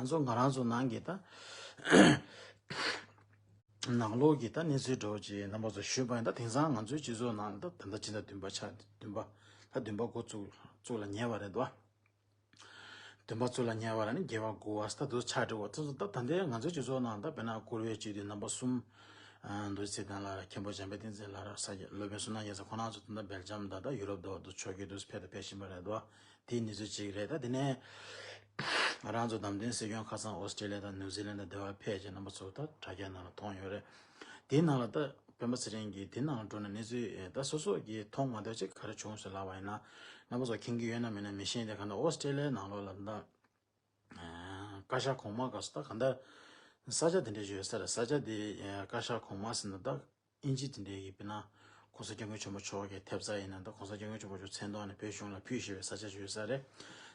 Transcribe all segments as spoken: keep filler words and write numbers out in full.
ང་ཚོ་ང་རང་ཚོ་ནང་གི་ད་ནང་ལོགས་ཀྱི་ད་གནས་ཚུལ་འདྲ་བོ་ཅིག་རྣམ་པ་ཚོ་ཞུས་པ་ཡིན། ད་དེང་སང་ང་ཚོའི་སྤྱི་ཚོགས་ནང་ད་ད་ལྟ་ཕྱི་ཟླ་བདུན་པ་ཆགས། བདུན་པ་ད་བདུན་པ་འགོ་བཙུགས་བཙུགས་ལ་ཉེ་བ་རེད་དོ། བདུན་པ་བཙུགས་ལ་ཉེ་བ་ར་ནི་བརྒྱད་པ་དགུ་བ་ད་དུ་ཆགས་འགྲོ་བ་ད་ད་ད་ལྟའི་ང་ཚོའི་སྤྱི་ཚོགས་ནང་ད་དཔེར་ན་བཀུར་འོས་སྤྱི་འཐུས་རྣམ་པ་གསུམ་འདུ་ཚེ་བརྟན་ལགས་ར། མཁན་པོ་འཇམ་དཔལ་བསྟན་འཛིན་ལགས་ར། ས་སྐྱ་སློབ་དཔོན་བསོད་ནམས་རྒྱལ་མཚན། ཁོང་རྣམ་ཚོ་ད་ལྟ་སྦེལ་ཇམ་དང་ད་ཡུ་རོབ་དུ་དུ་ཆོས་བརྒྱུད་དུ་ཕེབས་དང་ཕེབས་བཞིན་པ་རེད་དོ། དེའི་གནས་ཚུལ་གཅིག་རེད། ད་དེ་ནས་ང་རང་ཚོ་བདམས་ཐོན་སྲིད་སྐྱོང་ཁ་སང་ཨོ་སི་ཀྲི་ལི་ཡ་དང་ནིའུ་ཛི་ལན་དང་དེ་བར་ཕེབས་བྱས་རྣམ་པ་ཚོ་ད་དྲ་རྒྱ་ནང་ལ་མཐོང་ཡོད་རེད། དེའི་ནང་ལ་ད་སྤེན་པ་ཚེ་རིང་གིས་དེའི་ནང་ལ་འགྲོ་ན་གནས་ཚུལ་ད་སོ་སོ་གིས་མཐོང་མ་ཐུབ་ཅིག་ག་རེ་བྱུང་ཟེར་ལབ་པ་ཡིན་ན། རྣམ་པ་ཚོ་མཁྱེན་གྱི་ཡོད་ན་མེད་ན་མི་ཤེས། དེ་ག་ན་ཨོ་སི་ཀྲི་ལི་ཡའི་ནང་ལོགས་ལ་ད་བཀའ་ཤག་གོང་མ་སྐབས་སུ་ད་ག་འདྲ་ས་ཆ་དེ་འདྲ་ཡོད་ས་རེད། ས་ཆ་དེ་བཀའ་ཤག་གོང་མ་ཟེར་ན་ད་ཨིན་ཇི་དེ་འདྲའི་གི་དཔེར་ན་༸གོང་ས་༸སྐྱབས་མགོན་ཆེན་པོ་མཆོག་གི་ཐེབས་རྩ་ཡིན་ན་ད་༸གོང་ས་༸སྐྱབས་མགོན་ཆེན་པོ་མཆོག་མཚན་ཐོག་ནས་བོད་གཞུང་ལ་ཕུལ་བཞེས་པའི་ས་ཆ་ཞིག་ཡོད་ས་རེད།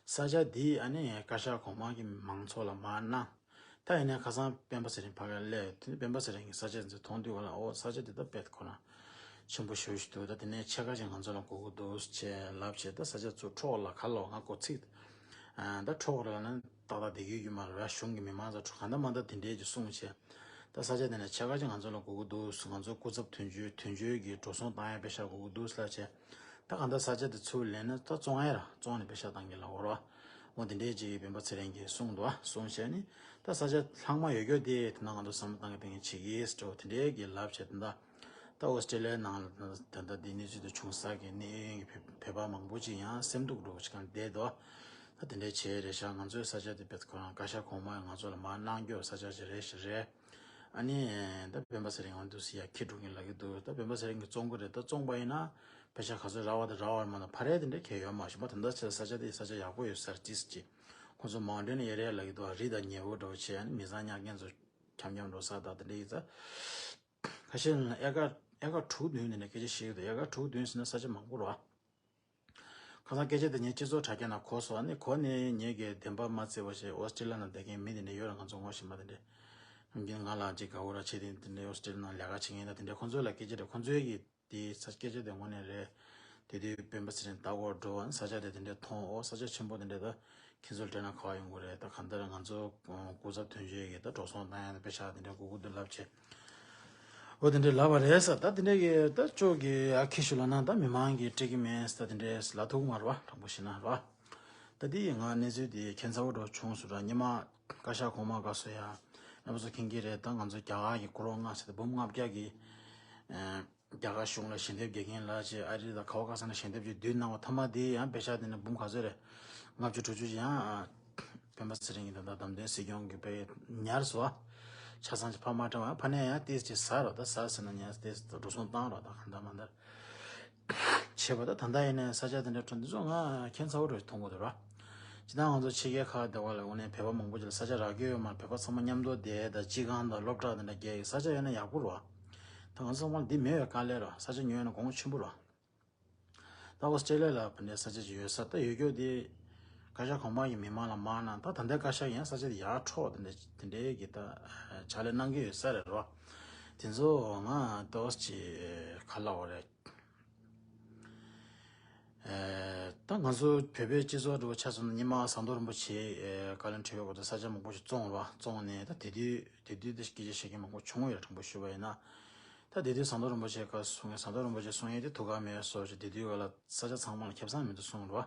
ས་ཆ་འདི་ཨ་ནི་བཀའ་ཤག་གོང་མ་གི་མང་ཚོགས་ལ་མར་གནང་། ད་ཡིན་ནའི་ཁ་སང་སྤེན་པ་ཚེ་རིང་ཕ་གིར་སླེབས། དེ་ནས་སྤེན་པ་ཚེ་རིང་གི་ས་ཆ་འདི་མཐོང་དུས་ག་ལ་ཨོ་ས་ཆ་འདི་ད་དཔེ་ཁོ་ན་ཆེན་པོ་ཞེ་པོ་ཞིག་འདུག་ད་དེ་ནས་ཕྱེད་ཀ་ཅིག་ང་ཚོ་ལ་དགོས་ཀྱི་འདུག་ཅེས་ལབ་བྱས། ད་ས་ཆ་ཚུར་འཕྲོག་ལ་ག་ལོ་ང་ཀོ་ཚིག་ད་འཕྲོག་ར་ན་ཏག་ཏག་བསྡད་ཀྱི་ཡོད་མ་རེད། གཞུང་གི་མི་མང་ཚོ་ག་འདྲ་མ་འདྲ་དེ་འདྲས་ཀྱི་གསུངས་བྱས། ད་ས་ཆ་དེ་ནས་ཕྱེད་ཀ་ཅིག་ང་ཚོ་ལ་དགོས་ཀྱི་འདུག་ང་ཚོ་སྐུ་ཚབ་དོན་གཅོད་དོན་གཅོད་ཀྱི་འགྲོ་སོང་བཏང་ཡ་པེ་ཤག་དགོས་ཀྱི་འདུག་ལབ་བྱས། ད་གང་ལྟར་ས་ཆ་དེ་ཚུར་ལེན་ན་ད་བཙོང་ཡ་ར་བཙོང་ནས་པེ་ཤག་བཏང་གི་ལ་འོར་བ། འོ་དེ་འདྲས་ཅིག་སྤེན་པ་ཚེ་རིང་གིས་གསུངས་འདུག་གསུངས་བྱས་ནི་ད་ས་ཆ་ལྷག་མ་ཡོད་རྒྱུ་དེ་དེ་ན་ང་ཚོ་བསམ་བློ་བཏང་གི་བཏང་གི་བྱེད་ཀྱི་འགྲོ་དེ་འདྲས་ཀྱི་ལབ་བྱས། ད་ད་ཨོ་སི་ཀྲི་ལི་ཡའི་ནང་ལ་ད་ད་ལྟ་འདི་གནས་ཚུལ་དེ་བྱུང་ས་གི་གནས་ཡུལ་གྱི་བོད་པ་མང་པོ་ཅིག་ཡང་སེམས་སྡུག་འགྲོ་ཅིག་གང་བསྡད་འདུག་ད་དེ་འདྲས་བྱས་རེད་ཤག་ང་ཚོའི་ས་ཆ་དེ་བེད་ཁོ་རང་བཀའ་ཤག་གོང་མ་ང་ཚོ་ལ་མར་གནང་རྒྱུ་ས་ཆ་ཞིག་རེད་ཞིག་རེད། ཨ་ནི་ད་སྤེན་པ་ཚེ་རིང་འོང་དུས་སུ་ཡ་ཁྱི་འགྲོ་གིན་ལབ་ཀྱི་འདུག་ད་སྤེན་པ་ཚེ་རིང་གིས་བཙོང་གི་རེད། ད་བཙོང་པ་ཡིན་ན་པེ་ཤག་ག་ཚོད་རག་པ་དང་རག་པ་མ་གཏོགས་ཕ་རེ་དེ་འདྲ་གས་ཡོད་མ་ཤེས་པ། ད་ལྟ་ཆ་ས་ཆ་དེ་ས་ཆ་ཡག་པོ་ཡོད་ས་རེད་ཅིས་ཅི། ཁོང་ཚོ་མའོན་ཏེན་ཨེ་རི་ཡ་ལབ་ཀྱི་འདུག་རི་དང་ཉེ་བོ་འདྲ་བོ་བྱས། ཨ་ནི་མི་ཚང་ཉར་མཁན་ཚོ་འཁྱམ་འཁྱམ་འགྲོ་ས་དང་དེ་འདྲ་ཡིན་ཙང་། ཁ་ཤས་ལ་ཨེ་ཀར་ཨེ་ཀར་དྲུག་བདུན་དེ་འདྲ་སྐད་ཆ་བཤད་ཀྱི་འདུག་ཨེ་ཀར་དྲུག་བདུན་ཟེར་ན་ས་ཆ་མང་པོ་རེད་བ། ཁ་སང་སྐད་ཆ་དེ་ངས་སྤྱི་ཚོགས་དྲ་རྒྱ་ནང་གོ་སོང་། ཨ་ནི་གོ་ནས་ངེད་ཀྱིས་བདེན་པ་མ་བརྩི་བ་བྱས་ཨོ་སི་ཀྲི་ལི་ཡ་ནང་བསྡད་མཁན་མི་དེ་འདྲ་ཡོད་རེད། ང་ཚོ་ངོ་ཤེས་པ་དེ་འདྲ། ནམ་རྒྱུན་ང་ལ་ཅིག་དགའ་བོ་ར་བྱེད་དེ་དེ་འདྲ་ཨོ་སི་ཀྲི་ལི་ཡ་ནང་ལས་ཀ་བྱེད་མཁན་དང་དེ་འདྲ་ཁོང་ཚོ་ལ་སྐད་ཆ་དེ་ཁོང་ཚོའི་གི་དེ་ས་སྐད་ཆ་དེ་དངོས་གནས་རེད། དེ་དུས་སྤེན་པ་ཚེ་རིང་ལྟ་སྐོར་འགྲོ་བ་ས་ཆ་དེ་དེ་འདྲ་མཐོང་ཨོ་ས་ཆ་ཆེན་པོ་དེ་འདྲ་ད་ཁྱེད་ཚོར་སྤྲད་ན་ག་བ་ཡོང་གི་རེད། ད་གང་ལྟར་ང་ཚོ་སྐུ་ཚབ་དོན་གཅོད་ཀྱི་ད་འགྲོ་སོང་བཏང་ཡ་ད་པེ་ཤག་དེ་འདྲ་དགོས་ཀྱི་འདུག་ལབ་བྱས། འོ་དེ་འདྲའི་ལབ་པ་རེད་ཟེར། ད་དེ་འདྲའི་གི་ད་ཅོག་གི་ཨ་ཁི་ཤུ་ལ་ན་ད་མི་མང་གི་སྤྲད་ཀྱི་མེད་ཟེར། ད་དེ་འདྲའི་ལབ་ཐུབ་མ་རེད་བ། དྲང་པོ་བཤད་ན་རེད་བ། ད་དེ་ཡི་ང་གནས་ཚུལ་དེ་ཁྱད་མཚར་པོ་འདྲ་བྱུང་སོང་ར། ཉི་མ་བཀའ་ཤག་གོང་མ་དགའ་སོ་ཡ་རྣམ་པ་ཚོ་མཁྱེན་གྱི་རེད། ད་ང་ཚོ་རྒྱ་གར་གྱི་གུ་རོ་ལྔ་ཟེར་ཏེ་འབུམ་ལྔ་བརྒྱ་གི་ཨ་རྒྱ་གར་གཞུང་ལ་ཞལ་འདེབས་རྒྱག་མཁན་ལ་ཅེ་ཨ་རི་དང་ག་བ་ག་ས་ན་ཞལ་འདེབས་ཀྱི་བསྡུས་གནང་བ་ཐ་མ་དེ་ཡང་པེ་ཤག་དེ་ནི་འབུམ་ག་ཚོད་རེད། ལྔ་བཅུ་དྲུག་ཅུ་ཡང་སྤེན་པ་ཚེ་རིང་གི་ད་ལྟ་བདམས་ཐོན་སྲིད་སྐྱོང་གི་དཔེ་ཉར་སོང་བ། ཆ་ཚང་ཅིག་ཕར་མ་དྲངས་བ་ཕ་ནས་ཡང་ཏིས་ཅིག་ཟ་རོགས། ད་ཟ་ཟེར་ན་ཉན་ཏིས་འགྲོ་སོང་བཏང་རོགས། ད་གང་ལྟར་མ་ལྟར་བྱེད་པ། ད་ད་ལྟ་ཡིན་ནའི་ས་ཆ་དེ་འདྲ་འགྲོ་འདི་ཚོ་ང་ཁྱད་མཚར་པོ་འདྲ་མཐོང་གི་འདུག་ར། ཇི་ལྟར་ང་ཚོ་ཕྱི་རྒྱལ་ཁག་དེ་བ་ལ་འོ་ནས་བོད་པ་མང་པོ་ཅིག་ལ་ས་ཆ་རག་གི་ཡོད་མ་རེད། བོད་པ་ཚང་མ་མཉམ་དུ་བསྡད་ད་སྤྱི་ཁང་དང་སློབ་གྲྭ་དེ་འདྲ་རྒྱག་གི་ས་ཆ་ཡོད་ན་ཡག་པོ་རེད་བ། ད་ང་ཚོ་ཚང་མ་འདི་མེད་པའི་དཀའ་ལས་ར། ས་ཆ་ཉོས་ན་གོང་ཆེན་པོ་ར། ད་ཨོ་སི་ཀྲི་ལི་ཡ་ལ་བ་འདྲའི་ས་ཆ་ཅིག་ཡོད་ས་ད་ཡོད་རྒྱུ་དེ་བཀའ་ཤག་གོང་མ་གི་མི་མང་ལ་མང་ན་ད་ད་ལྟའི་བཀའ་ཤག་ཡང་ས་ཆ་དེ་ཡར་འཕྲོག་དེ་འདྲ་དེ་འདྲའི་གི་ད་ཕྱག་ལས་གནང་གི་ཡོད་ས་རེད་རོ། དེ་ཚོ་ང་ཏོག་ཙམ་ཅིག་ག་ལབ་དགོས་རེད། ད་ང་ཚོ་བོད་པའི་སྤྱི་ཚོགས་འདྲ་བོ་ཆ་མཚོན་ན་སྔོན་མ་ཟམ་གདོང་རིན་པོ་ཆེ་བཀའ་བློན་ཁྲི་པའི་སྐབས་དུ་ས་ཆ་མང་པོ་ཞིག་བཙོངས་རོ། བཙོངས་ནས་ད་དེ་དུས་དེ་དུས་དེ་སྐད་ཆ་བཤད་མཁན་མང་པོ་བྱུང་ཡོད་རེད། དྲང་པོ་ཞུས་པ་ཡིན་ན། ད་དེ་དུས་ཟམ་གདོང་རིན་པོ་ཆེ་བཀའ་གསུང་ཡས་ཟམ་གདོང་རིན་པོ་ཆེ་གསུང་ཡས་དེ་ཐུགས་ཁག་མེད་སོགས་ཀྱི་དེ་དུས་ག་ལ་ས་ཆ་ཚང་མ་ལ་ཁེ་བཟང་མི་འདུག་གསུངས་རོ།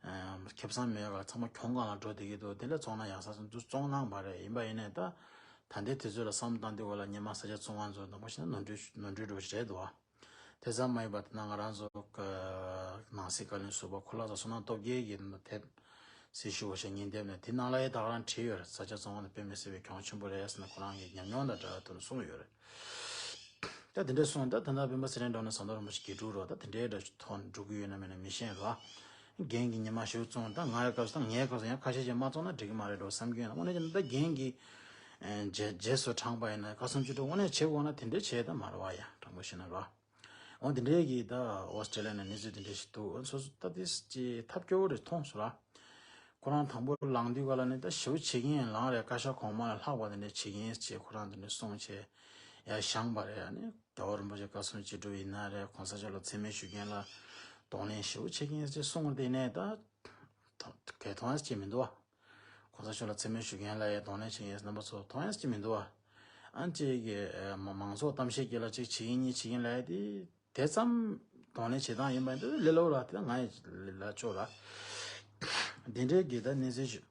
ཨ་ཁེ་བཟང་མེད་ག་ལ་ཚང་མ་གྱོང་གང་ལ་འགྲོ་བསྡད་ཀྱི་འདུག་དེ་ལས་བཙོང་ན་ཡག་ས་ཚོ་འདུག་བཙོང་གནང་བ་རེད། ཡིན་པ་ཡིན་ནའི་ད་ད་ལྟའི་དུས་ཚོད་ལ་བསམ་བཏང་དུས་ག་ལ་སྔོན་མ་ས་ཆ་བཙོང་བ་ཚོ་དང་པོ་བྱས་ན་ནོར་འཁྲུལ་ནོར་འཁྲུལ་འགྲོ་བཞིན་རེད་འདུག་དེ་ཙམ་མ་ཡིན་པ་དེ་ན་ང་རང་ཚོ་ནང་སྲིད་བཀའ་བློན་ཟུར་པ་ཁོ་ལགས་ཚོ་བསོད་ནམས་སྟོབས་རྒྱལ་གྱིས་དེབ་སྲི་ཞུ་བ་ཞིག་ཉིན་དེབ་ནས་དེ་ནང་ལ་ཡང་ད་ག་རང་བྲིས་ཡོད་རེད། ས་ཆ་བཙོང་བ་ནི་དཔེ་མི་སྲིད་པའི་གྱོང་ཆེན་པོ་རེད་ཟེར་ནས་ཁོ་རང་གི་ཉམས་མྱོང་དང་འབྲེལ་བ་དུ་གསུངས་ཡོད་རེད། ད་དེ་འདྲ་སོང་ད་ད་ལྟ་སྤེན་པ་ཚེ་རིང་འགྲོ་ན་ཟམ་གདོང་རིན་པོ་ཆེ་དགེ་ཕྲུག་རོ། ད་དེ་འདྲའི་འདྲ་ཐོག་འགྲོ་གི་ཡོད་ན་མེད་ན་མི་ཤེས་རོ། རྒན་གྱི་ཉི་མ་ཞིག་བཙོང་ད་ང་ཡ་སྐབས་སུ་ད་ངའི་སྐབས་སུ་ཡང་ཁ་ཤས་ཀྱིས་མ་བཙོང་ན་འགྲིག་གི་མ་རེད་འགྲོ་བསམ་གྱི་ཡོད་ན། དངོས་གནས་ཀྱི་ད་རྒན་གྱི་རྗེས་རྗེས་སུ་འབྲངས་པ་ཡིན་ན་བཀའ་གསུང་ཅི་འགྲོ་དངོས་གནས་བྱེད་དགོས་ན་དེ་འདྲའི་བྱས་ད་མ་རེད་བ་ཡ། དྲང་པོ་བཤད་ན་རོ། འོ་འདི་འདྲའི་གི་ད་ཨོ་སི་ཀྲི་ལི་ཡ་ནས་གནས་ཚུལ་འདི་འདྲ་ཞིག་འདུག་སོ་སོ་ད་དེ་ཅི་ཐབས་སྐྱོ་བོ་རེ་མཐོང་སོང་ར། ཁོ་རང་དང་པོ་ལངས་དུས་ག་ལ་ནི་ད་ཞེ་པོ་བྱེད་ཀྱིན་ལངས་རེད། བཀའ་ཤག་གོང་མ་ལ་ལྷག་པ་འདི་འདྲ་བྱེད་ཀྱིན་ཅེས་ཁོ་རང་འདི་འདྲ་གསུངས་བྱས་ཡར་བཞེངས་པ་རེད། ཨ་ནི་རྒྱལ་བ་རིན་པོ་ཆེ་བཀའ་གསུང་ཅི་སྒྲུབ་ཡིན་ན་རེད། གོང་ས་མཆོག་ལ་མཚན་སྨད་ཞུ་མཁན་ལ་གདོང་ལེན་ཞེ་པོ་བྱེད་ཀྱིན་ཅེས་གསུངས་དེ་ནས་ད་གལ་མཐོང་ཡ་ཅིག་མི་འདུག་བ། གོང་ས་མཆོག་ལ་མཚན་སྨད་ཞུ་མཁན་ལ་ཡ་གདོང་ལེན་བྱེད་མཁན་རྣམ་པ་ཚོ་མཐོང་ཡས་ཅི་མི་འདུག་བ། ཨ་ཅེ་གི་མ་མང་ཚོགས་གཏམ་བཤད་སྐྱེལ་ལ་ཅིག་བྱེད་ཀྱིན་གཉིས་བྱེད་ཀྱིན་ལ་ཡ་དེ་དེ་ཙམ་གདོང་ལེན་བྱེད་སྟངས་ཡིན་པ་འདི་ལས་སླ་བོ་ལ་དེ་ང་ཡི་ལ་ལྕོག་ལ། དེ་འདྲའི་གི་ད་གནས་ཚུལ་ཞུ།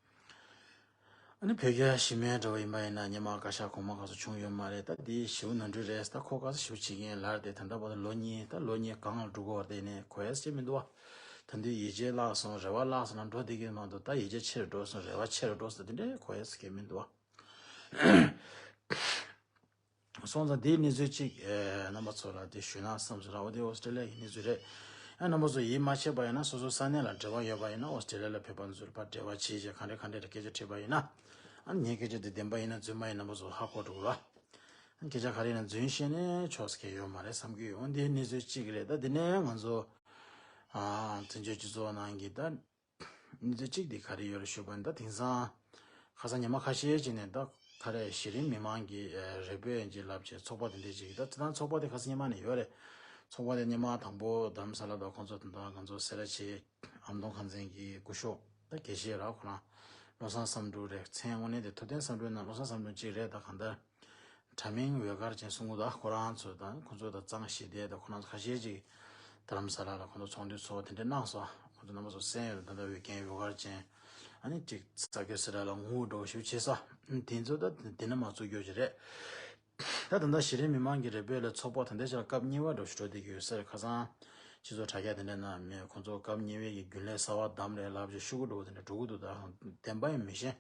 ཨ་ནི་བོད་རྒྱ་ཞི་མོལ་འདྲ་བོ་ཡིན་པ་ཡིན་ན་ཉི་མ་བཀའ་ཤག་གོང་མ་ག་ཚོད་བྱུང་ཡོད་མ་རེད། ད་དེའི་ཞིའུ་ནོར་འཁྲུལ་རེད། ད་ཁོ་ག་ཚོད་ཞིའུ་བྱེད་ཀྱིན་ལར་དེ་ད་ལྟ་བར་དུ་ལོ་གཉིས་ད་ལོ་གཉིས་གང་ལ་འགྲོ་གི་བར་དེ་ནས་གོ་ཡས་ཅི་མི་འདུག་བ། ད་འདི་ཡིད་ཆེས་བརླག་སོང་རེ་བ་བརླག་སོང་ན་འགྲོ་བསྡད་ཀྱི་མ་འདུག་ད་ཡིད་ཆེས་ཆེ་རུ་འགྲོ་སོང་རེ་བ་ཆེ་རུ་འགྲོ་སོང་དེ་འདྲའི་གོ་ཡས་ཀྱི་མི་འདུག་བ། སོང་ཙང་དེའི་གནས་ཚུལ་གཅིག་ཨེ་རྣམ་པ་ཚོ་ལ་དེ་ཞུས་ན་བསམ་སོང་ར། འོ་དེ་ཨོ་སི་ཀྲི་ལི་ཡ་གི་གནས་ཚུལ་རེད། ཨ་རྣམ་པ་ཚོ་ཡིད་མ་ཆེས་པ་ཡིན་ན་སོ་སོ་ས་གནས་ལ་འབྲེལ་བ་ཡོད་པ་ཡིན་ན་ཨོ་སི་ཀྲི་ལི་ཡ་ལ་ཕེབས་པ་ཚོར་ཕར་འབྲེལ་བ་བྱེད་ཅེས་ག་འདྲ་ག་འདྲ་རེ་སྐད་ཆ་དྲིས་པ་ཡིན་ན། ཨ་ནི་ངའི་སྐད་ཆ་དེ་བདེན་པ་ཡིན་ན་རྫུན་མ་ཡིན་རྣམ་པ་ཚོ་ཧ་གོ་འགྲོ་གི་ར། ཨ་སྐད་ཆ་ག་རེ་ཡིན་ན་རྫུན་བཤད་ནས་ཆོག་ས་གང་ཡང་ཡོད་མ་རེད་བསམ་གྱི་ཡོད། འོ་འདི་གནས་ཚུལ་གཅིག་རེད། ད་འདི་ནས་ང་ཚོ་ཨ་བཙན་བྱོལ་སྤྱི་ཚོགས་ནང་གི་ད་གནས་ཚུལ་གཅིག་དེ་ག་རེ་ཡོད་རེད་ཞུས་པ་ཡིན་ན། ད་དེང་སང་ཁ་སང་ཉི་མ་ཁ་ཤས་ཅིག་ནས་ད་ག་རེ་གཞི་རིམ་མི་མང་གི་ཨ་རེ་སྤེལ་ཡིན་གྱི་ལབ་བྱས་ཚོགས་པ་དེ་འདྲས་ཅིག་ད་དེ་དང་ཚོགས་པ་དེ་ཁ་སང་ཉི་མ་ནས་ཡོད་རེད། ཚོགས་པ་དེ་ཉི་མ་དང་པོ་རྡ་རམ་ས་ལ་དང་ཁོང་ཚོ་དང་ད་ང་ཚོ་སེ་ར་བྱེས་ཨ་མདོ་ཁང་ཚན་གྱི་སྐུ་ཞབས་ད་དགེ་བཤེས་ར་ཁོ་རང་བློ་བཟང་བསམ་གྲུབ་རེད། མཚན་དངོས་གནས་དེ་ཐུབ་བསྟན་བསམ་གྲུབ་ན་བློ་བཟང་བསམ་གྲུབ་ཅིག་རེད། ད་གང་ལྟར། དྲ་མིང་འོད་དཀར་ཅན་གསུང་གི་འདུག་ཁོ་རང་ཚོ་དང་ཁོ་ཚོ་དང་གཙང་ཞི་བདེ་དང་ཁོ་རང་ཚོ་ཁ་ཤས་ཅིག་རྡ་རམ་ས་ལ་ལ་ཁོ་ཚོ་ཚོགས་འདུ་ཚོགས་དེ་འདྲ་གནང་སོང་། ཁོ་ཚོ་རྣམ་པ་ཚོ་གསན་ཡོད་ད་ལྟ་འོད་རྒྱན་འོད་དཀར་ཅན། ཨ་ནི་ཅིག་ས་སྐྱ་སི་ར་ལ་ངུ་འགྲོ་ཞིག་བྱས་ས། དེ་ཚོ་ད་དེ་ན་མ་བཙུགས་རྒྱུ་ཅིག་རེད། ད་ད་ལྟ་གཞི་རིམ་མི་མང་གི་རེ་འབོད་ལ་ཚོགས་པ་ད་ལྟ་ཆ་ལ་སྐབས་གཉིས་པ་འགྲོ་ཞིག་འགྲོ་བསྡད་ཀྱི་ཡོད་ས་རེད། ཁ་སང་སྤྱི་ཚོགས་དྲ་རྒྱ་དེ་འདྲ་ན་མེད། ཁོ་ཚོ་སྐབས་གཉིས་པའི་གི་རྒྱུན་ལས་གསར་བ་བདམས་རེད་ལབ་ཅིག་ཤོག་གུ་འགྲོ་བ་དེ་འདྲ་འགྲོ་གི་འདུག་ད་བདེན་པ་ཡིན་མི་ཤེས།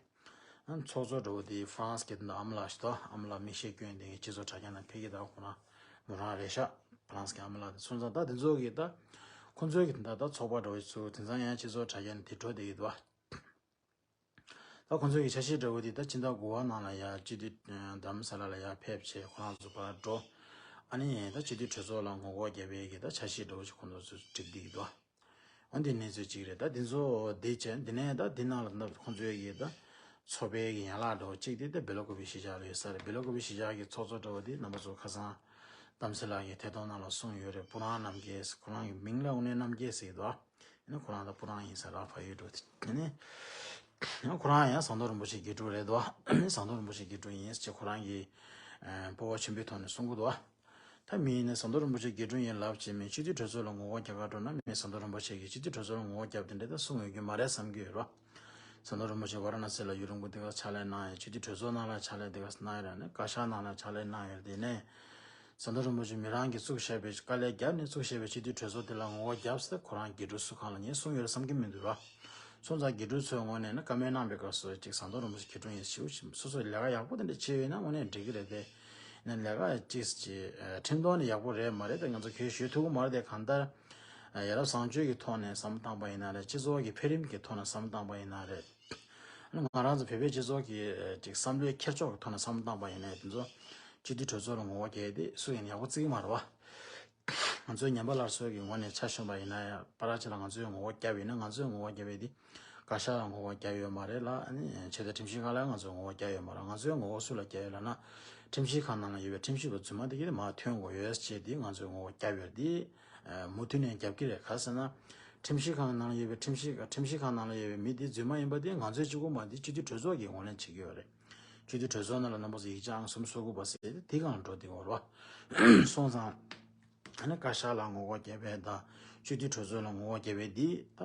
ཚོགས་གཙོ་འདྲ་བོ་དེ་ཧྥ་རན་སི་གི་དེ་འདྲ་ཨ་མ་ལགས་ཤིག་དང་ཨ་མ་ལགས་མིག་ཤེལ་སྐྱོན་དེ་གི་སྤྱི་ཚོགས་དྲ་རྒྱ་ནང་ཕེབས་ཀྱི་ད་ཁོ་རང་མོ་རང་རེད་ཤག་ཧྥ་རན་སི་གི་ཨ་མ་ལགས་དེ་སོང་ཙང་ད་དེ་ཚོ་གི་ད་ཁོ་ཚོའི་གི་དེ་འདྲ་ད་ཚོགས་པ་འདྲ་བོ་ཚུགས་དེང་སང་ཡང་སྤྱི་ཚོགས་དྲ་རྒྱ་ནང་དེ་འགྲོ་བསྡད་ཀྱི་འདུག་བ། ད་ཁོ་ཚོའི་གི་འཆར་གཞི་འདྲ་བོ་དེ་ད་ཕྱི་ཟླ་དགུ་པ་ནང་ལ་ཡ་སྤྱི་འཐུས་རྡ་རམ་ས་ལ་ལ་ཡ་ཕེབས་བྱས་ཁོ་རང་ཚོ་ཕར་འགྲོ། ཨ་ནི་ད་སྤྱི་འཐུས་གྲོས་ཚོགས་ལ་ངོ་རྒོལ་རྒྱབ་པའི་གི་ད་འཆར་གཞི་འདྲ་བོ་ཞིག་ཁོ་ཚོ་ཚོས་བསྒྲིགས་བསྡད་ཀྱི་འདུག་བ། འོན་ཏེ་གནས་ཚུལ་གཅིག་རེད། ད་འདི་ཚོ་འདི་བྱས་འདི་ནས་ད་འདི་ནང་ལ་ད་ཁོང་ཚོའི་གི་ད་ཚོགས་པའི་གི་ཡན་ལག་འདྲ་བོ་གཅིག་དེ་ད་སྦེ་ལ་ཀོ་བི་གཞིས་ཆགས་ལ་ཡོད་ས་རེད། སྦེ་ལ་ཀོ་བི་གཞིས་ཆགས་ཀྱི་ཚོགས་གཙོ་འདྲ་བོ་དེ་རྣམ་པ་ཚོ་ཁ་སང་གཏམ་ཚེ་ལགས་ཀྱིས་ཐད་གཏོང་ནང་ལ་གསུངས་ཡོད་རེད། སྤུ་རང་རྣམ་རྒྱལ་ཟེར། ཁོ་རང་གི་མིང་ལ་དངོས་གནས་རྣམ་རྒྱལ་ཟེར་གྱི་འདུག་ཨ་ནི་ཁོ་རང་ད་སྤུ་རང་ཡིན་ས་ར་ཕ་ཡུལ་འགྲོ་དེ་ནི་ཁོ་རང་ཡང་ཟམ་གདོང་རིན་པོ་ཆེ་དགེ་ཕྲུག་རེད་འདུག་ཨ་ནི་ཟམ་གདོང་རིན་པོ་ཆེ་དགེ་ཕྲུག་ཡིན་ཟེར་ཁོ་རང་གི་སྤོབས་པ་ཆེན་པོའི་ཐོག་ནས་གསུང་གི་འདུག་ཨ། ད་མི་ཡིན་ན་ཟམ་གདོང་རིན་པོ་ཆེ་དགེ་ཕྲུག་ཡིན་ལབ་བྱས་མི་སྤྱི་འཐུས་གྲོས་ཚོགས་ལ་ངོ་རྒོལ་རྒྱག་ག་འགྲོ་ན་མི་ཟམ་གདོང་རིན་པོ་ཆེ་གིས་སྤྱི་འཐུས་གྲོས་ཚོགས་ལ་ངོ་རྒོལ་རྒྱབ་དེ་འདྲ་ད་གསུང་ཡོད་རྒྱུ་མ་རེད་བསམ་གྱི་ཡོད་རོ། ཟམ་གདོང་རིན་པོ་ཆེ་ཝཱ་ར་ཎ་སི་ལ་ཡུན་རིང་པོ་དེ་ག་ཕྱག་ལས་གནང་ཡོད། སྤྱི་འཐུས་གྲོས་ཚོགས་ནང་ལ་ཕྱག་ལས་དེ་ག་གནང་ཡོད་ར་ནི་བཀའ་ཤག་ནང་ལ་ཕྱག་ལས་གནང་ཡོད་ར། དེ་ནས་ཟམ་གདོང་རིན་པོ་ཆེ་མི་རང་གིས་བཙུགས་བཞག་པའི་དཀའ་ལས་བརྒྱབ་ནས་བཙུགས་བཞག་པའི་སྤྱི་འཐུས་གྲོས་ཚོགས་དེ་ལ་ངོ་རྒོལ་རྒྱབ་ཟེར་ཁོ་རང་དགེ་ཕྲུག་སུ་གང་ལ་ངས་གསུངས་ཡོད་ར་བསམ་གྱི་མི་འདུག་ར། སོང་ཙང་དགེ་ཕྲུག་ཚོའི་ངོས་ནས་ནི་བཀའ་མོལ་གནང་པའི་སྐབས་སུ་ཅིག་ཟམ་གདོང་རིན་པོ་ཆེ་དགེ་ཕྲུག་ཡིན་ཞུ་ཞིམ་སོ་སོས་ལས་ཀ་ཡག་པོ་དེ་འདྲ་བྱས་ཡོད་ན་དངོས་གནས་འགྲིག་གི་རེད་དེ། ཡིན་ན་ལས་ཀ་ཅིག་ཅིག་ཁྲིམས་ཐོག་ནས་ཡག་པོ་རེད་མ་རེད་དེ་ང་ཚོ་གས་ཞུ་ཐུབ་ཀྱི་མ་རེད་དེ། གང་ལྟར་ཡ་རབས་བཟང་སྤྱོད་ཀྱི་ཐོག་ནས་བསམ་བློ་བཏང་པ་ཡིན་ན་རེད། སྤྱི་ཚོགས་ཀྱི་འཕེལ་རིམ་གྱི་ཐོག་ནས་བསམ་བློ་བཏང་པ་ཡིན་ན་རེད། ང་རང་ཚོ་བོད་པའི་སྤྱི་ཚོགས་ཀྱི་ཅིག་བསམ་བློའི་འཁྱེར་ཕྱོགས་ཀྱི་ཐོག་ནས་བསམ་བློ་བཏང་པ་ཡིན་ན་དེ་ཚོ་སྤྱི་འཐུས་གྲོས་ཚོགས་ལ་ངོ་རྒོལ་རྒྱག་ཡས་དེ་སུ་ཡིན་ཡག་པོ་བརྩི་གི་མ་རེད་བ། ང་ཚོའི་ཉམས་པ་སླར་གསོའི་གི་ངོས་ནས་ཆ་བཞག་པ་ཡིན་ན་ཡང་པ་ར་ཅི་ལ་ང་ཚོས་ངོ་རྒོལ་བརྒྱབ་ཡིན་ན་ང་ཚོས་ངོ་རྒོལ་བརྒྱབ་ཡས་དེ་བཀའ་ཤག་ལ་ངོ་རྒོལ་བརྒྱབ་ཡོད་མ་རེད་ལ། ཨ་ནི་ཆེས་མཐོའི་ཁྲིམས་ཞིབ་ཁང་ལ་ང་ཚོས་ངོ་རྒོལ་བརྒྱབ་ཡོད་མ་རེད། ང་ཚོས་ངོ་རྒོལ་སུ་ལ་བརྒྱབ་ཡོད་ལབ་ན་ཁྲིམས་ཞིབ་ཁང་ནང་ལ་ཡོད་པའི་ཁྲིམས་ཞིབ་པ་རྫུན་མ་དེ་གིས་མར་ཐོན་དགོས་ཡོད་ཅེས་དེ་ང་ཚོས་ངོ་རྒོལ་བརྒྱབ་ཡོད་དེ། མུ་མཐུད་ནས་རྒྱབ་ཀྱི་རེད། ག་ཟེར་ན་ཁྲིམས་ཞིབ་ཁང་ནང་ལ་ཡོད་པའི་ཁྲིམས་ཞིབ་ཁྲིམས་ཞིབ་ཁང་ནང་ལ་ཡོད་པའི་མི་དེ་རྫུན་མ་ཡིན་པ་དེ་ང་ཚོས་གཅིག་པུ་མ་དེ་སྤྱི་འཐུས་གྲོས་ཚོགས་ཀྱིས་ངོས་ལེན་བྱེད་ཀྱི་ཡོད་རེད། སྤྱི་འཐུས་གྲོས་ཚོགས་ནང་ལ་རྣམ་པ་ཚོ་ཡིག་ཆ་ཨང་གསུམ་སོ་དགུ་པ་ཟེར་དེ་སྒང་ལ་འགྲོ་བསྡད་ཡོད་རེད་བ། སོང་ཙང་ཨ་ནི་བཀའ་ཤག་ལ་ངོ་རྒོལ་བརྒྱབ་པའི་དང་སྤྱི་འཐུས་གྲོས་ཚོགས་ལ་ངོ་རྒོལ་བརྒྱབ་པའི་འདི་ད་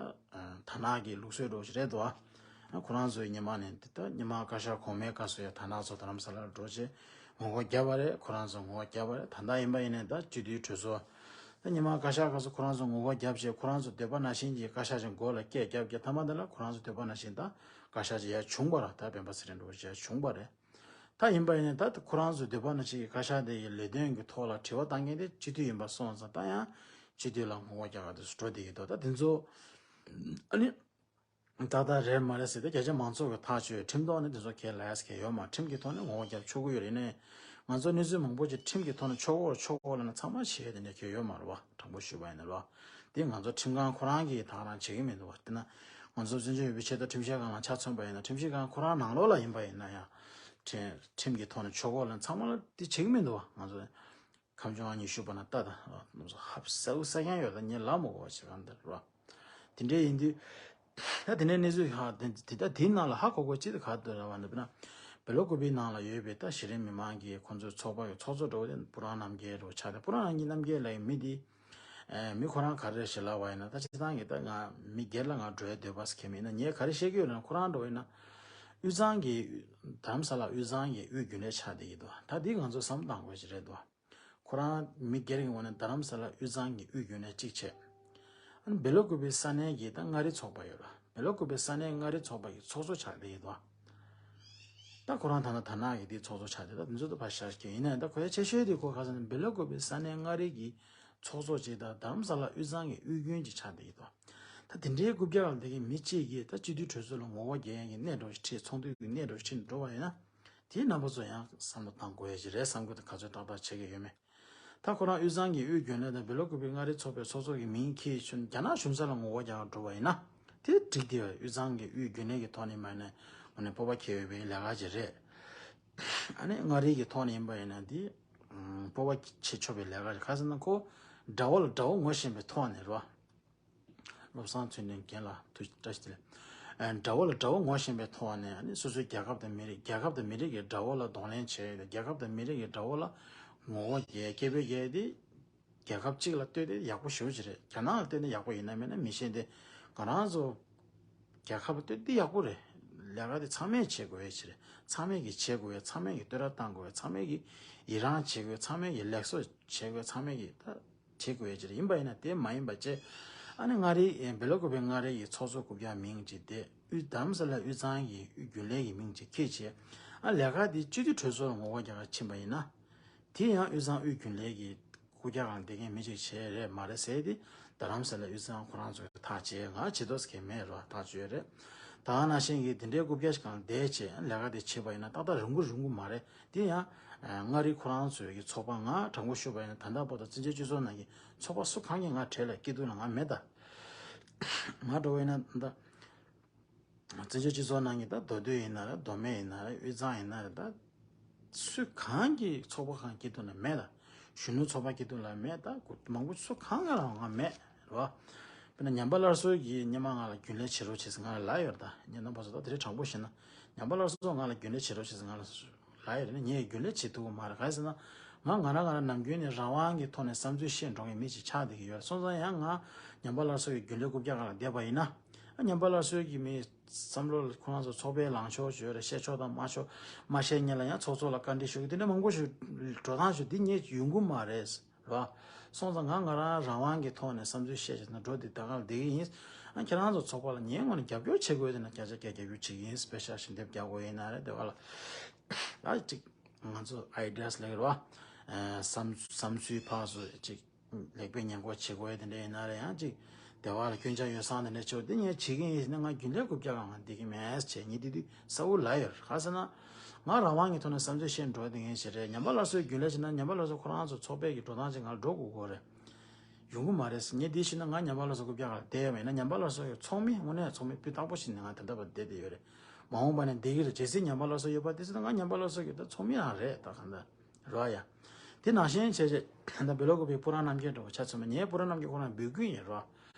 དར་ནག་གི་ལུགས་སྲོལ་འདྲ་བོ་ཞིག་རེད་དོ། ཨ་ཁོ་རང་ཚོའི་ཉི་མ་ནས་འདི་ད་ཉི་མ་བཀའ་ཤག་གོང་མའི་སྐབས་སུ་ཡང་དར་ནག་ཚོ་དྷ་རམ་ས་ལར་འགྲོ་བྱས་ངོ་རྒོལ་བརྒྱབ་པ་རེད། ཁོ་རང་ཚོ་ངོ་རྒོལ་བརྒྱབ་པ་རེད། ད་ལྟ་ཡིན་པ་ཡིན་ནའི་ད་སྤྱི་འཐུས་གྲོས་ཚོགས་ད་ཉི་མ་བཀའ་ཤག་སྐབས་སུ་ཁོ་རང་ཚོ་ངོ་རྒོལ་བརྒྱབ་བྱས་ཁོ་རང་ཚོ་འདོད་པ་ནང་བཞིན་གྱི་བཀའ་ཤག་ཅིག་མགོ་ལ་སྐད་བརྒྱབ་བརྒྱབ་མཐའ་མ་དེ་ལ་ཁོ་རང་ཚོ་འདོད་པ་ནང་བཞིན་ད་བཀའ་ཤག་ཅིག་ཡར་བྱུང་བ་རེད། ད་སྤེན་པ་ཚེ་རིང་འདྲ་བོ་ཅིག་ཡར་བྱུང་བ་རེད། ད་ཡིན་པ་ཡིན་ནའི་ད་ཁོ་རང་ཚོ་འདོད་པ་ནང་བཞིན་གྱི་བཀའ་ཤག་དེ་ཡི་ལས་དོན་གྱི་ཐོག་ལ་དྲི་བ་བཏང་མཁན་དེ་སྤྱི་འཐུས་ཡིན་པ་སོང་ཙང་ད་ཡང་སྤྱི་འཐུས་ལ་ངོ་རྒོལ་རྒྱག་ག་དེ་ཚོ་འགྲོ་བསྡད་ཀྱི་འདུག་ད་དེ་ཚོ་ཨ་ནི་ཏག་ཏག་རེད་མ་རེད་ཟེར་ཏེ་རྒྱ་ཆེ་མང་ཚོགས་ཀྱིས་ཐག་གཅོད། ཁྲིམས་ཐོག་ནས་དེ་ཚོ་གལ་ལ་ཡས་གལ་ཡོད་མ། ཁྲིམས་ཀྱི་ཐོག་ནས་ངོ་རྒོལ་རྒྱབ་ཆོག་གི་ཡོད་རེད། ནས་ང་ཚོ་གནས་ཚུལ་མང་པོ་ཅིག་ཁྲིམས་ཀྱི་ཐོག་ནས་ཆོག་གོ་ཆོག་གོ་ལབ་ན་ཚང་མ་བྱས་ཏེ་འདྲ་གལ་ཡོད་མ་རེད་བ། དྲང་པོ་ཞུས་པ་ཡིན་ན་རེད་བ། དེ་ང་ཚོ་ཁྲིམས་ཁང་ཁོ་རང་གིས་ད་ག་རང་བྱེད་ཀྱི་མི་འདུག་བ། དེ་ན་ང་ཚོ་བཙན་བྱོལ་བོད་མིའི་ཆེས་མཐོ་ཁྲིམས་ཞིབ་ཁང་ལ་ཆ་མཚོན་པ་ཡིན་ན་ཁྲིམས་ཞིབ་ཁང་ཁོ་རང་ནང་ལོགས་ལ་ཡིན་པ་ཡིན་ན་ཡང་ཁྲིམས་ཁྲིམས་ཀྱི་ཐོག་ནས་ཆོག་གོ་ལབ་ན་ཚང་མ་ལ་དེ་བྱེད་ཀྱི་མི་འདུག་བ། ང་ཚོ་ཁམས་ལྗོངས་ཉི་ཤུ་པ་ན་ལྟ་དང་། ཧབ་ས་ས་ཀྱང་ཡོད་ད་ཉེ་ལ་མོ་གོ་བ་ཞིག་གང་འདིར་རོ། དེ་འདྲའི་ཡིན་དུས་ ད་དེ་ནས་གནས་ཚུལ་ཧ་དེ་དེ་ད་དེའི་ནང་ལ་ཧ་གོ་གོ་ཅི་ད་ག་དུ་ར་བ་འདི་བེ་ན་བེ་ལོ་ཀུ་པེའི་ནང་ལ་ཡོད་པའི་ད་གཞི་རིམ་མི་མང་གི་ཁོང་ཚོའི་ཚོགས་པ་གི་ཚོགས་གཙོ་འགྲོ་བ་དེ་པུ་རང་རྣམ་རྒྱལ་རུ་ཆགས་ཏེ། པུ་རང་རང་གི་རྣམ་རྒྱལ་ལ་ཡི་མི་འདི་མི་ཁོ་རང་ག་རེ་ཞེས་ལབ་པ་ཡིན་ན། ད་སྤྱིར་བཏང་གི་ད་ང་མི་སྒེར་ལ་ང་འགྲོ་ཡ་འདོད་པ་ཟེར་མཁན་མིན་ན། ངས་ག་རེ་བཤད་ཀྱི་ཡོད་ན་ཁོ་རང་འགྲོ་བ་ཡིན་ན་དབུས་གཙང་གི་རྡ་རམ་ས་ལ་དབུས་གཙང་གི་དབུས་རྒྱུན་ལས་ཆགས་བསྡད་ཀྱི་འདུག་ད་འདི་ང་ཚོ་བསམ་བློ་བཏང་དགོས་ཀྱི་རེད་འདུག་ཁོ་རང་མི་སྒེར་གྱི་ངོས་ནས་རྡ་རམ་ས་ལ་དབུས་གཙང་གི་དབུས་རྒྱུན་ལས་གཅིག་བྱས། ཨ་ནི་བེ་ལོ་ཀུ་པེ་ས་གནས་ཀྱི་ད་མངའ་རིས་ཚོགས་པ་ཡོད་ར། བེ་ལོ་ཀུ་པེ་ས་གནས་མངའ་རིས་ཚོགས་པ་གི་ཚོགས་གཙོ་ཆགས་བསྡད་ཀྱི་འདུག་ད་ཁོ་རང་ད་ན་ད་ནག་གི་དེའི་ཚོགས་གཙོ་ཆགས་བསྡད། ད་འདི་ཚོ་ད་ཕར་བཞག་གི་ཡིན་ནའི་ད་གོ་ཡ་ཆེ་ཤོས་དེ་ཁོ་ག་ས་ནས་བེ་ལོ་ཀུ་པེ་ས་གནས་མངའ་རིས་ཀྱི་ཚོགས་གཙོ་གཅིག་དང་རྡ་རམ་ས་ལ་དབུས་གཙང་གི་དབུས་རྒྱུན་གཅིག་ཆགས་བསྡད་ཀྱི་འདུག་ད་དེ་འདྲའི་རྐུབ་བཀྱག་ལ་བསྡད་མཁན་མི་གཅིག་གིས་ད་སྤྱི་འཐུས་གྲོས་ཚོགས་ལ་ངོ་རྒོལ་རྒྱག་ཡག་གི་སྣེ་འདྲ་བོ་ཞིག་ཁྲིད། ཚོགས་འདུ་གི་སྣེ་འདྲ་བོ་ཞིག་ཁྲིད་འགྲོ་བ་ཡིན་ན། དེའི་རྣམ་པ་ཚོ་ཡང་བསམ་བློ་བཏང་དགོས་ཡ་ཞིག་རེད་བསམ་གི་འདུག་ག་ཚོད་ཏག་ཏག་བྱེད་ཀྱི་ཡོད་མེད། ད་ཁོ་རང་དབུས་གཙང་གི་དབུས་རྒྱུན་ལས་དང་བེ་ལོ་ཀུ་པེ་མངའ་རིས་ཚོགས་པའི་ཚོགས་གཙོ་གི་མིང་འཁྱེར་ཕྱིན་རྒྱ་ནག་གཞུང་ས་ལ་ངོ་རྒོལ་རྒྱག་འགྲོ་བ་ཡིན་ན། དེ་འགྲིག་བསྡད་པའི་དབུས་གཙང་གི་དབུས་རྒྱུན་ལས་ཀྱི་ཐོག་ནས་མ་ཡིན་ན་ངོ་ནས་སྤོབས་པ་འཁྱེར་འོས་པའི་ལས་ཀ་ཅིག་རེད། ཨ་ནི་མངའ་རིས་ཀྱི་ཐོག་ནས་ཡིན་པ་ཡིན་ན་དེ་སྤོབས་པ་བྱེད་ཆོག་པའི་ལས་ཀ་རེད། ག་ཟེར་ན་ཁོ་དགྲ་བོ་ལ་དགྲ་བོ་ངོ་ཤེས་པའི་ཐོག་ནས་རོ། བློ་བཟང་ཚུལ་ལྡན་རྒན་ལགས་ཐུགས་བཀྲ་ཤིས་བདེ་ལེགས། ཨ་དགྲ་བོ་ལ་དགྲ་བོ་ངོ་ཤེས་པའི་ཐོག་ནས་ཨ་ནི་སོ་སོའི་རྒྱལ་ཁབ་དང་མི་རིགས། རྒྱལ་ཁབ་དང་མི་རིགས་ཀྱི་དགྲ་བོ་ལ་གདོང་ལེན་བྱས་ཏེ། རྒྱལ་ཁབ་དང་མི་རིགས་ཀྱི་དགྲ་བོ་ལ་ངོ་རྒོལ་རྒྱག་སྐད་འབོད་རྒྱག་དེ་རྒྱལ་ཁབ་གཅིག་ལ་ལྟོས་ཏེ་ཡག་པོ་ཞེ་པོ་ཅིག་རེད། རྒྱ་ནག་ལ་ལྟོས་ནས་ཡག་པོ་ཡིན་ན་མིན་ན་མི་ཤེས་ཏེ། ང་རང་ཚོ་རྒྱལ་ཁབ་ལ་ལྟོས་ཏེ་ཡག་པོ་རེད། ལས་ཀ་དེ་ཚང་མས་བྱེད་དགོས་ཡ་ཅིག་རེད། ཚང་མས་ཀྱིས་བྱེད་དགོས་ཡ། ཚང་མས་ཀྱིས་བསྟོད་ར་བཏང་དགོས་ཡ། ཚང་མས་ཀྱིས་ཡི་རངས་བྱེད་དགོས་ཡ། ཚང་མས་ཀྱིས་ལེགས་གསོ་བྱེད་དགོས་ཡ། ཚང་མས་ཀྱིས་ད་བྱེད་དགོས་ཡ་ཅིག་རེད། ཡིན་པ་ཡིན་ན་དེ་མ་ཡིན་པ་བྱས། ཨ་ནི་མངའ་རིས་བེ་ལོ་ཀུ་པེ་མངའ་རིས་ཀྱི་ཚོགས་གཙོ་རྐུབ་བཀྱག་མིང་ཅིག་དེ་དབུས་རྡ་རམ་ས་ལ་དབུས་གཙང་གི་དབུས་རྒྱུན་ལས་ཀྱི་མིང་ཅིག་འཁྱེར་བྱས། ཨ་ལས་ཀ་དེ་སྤྱི་འཐུས་གྲོས་ཚོགས་ལ་ངོ་རྒོལ་རྒྱག་ག་ཕྱིན་པ་ཡིན་ན། དེ་ཡང་དབུས་གཙང་དབུས་རྒྱུན་ལས་ཀྱི་རྐུབ་བཀྱག་སྒང་བསྡད་མཁན་མི་གཅིག་བྱས་རེད་མ་རེད་ཟེར་ཏེ། རྡ་རམ་ས་ལ་དབུས་གཙང་ཁོ་རང་ཚོས་ཐག་བཅད། ང་བྱེད་དོ་ཟེར་མཁན་མེད་རོ། ཐག་གཅོད་རེད། ད་ག་ནང་བཞིན་གྱི་དེ་འདྲའི་རྐུབ་བཀྱག་ཞིག་སྒང་བསྡད་བྱས་ལས་ཀ་དེ་བྱེད་པ་ཡིན་ན་ཏག་ཏག་རིང་པོ་རིང་པོ་མ་རེད། དེ་ཡང་མངའ་རིས་ཁོ་རང་ཚོའི་གི་ཚོགས་པ། ང་དྲང་པོ་ཞུས་པ་ཡིན་ན་ད་ལྟ་བར་དུ་བཙན་བྱོལ་སྤྱི་ཚོགས་ནང་གི་ཚོགས་པ་སུ་གང་གིས་ང་གྲལ་ལ་སྐྱེལ་དུས་ལ་ང་མེད་ད། ང་འགྲོ་བ་ཡིན་ན་ད། བཙན་བྱོལ་སྤྱི་ཚོགས་ནང་གི་ད་མདོ་སྟོད་ཡིན་ན་རེད། མདོ་སྨད་ཡིན་ན་རེད། དབུས་གཙང་ཡིན་ན་རེད། ད་སུ་གང་གི་ཚོགས་པ་གང་སྐྱེལ་དུས་ལ་མེད་ད། གཞོན་ནུ་ཚོགས་པ་སྐྱེལ་དུས་ལ་མེད་ད། མང་པོ་སུ་གང་ག་ལ་ང་མེད་རེད་བ། དཔེར་ན་ཉམས་པ་སླར་གསོ་གིས་སྔོན་མ་ང་ལ་རྒྱུན་ལས་བྱེད་རོགས་བྱེད་ཟེར་ང་ལ་ལབ་ཡོད་རེད། ད་ངས་རྣམ་པ་ཚོ་ད་དེ་རིང་དྲང་པོ་བཤད་ན་ཉམས་པ་སླར་གསོ་ང་ལ་རྒྱུན་ལས་བྱེད་རོགས་བྱེད་ཟེར་ང་ལ་ལབ་ཡོད་རེད། ངས་རྒྱུན་ལས་བྱེད་ཐུབ་ཀྱི་མ་རེད། གང་ཡིན་ཟེར་ན་ང་ང་རང་ང་རང་ནམ་རྒྱུན་ནས་རང་དབང་གི་ཐོག་ནས་བསམ་ཚུལ་བཤད་འགྲོ་མཁན་མི་ཞིག་ཆགས་བསྡད་ཀྱི་ཡོད་རེད། སོང་ཙང་ཡང་ང་ཉམས་པ་སླར་གསོ་གི་རྒྱུན་ལས་རྐུབ་བཀྱག་སྒང་ལ་བསྡད་པ་ཡིན་ན། ཨ་ཉམས་པ་སླར་གསོ་གི་མི་བསམ་བློ་ལ་ཁོ་རང་ཚོ་ཚོགས་པའི་ལངས་ཕྱོགས་བརྗོད་རེད། བཤད་ཕྱོགས་དང་སྨྲ་ཕྱོགས་མ་བཤད་སྔོན་ལ་ཡང་ཚོགས་གཙོ་ལ་བཀའ་འདྲི་ཞུ་གི་དེ་འདྲ་མང་པོ་ཞིག་འགྲོ་སྟངས་ཞིག་འདི་ངས་ཡོང་གི་མ་རེད་རོ། སོང་ཙང་ང་ང་རང་རང་དབང་གི་ཐོག་ནས་བསམ་ཚུལ་བཤད་བྱས་ན་འགྲོ་འདི་ད་ག་ལ་བསྡད་ཀྱི་ཡིན། ཨ་ཁྱེད་རང་ཚོ་ཚོགས་པ་ལ་ངའི་ངོས་ནས་རྒྱབ་སྐྱོར་བྱེད་དགོས་དེ་ན་བརྒྱ་ཆ་བརྒྱ་རྒྱབ་སྐྱོར་བྱེད་ཀྱི་ཡིན། སྤེ་ཤལ་ཞིག་འདེབས་རྒྱག་དགོས་ཡིན་ན་རེད། དེ་བ་ལ་ཨ་ཅིག་ང་ཚོ་ཨའི་ཌི་ཡ་སི་ལེགས་རོ། བསམ་བསམ་ཚུལ་ཕར་ཚུར་ཅིག་ལེགས་སྤེལ་ཉེས་འགོག་བྱེད་དགོས་དེ་འདྲ་ཡིན་ན་རེད། ཡང་ཅིག་དེ་བ་ལ་སྐྱོན་ཆ་ཡོ་བསྲང་དེ་འདྲ་བྱེད་དགོས་དེ་ངས་བྱེད་ཀྱི་ཡིན་ཟེར་ན་ང་རྒྱུན་ལས་རྐུབ་བཀྱག་སྒང་ང་བསྡད་ཀྱི་མེད་ཟེར་བྱས་ངས་དེ་དུས་གསལ་བོ་ལབ་ཡོད་རེད། ག་ཟེར་ན་ང་རང་དབང་གི་ཐོག་ནས་བསམ་ཚུལ་བཤད་འགྲོ་དེ་ངས་བྱེད་རེད། ཉམས་པ་སླར་གསོའི་རྒྱུན་ལས་བྱེད་ན་ཉམས་པ་སླར་གསོ་ཁོ་རང་ཚོ་ཚོགས་པའི་གི་འགྲོ་སྟངས་ཅིག་ང་ལ་འགྲོ་དགོས་དགོས་རེད། ཡོང་གི་མ་རེད་ཟེར། ངས་འདི་བཤད་ན་ང་ཉམས་པ་སླར་གསོ་རྐུབ་བཀྱག་སྒང་ལ་བསྡད་ཡོད་མེད་ན། ཉམས་པ་སླར་གསོ་གི་ཚོགས་མི་དངོས་གནས་ཚོགས་མི་སྤུས་དག་པོ་ཞིག་ནས་ང་དེ་འདྲ་བ་བསྡད་བསྡད་ཡོད་རེད། མ་འོངས་པ་ནས་བསྡད་ཀྱི་རེད། གལ་སྲིད་ཉམས་པ་སླར་གསོ་ཡོད་པ་དེ་ཚོ་ང་ཉམས་པ་སླར་གསོ་གི་ད་ཚོགས་མི་རང་རེད། ད་གང་ལྟར་རོ་ཡ། དེ་ནང་བཞིན་བྱས་བྱས་ད་བེ་ལོ་ཀུ་པེ་སྤུ་ར་རྣམ་རྒྱལ་འདྲ་བོ་ཆ་མཚོན་པ། ངས་སྤུ་ར་རྣམ་རྒྱལ་ཁོ་རང་འབོད་སྐུལ་ཡིན་རོ།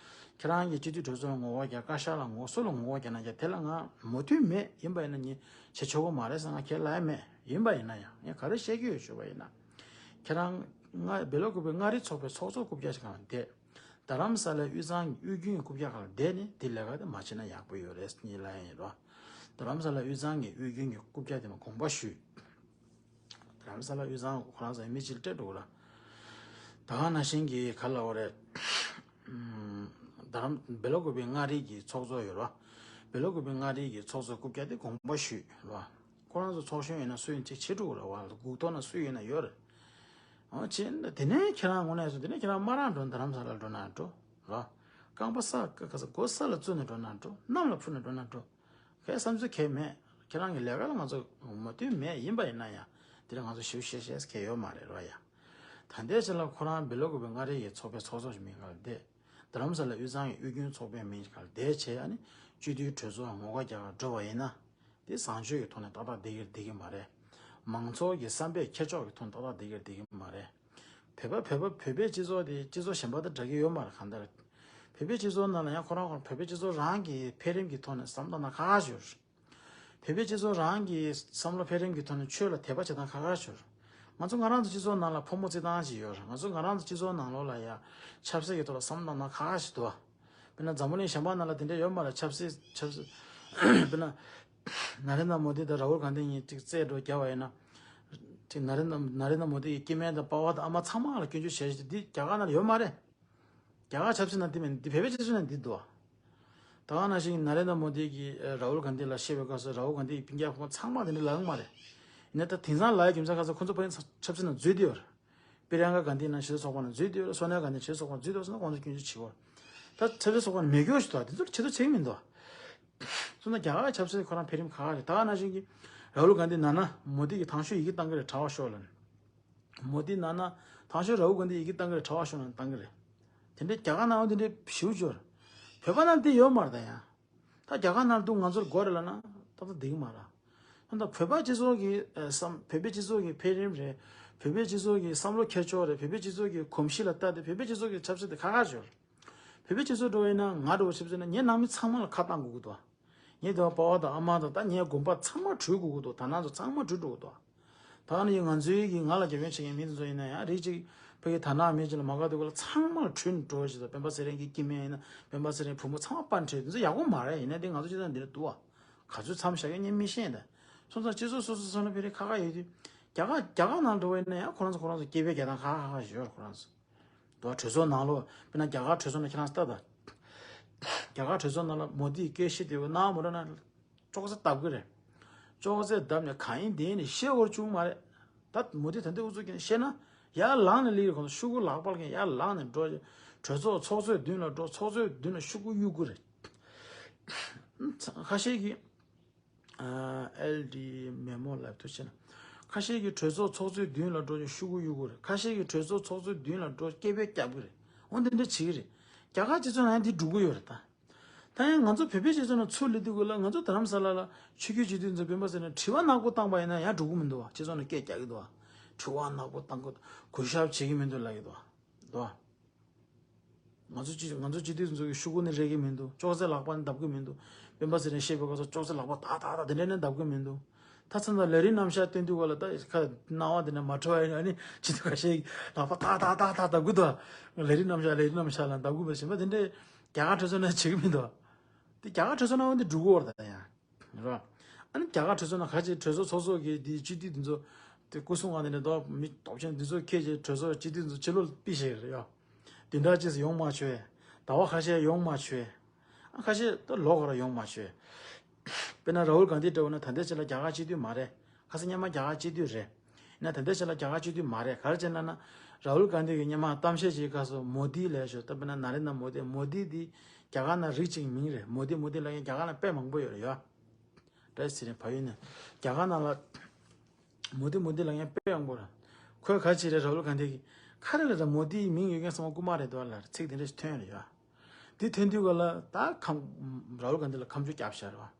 ཁྱེད་རང་གིས་སྤྱི་འཐུས་གྲོས་ཚོགས་ལ་ངོ་རྒོལ་རྒྱག་བཀའ་ཤག་ལ་ངོ་སོ་ལ་ངོ་རྒོལ་རྒྱག་ན་རྒྱག་དེ་ལ་ང་མོས་མཐུན་མེད། ཡིན་པ་ཡིན་ན་ངས་བྱེད་ཆོག་གི་མ་རེད་ཟེར་ང་ཁས་ལེན་ཡ་མེད། ཡིན་པ་ཡིན་ན་ཡང་ངས་ག་རེ་བཤད་ཀྱི་ཡོད་ཞུས་པ་ཡིན་ན། ཁྱེད་རང་ང་བེ་ལོ་ཀུ་པེ་མངའ་རིས་ཚོགས་པའི་ཚོགས་གཙོ་རྐུབ་བཀྱག་ཞིག་སྒང་ལ་བསྡད། རྡ་རམ་ས་ལའི་དབུས་གཙང་གི་དབུས་རྒྱུན་གྱི་རྐུབ་བཀྱག་སྒང་ལ་བསྡད་ནས་འདི་ལས་ཀ་དེ་མ་བྱེད་ན་ཡག་པོ་ཡོད་རེད་ངས་ལབ་ཡ་ཡིན་རོ། རྡ་རམ་ས་ལ་དབུས་གཙང་གི་དབུས་རྒྱུན་གྱི་རྐུབ་བཀྱག་དེ་མ་དགོངས་པ་ཞུས། རྡ་རམ་ས་ལ་དབུས་གཙང་ཁོ་རང་ཚོ་མི་གཅིག་ལ་སྤྲད་འགྲོ་གི་ར། ད་ག་ནང་བཞིན་གྱི་ག་ལབ་དགོས་རེད། ཨམ། རྡ་རམ་བེ་ལོ་ཀུ་པེ་མངའ་རིས་ཀྱི་ཚོགས་གཙོ་ཡོད་ར། བེ་ལོ་ཀུ་པེ་མངའ་རིས་ཀྱི་ཚོགས་གཙོ་རྐུབ་བཀྱག་དེ་དགོངས་པ་ཞུས་ར། ཁོ་རང་ཚོ་ཚོགས་གཞོན་ཡིན་ན་སུ་ཡིན་ཅིག་བྱེད་འགྲོ་གི་ར་བ། སྒུག་ཐོག་ན་སུ་ཡོད་ན་ཡོད་རེད། ཨོ་བྱས་ན་དེ་ནས་ཁྱེད་རང་དངོས་གནས་སུ་དེ་ནས་ཁྱེད་རང་མ་རང་འགྲོ། རྡ་རམ་ས་ལ་འགྲོ་ན་འགྲོ་ར། རྐང་པ་ས་ཀ་ས་མགོ་ས་ལ་བཙུགས་ནས་འགྲོ་ན་འགྲོ། གནམ་ལ་འཕུར་ནས་འགྲོ་ན་འགྲོ། ཁའི་བསམ་ཚུལ་གང་ཡང་མེད། ཁྱེད་རང་གི་ལས་ཀ་ལ་ང་ཚོ་མོས་མཐུན་མེད། ཡིན་པ་ཡིན་ན་ཡང་དེ་ལ་ང་ཚོ་ཞིབ་བཤད་བཤད་མཁན་ཡོད་མ་རེད་རོ་ཡ། ད་ལྟའི་ཆ་ལ་ཁོ་རང་བེ་ལོ་ཀུ་པེ་མངའ་རིས་ཀྱི་ཚོགས་པའི་ཚོགས་གཙོ་ཞིག་མིན་ག་ལ་བསྡད། རྡ་རམ་ས་ལ་དབུས་གཙང་གི་དབུས་རྒྱུན་ཚོགས་པའི་མིང་ག་ལ་བསྡད་བྱས། ཨ་ནི་སྤྱི་འཐུས་གྲོས་ཚོགས་ངོ་རྒོལ་རྒྱག་ག་འགྲོ་བ་ཡིན་ན། དེ་བཟང་སྤྱོད་ཀྱི་ཐོག་ནས་ཏག་ཏག་བསྡད་ཀྱི་རེད་བསྡད་ཀྱི་མ་རེད། མང་ཚོགས་ཀྱི་བསམ་པའི་འཁྱེར་ཕྱོགས་ཀྱི་ཐོག་ནས་ཏག་ཏག་བསྡད་ཀྱི་རེད་བསྡད་ཀྱི་མ་རེད། བོད་པ་བོད་པ་བོད་པའི་སྤྱི་ཚོགས་དེ་སྤྱི་ཚོགས་གཞན་པ་དང་འདྲ་གི་ཡོད་མ་རེད། གང་ལྟར། བོད་པའི་སྤྱི་ཚོགས་ནང་ལ་ཡང་ཁོ་རང་ཁོ་རང་བོད་པའི་སྤྱི་ཚོགས་རང་གི་འཕེལ་རིམ་གྱི་ཐོག་ནས་བསམ་བློ་བཏང་ན་ཁག་ཁག་ཞིག་ཡོད་རེད། བོད་པའི་སྤྱི་ཚོགས་རང་གི་བསམ་བློ་འཕེལ་རིམ་གྱི་ཐོག་ནས་ཆོས་ལ་དད་པ་བྱེད་སྟངས་ཁག་ཁག་ཞིག་ཡོད་རེད། ང་ཚོ་ང་རང་ཚོ་སྤྱི་ཚོགས་ནང་ལ་ཕོ་མོ་བརྩི་སྟངས་ཤིག་ཡོད་རེད། ང་ཚོ་ང་རང་ཚོ་སྤྱི་ཚོགས་ནང་ལོགས་ལ་ཡང་ཆབ་སྲིད་ཀྱི་ཐོག་ལ་བསམ་བློ་བཏང་ན་ཁག་ཁག་ཞིག་འདུག་དཔེར་ན་འཛམ་བུ་གླིང་གཞན་པ་ནང་ལ་དེ་འདྲ་ཡོད་མ་རེད། ཆབ་སྲིད་ཆབ་སྲིད་དཔེར་ན་ན་རེན་དྲ་མོ་དི་དང་རཱ་ཧུལ་གྷན་དྷི་གཉིས་གཅིག་རྩེད་འགྲོ་རྒྱག་པ་ཡིན་ན། གཅིག་ན་རེན་དྲ་ན་རེན་དྲ་མོ་དི་ཡི་སྐྱེ་དམན་དང་པ་ཕ་དང་ཨ་མ་ཚང་མ་ལ་སྐྱོན་བརྗོད་བྱས་ཏེ་འདི་རྒྱ་གར་ནང་ལ་ཡོད་མ་རེད། རྒྱ་གར་ཆབ་སྲིད་ནང་འདི་མེད། འདི་བོད་པའི་སྤྱི་ཚོགས་ནང་འདི་འདུག་ད་ག་ནང་བཞིན་ན་རེན་དྲ་མོ་དི་གིས་རཱ་ཧུལ་གྷན་དྷི་ལ་བཤད་པའི་སྐབས་སུ་རཱ་ཧུལ་གྷན་དྷི་ཡི་སྤུན་ཀྱག་ཕོ་མོ་ཚང་མ་དེ་འདྲ་ལབ་ཡོད་མ་རེད། ཡིན་ན་ད་དེང་སང་ལབ་ཡག་རྒྱུ་མཚན་ག་ཚོད་ཁོ་ཚོ་ཕ་གིའི་ཆབ་སྲིད་ནང་འཛུལ་བསྡད་ཡོད་རེད། པི་རིང་ཀ་གྷན་དྷི་ནང་ཕྱི་སྲིད་ཚོགས་པ་ནང་འཛུལ་བསྡད་ཡོད་རེད། སོ་ནིའ་གྷན་དྷི་ཕྱི་སྲིད་ཚོགས་པ་ནང་འཛུལ་བསྡད་ཡོད་ཟེར་ན་ཁོང་ཚོ་སྐྱོན་བརྗོད་བྱེད་ཀྱི་ཡོད་རེད། ད་ཕྱི་སྲིད་ཚོགས་པ་ནང་མེད་སྐྱོན་ཞིག་འདུག་དེ་ཚོར་བྱེད་དུ་བྱེད་ཀྱི་མི་འདུག་སོང་ཙང་རྒྱ་གར་ཆབ་སྲིད་ཁོ་རང་འཕེལ་རིམ་ཁག་ཁག་རེད། ད་ག་ནང་བཞིན་གྱི་རཱ་ཧུལ་གྷན་དྷི་ན་ན་མོ་དི་གིས་དང་ཤོས་ཡི་གེ་བཏང་གི་རེད། གྲྭ་པ་ཤོག་ལབ་ནས། མོ་དི་ན་ན་དང་ཤོས་རཱ་ཧུལ་གྷན་དྷི་ཡི་གེ་བཏང་གི་རེད། གྲྭ་པ་ཤོག་ལབ་ནས་བཏང་གི་རེད། དེ་འདྲའི་རྒྱ་གར་ནང་ཡང་དེ་འདྲའི་ཞེ་པོ་ཅིག་ཡོད་རེད། བོད་པ་ནང་དེ་ཡོད་མ་རེད་ད་ཡང་། ད་རྒྱ་གར་ནང་དུ་ང་ཚོར་དགོས་རེད་ལབ་ན་ཏག་ཏག་འགྲིག་གི་མ་རེད། ད་ལྟ་བོད་པ་སྤྱི་ཚོགས་ཀྱི་ཨ་བསམ་བོད་པའི་སྤྱི་ཚོགས་ཀྱི་འཕེལ་རིམ་རེད། བོད་པའི་སྤྱི་ཚོགས་ཀྱི་བསམ་བློ་འཁྱེར་ཕྱོགས་རེད། བོད་པའི་སྤྱི་ཚོགས་ཀྱི་གོམས་གཤིས་ལ་ལྟ་སྟེ་བོད་པའི་སྤྱི་ཚོགས་ཀྱི་ཆབ་སྲིད་དེ་ཁག་ཁག་ཅིག་ཡོད་རེད། བོད་པའི་སྤྱི་ཚོགས་འགྲོ་བ་ཡིན་ན་ང་འདྲ་བོ་ཆབ་སྲིད་ན་ངའི་ནང་མི་ཚང་མ་ལ་ཁ་བཏང་དགོས་ཀྱི་འདུག་ངའི་དེ་བ་པ་ཕ་དང་ཨ་མ་དང་ད་ངའི་དགོན་པ་ཚང་མ་བྲོས་དགོས་ཀྱི་འདུག་དར་ནག་ཚོ་ཚང་མ་བྲོས་འགྲོ་གི་འདུག་ད་ནི་ང་ཚོའི་གི་ང་ལ་རྒྱབ་སྐྱོར་བྱེད་མཁན་མི་དེ་ཚོ་ཡིན་ན་ཡང་རིགས་གཅིག་ཕ་གི་དར་ནག་མི་གཅིག་ལ་མ་དགའ་དུས་སྐབས་ལ་ཚང་མ་ལ་བྲོས་ནས་འགྲོ་བ་ཞིག་དང་། སྤེན་པ་ཚེ་རིང་གི་སྐྱེ་དམན་ཡིན་ན་སྤེན་པ་ཚེ་རིང་བུ་མོ་ཚང་མ་སྤར་བྲོས། དེ་ཚོ་ཡག་པོ་མ་རེད། ཡིན་ན་དེ་ང་ཚོ་སྤྱི་ཚོགས་འདི་ལ་འདུག་བ། ག་ཚོད་མཚམས་བཞག་ཡོད་ངས་མི་ཤེས་ད། སོང་ཙང་སྤྱི་ཚོགས་སོ་སོ་སོ་ན་ཕ་གི་ཁ་ཁ་ཡོད་དུས་རྒྱ་གར་རྒྱ་གར་ནང་འགྲོ་བ་ཡིན་ན་ཡང་ཁོ་རང་ཚོ་ཁོ་རང་ཚོ་སྐད་འབོད་རྒྱག་སྟངས་ཁ་ཁ་ཁ་ཁ་ཞིག་ཡོད་རེད་ཁོ་རང་ཚོ། དོ་གྲོས་ཚོགས་ནང་ལོགས་དཔེར་ན་རྒྱ་གར་གྲོས་ཚོགས་ནང་ཁྱེད་རང་ལྟ་དང་། རྒྱ་གར་གྲོས་ཚོགས་ནང་ལ་མོ་དིས་སྐད་བཤད་དེ་གནང་མ་གནང་ན་ཅོག་ཙེ་བརྡབ་གི་རེད། ཅོག་ཙེ་བརྡབ་ནས་གང་ཡིན་དེ་ཡིན་ནས་བཤད་དགོས་བྱུང་མ་རེད། ད་མོ་དི་ད་ལྟ་ཨུ་ཚུགས་ཀྱིས་བཤད་ན་ཡར་ལངས་ནས་སླེབས་རེད། ཁོང་ཚོ་ཤོག་གུ་ལག་པ་ལ་ཡར་ལངས་ནས་འགྲོ། གྲོས་ཚོགས་ཚོགས་གཙོའི་མདུན་ལ་འགྲོ། ཚོགས་གཙོའི་མདུན་ལ་ཤོག་གུ་གཡུག་གི་རེད། ཁ་ཤས་ཀྱིས། ཨ། ཨེལ་ཌི་མེ་མོ་ལབ་ཐུབ་ཆེ་ན། ཁ་ཤས་ཀྱིས་གྲོས་ཚོགས་ཚོགས་གཙོའི་མདུན་ལ་འགྲོ་ནས་ཤོག་གུ་གཡུག་གི་རེད། ཁ་ཤས་ཀྱིས་གྲོས་ཚོགས་ཚོགས་གཙོའི་མདུན་ལ་འགྲོ་སྐད་འབོད་རྒྱབ་ཀྱི་རེད། འོ་འདི་འདྲ་བྱེད་ཀྱི་རེད། རྒྱ་གར་སྤྱི་ཚོགས་ནང་འདི་འགྲོ་གི་ཡོད་རེད་ད། ད་ཡང་ང་ཚོ་བོད་པའི་སྤྱི་ཚོགས་ནང་ཚུར་སླེབས་དུས་སྐབས་ལ་ང་ཚོ་རྡ་རམ་ས་ལ་ལ་ཆོས་བརྒྱུད་སྤྱི་འཐུས་ཚོ་སྤེན་པ་ཚེ་རིང་དྲི་བ་ནག་པོ་བཏང་པ་ཡིན་ན་ཡང་འགྲོ་གི་མི་འདུག་བ། སྤྱི་ཚོགས་ནང་སྐད་རྒྱག་གི་འདུག་བ། དྲི་བ་ནག་པོ་བཏང་གི་འདུག་གུས་ཞབས་བྱེད་ཀྱི་མི་འདུག་ལབ་ཀྱི་འདུག་བ། འདུག་བ། ང་ཚོ་སྤྱི་ང་ཚོ་སྤྱི་འཐུས་ཚོ་གི་ཤོག་གུ་ནི་རེག་གི་མི་འདུག་ཅོག་ཙེ་ལག་པ་ནི་བརྡབ་གི་མི་འདུག་སྤེན་པ་ཚེ་རིང་བཤད་པའི་སྐབས་སུ་ཅོག་ཙེ་ལག་པ་ཏག་ཏག་ཏག་དེ་འདྲ་ནི་བརྡབ་གི་མི་འདུག་ད་མཚམས་མཚམས་ལས་རིམ་རྣམ་གཞག་སྟོན་དུས་སྐབས་ལ་ད་ཁ་སྣང་བ་དེ་འདྲ་མ་འཕྲོད་པ་ཡིན་ན་ནི་སྤྱི་འཐུས་ཁ་ཤས་ཀྱིས་ལག་པ་ཏག་ཏག་ཏག་ཏག་བརྡབ་གི་འདུག་ལས་རིམ་རྣམ་གཞག་ལས་རིམ་རྣམ་གཞག་ལ་བརྡབ་གི་འདུག་ཟེར་བ་དེ་འདྲ་རྒྱ་གར་གྲོས་ཚོགས་ནང་བྱེད་གི་མི་འདུག་དེ་རྒྱ་གར་གྲོས་ཚོགས་ནང་འོན་ཏེ་འགྲོ་གི་ཡོད་རེད་ད་ཡང་། རེད་བ། ཨ་ནི་རྒྱ་གར་གྲོས་ཚོགས་ནང་ཁ་ཅིག་གྲོས་ཚོགས་ཚོགས་གཙོ་གིས་དེའི་སྤྱི་འཐུས་དེ་ཚོ་དེ་སྐུ་སྲུང་བ་དེ་འདྲ་འདུག་མི་སྟོབས་ཆེན་དེ་ཚོ་ཁྱེད་ཀྱིས་གྲོས་ཚོགས་སྤྱི་འཐུས་དེ་ཚོ་ཕྱི་ལོགས་ཕུད་བཞག་གི་རེད་ཡ། བདུན་ཕྲག་གཅིག་ཙམ་ཡོང་མ་བྱོས། ཟླ་བ་ཁ་ཤས་ཡོང་མ་བྱོས། ཨ་ཁ་ཤས་ད་ལོ་ག་ར་ཡོང་མ་བྱོས། དཔེར་ན་རཱ་ཧུལ་གྷན་དྷི་འདྲ་བོ་ན་ད་ལྟའི་ཆ་ལ་རྒྱ་གར་སྤྱི་འཐུས་མ་རེད། ཁ་སང་སྔོན་མ་རྒྱ་གར་སྤྱི་འཐུས་རེད། ཡིན་ན་ད་ལྟའི་ཆ་ལ་རྒྱ་གར་སྤྱི་འཐུས་མ་རེད། ག་རེ་བྱས་ན་ན། རཱ་ཧུལ་གྷན་དྷི་གིས་སྔོན་མ་གཏམ་བཤད་ཅིག་སྐབས་སུ་མོ་དི་ལབ་ཤག་ད་དཔེར་ན་ན་རེན་དྲ་མོ་དི། མོ་དི་འདི་རྒྱ་གར་ནང་རིགས་གཅིག་མིང་རེད། མོ་དི་མོ་དི་ལབ་མཁན་རྒྱ་གར་ནང་དཔེ་མང་པོ་ཡོད་རེད་ཡ། བཀྲ་ཤིས་ཚེ་རིང་བལ་ཡུལ་ནས་རྒྱ་གར་ནང་ལ་མོ་དི་མོ་དི་ལབ་མཁན་དཔེ་མང་པོ་རེད། ཁོས་ག་རེ་བྱས་རེད། རཱ་ཧུལ་གྷན་དྷི་གིས་ག་རེ་ལབ་རེད། མོ་དིའི་མིང་ཡོད་མཁན་ཚང་མ་རྐུན་མ་རེད་འདུག་ལབ་ཚིག་དེ་འདྲ་ཞིག་ཐོན་རེད་ཡ། དེ་ཐོན་དུས་སྐབས་ལ་ད་ཁམས་རཱ་ཧུལ་གྷན་དྷི་ལ་ཁ་མཆུ་བརྒྱབ་བཞག་རེད་བ།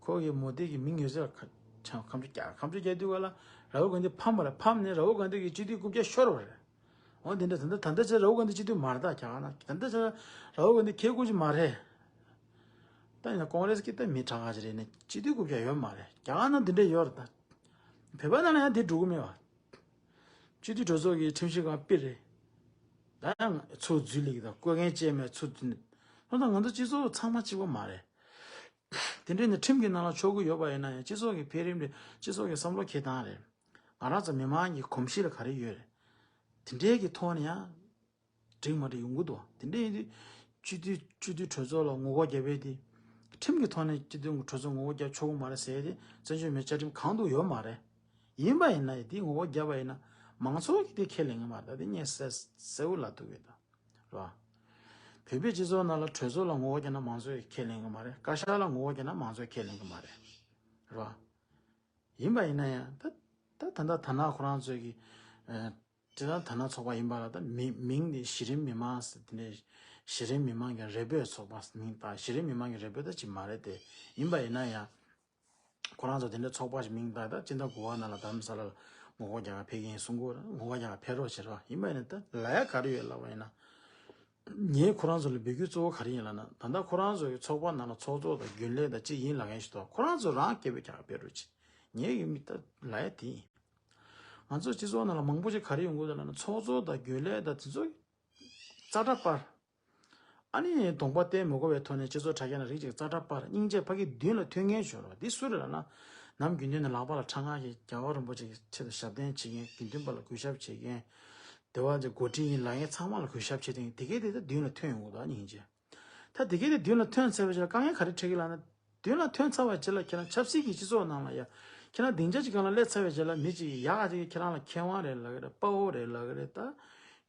ཁོ་གིས་མོ་དི་གི་མིང་ཡོད་ཚད་ཁ་ཁ་མཆུ་བརྒྱབ། ཁ་མཆུ་བརྒྱབ་དུས་སྐབས་ལ་རཱ་ཧུལ་གྷན་དྷི་ཕམ་པ་རེད། ཕམ་ནས་རཱ་ཧུལ་གྷན་དྷི་གི་སྤྱི་འཐུས་རྐུབ་བཀྱག་ཤོར་བ་རེད། འོ་དེ་འདྲ། ད་ལྟ་ད་ལྟ་ཆ་རཱ་ཧུལ་གྷན་དྷི་སྤྱི་འཐུས་མ་རེད་ད་རྒྱ་གར་ནང་། ད་ལྟ་ཆ་རཱ་ཧུལ་གྷན་དྷི་ཁེ་ཀུ་ཅི་མ་རེད། ད་ཡིན་ན་ཀོང་རེས་ཀྱི་ད་མི་གྲངས་ཀ་ཅི་རེད་ནས་སྤྱི་འཐུས་རྐུབ་བཀྱག་ཡོད་མ་རེད། རྒྱ་གར་ནང་དེ་འདྲ་ཡོད་རེད་ད། བོད་པ་ནང་ལ་ཡང་དེ་འགྲོ་གི་མེད་བ། སྤྱི་འཐུས་གྲོས་ཚོགས་ཀྱི་ཁྲིམས་ཞིབ་ཁང་པི་རེད། ད་ཡང་ཚུར་འཛུལ་ལེགས་དང་བསྐོ་མཁན་ཅན་མེད་ཚུར་འཛུལ། ད་ང་ཚོ་སྤྱི་ཚོགས་ཚང་མ་གཅིག་པ་མ་རེད། དེ་འདྲས་ནས་ཁྲིམས་ཀྱི་ནང་ལ་ཆོག་གི་ཡོད་པ་ཡིན་ན་ཡང་སྤྱི་ཚོགས་ཀྱི་འཕེལ་རིམ་རེད། སྤྱི་ཚོགས་ཀྱི་བསམ་བློ་འཁྱེར་སྟངས་རེད། ང་རང་ཚོ་མི་མང་གི་གོམས་གཤིས་ལ་ག་རེ་ཡོད་རེད། དེ་འདྲས་ཀྱི་ཐོག་ནས་ཡང་འགྲིག་མ་འགྲིག་ཡོང་གི་འདུག་དེ་འདྲ་ཡིན་དུས་སྤྱི་འཐུས་སྤྱི་འཐུས་གྲོས་ཚོགས་ལ་ངོ་རྒོལ་རྒྱབ་པའི་དེ། ཁྲིམས་ཀྱི་ཐོག་ནས་སྤྱི་འཐུས་གྲོས་ཚོགས་ངོ་རྒོལ་རྒྱབ་ཆོག་གི་མ་རེད་ཟེར་ཏེ་བཙན་བྱོལ་མི་བཅའ་ཁྲིམས་གང་དུ་ཡོད་མ་རེད། ཡིན་པ་ཡིན་ན་དེ་ངོ་རྒོལ་རྒྱབ་པ་ཡིན་ན་མང་ཚོགས་ཀྱིས་དེ་ཁས་ལེན་གི་མ་རེད། ད་དེ་ངས་གསལ་གསལ་བོ་ལབ་ཐུབ་ཀྱི་ད་རེད་བ། བོད་པའི་སྤྱི་ཚོགས་ནང་ལ་གྲོས་ཚོགས་ལ་ངོ་རྒོལ་རྒྱབ་ན་མང་ཚོགས་ཀྱིས་ཁས་ལེན་གི་མ་རེད། བཀའ་ཤག་ལ་ངོ་རྒོལ་རྒྱབ་ན་མང་ཚོགས་ཁས་ལེན་གི་མ་རེད། རེད་བ། ཡིན་པ་ཡིན་ན་ཡང་ད་ད་ད་ལྟ་དར་ནག་ཁོ་རང་ཚོས་ཀྱི། ཨ། དེ་ལ་དར་ནག་ཚོགས་པ་ཡིན་པ་ལ་ད་མི་མིང་དེ་གཞི་རིམ་མི་མང་ཟེར་དེ་འདྲའི་གཞི་རིམ་མི་མང་གི་རེ་འབོད་ཚོགས་པ་མིང་བཏགས། གཞི་རིམ་མི་མང་གི་རེ་འབོད་ད་ཅིག་མ་རེད་དེ། ཡིན་པ་ཡིན་ན་ཡང་ཁོ་རང་ཚོ་དེ་འདྲའི་ཚོགས་པ་ཞིག་མིང་བཏགས། ད་སྤྱི་ཟླ་དགུ་པ་ནང་ལ་དྷ་རམ་ས་ལ་ལ་ངོ་རྒོལ་རྒྱག་ག་ཕེབས་ཀྱི་ཡིན་གསུང་གི་ཡོད་རེད། ངོ་རྒོལ་རྒྱག་ག་ཕེབས་རོགས་བྱེད་རོགས། ཡིན་པ་ཡིན་ན་ད་ལབ་ཡག་ག་རེ་ཡོད་ལབ་པ་ཡིན་ན། ངས་ཁོ་རང་ཚོ་ལ་འབོད་སྐུལ་གཙོ་བོ་ག་རེ་ཡིན་ལབ་ན། ད་ལྟ་ཁོ་རང་ཚོ་གི་ཚོགས་པ་ནང་ལ་ཚོགས་གཙོ་དང་རྒྱུན་ལས་དང་གཅིག་ཡིན་ལབ་མཁན་ཞིག་འདུག་ཁོ་རང་ཚོ་རང་སྐད་འབོད་རྒྱག་ག་ཕེབས་རོགས་གྱིས། ངའི་ཡུལ་མི་ད་ལབ་ཡ་དེ་ཡིན། ང་ཚོ་སྤྱི་ཚོགས་ནང་ལ་མང་པོ་ཞིག་ག་རེ་ཡོང་གི་འདུག་ལབ་ན། ཚོགས་གཙོ་དང་རྒྱུན་ལས་དང་དེ་ཚོ་རྩ་ཁྲ་སྤར། ཨ་ནི་གདོང་པ་བསྟན་མི་དགོས་པའི་ཐོག་ནས་སྤྱི་ཚོགས་དྲ་རྒྱ་ནང་རིགས་གཅིག་རྩ་ཁྲ་སྤར། སྙིང་རྗེ་ཕ་གི་མདུན་ལ་ཐོན་མཁན་བྱོས་རོགས། འདི་སུ་རེད་ལབ་ན། ནམ་རྒྱུན་དུ་ནས་ལག་པ་ལ་ཁྲ་ངར་གྱིས་རྒྱལ་བ་རིན་པོ་ཆེ་གི་ཆེད་དུ་ཞབས་བརྟན་བྱེད་མཁན། དགེ་འདུན་པ་ལ་གུས་ཞབས་བྱེད་མཁན། སྡེ་བ་ཚོའི་འགོ་ཁྲིད་ཡིན་ལབ་མཁན་ཚང་མ་ལ་གུས་ཞབས་བྱེད་མཁན་དེ་གས་དེ་ད་མདུན་ལ་ཐོན་ཡོང་གི་འདུག་སྙིང་རྗེ། ད་དེ་གས་དེ་མདུན་ལ་ཐོན་ཚར་བའི་རྗེས་ལ་དཀའ་ངལ་ག་རེ་འཕྲད་ཀྱི་ལབ་ན། མདུན་ལ་ཐོན་ཚར་བའི་རྗེས་ལ་ཁྱེད་རང་ཆབ་སྲིད་ཀྱི་སྤྱི་ཚོགས་ནང་ལ་ཡ། ཁྱེད་རང་སྡིངས་ཆ་གཅིག་སྒང་ལ་སླེབས་ཚར་བའི་རྗེས་ལ་མི་གཅིག་གིས་ཡག་ག་ཅིག་གིས་ཁྱེད་རང་ལ་མཁས་དབང་རེད་ལབ་ཀྱི་རེད། དཔའ་བོ་རེད་ལབ་ཀྱི་རེད། ད་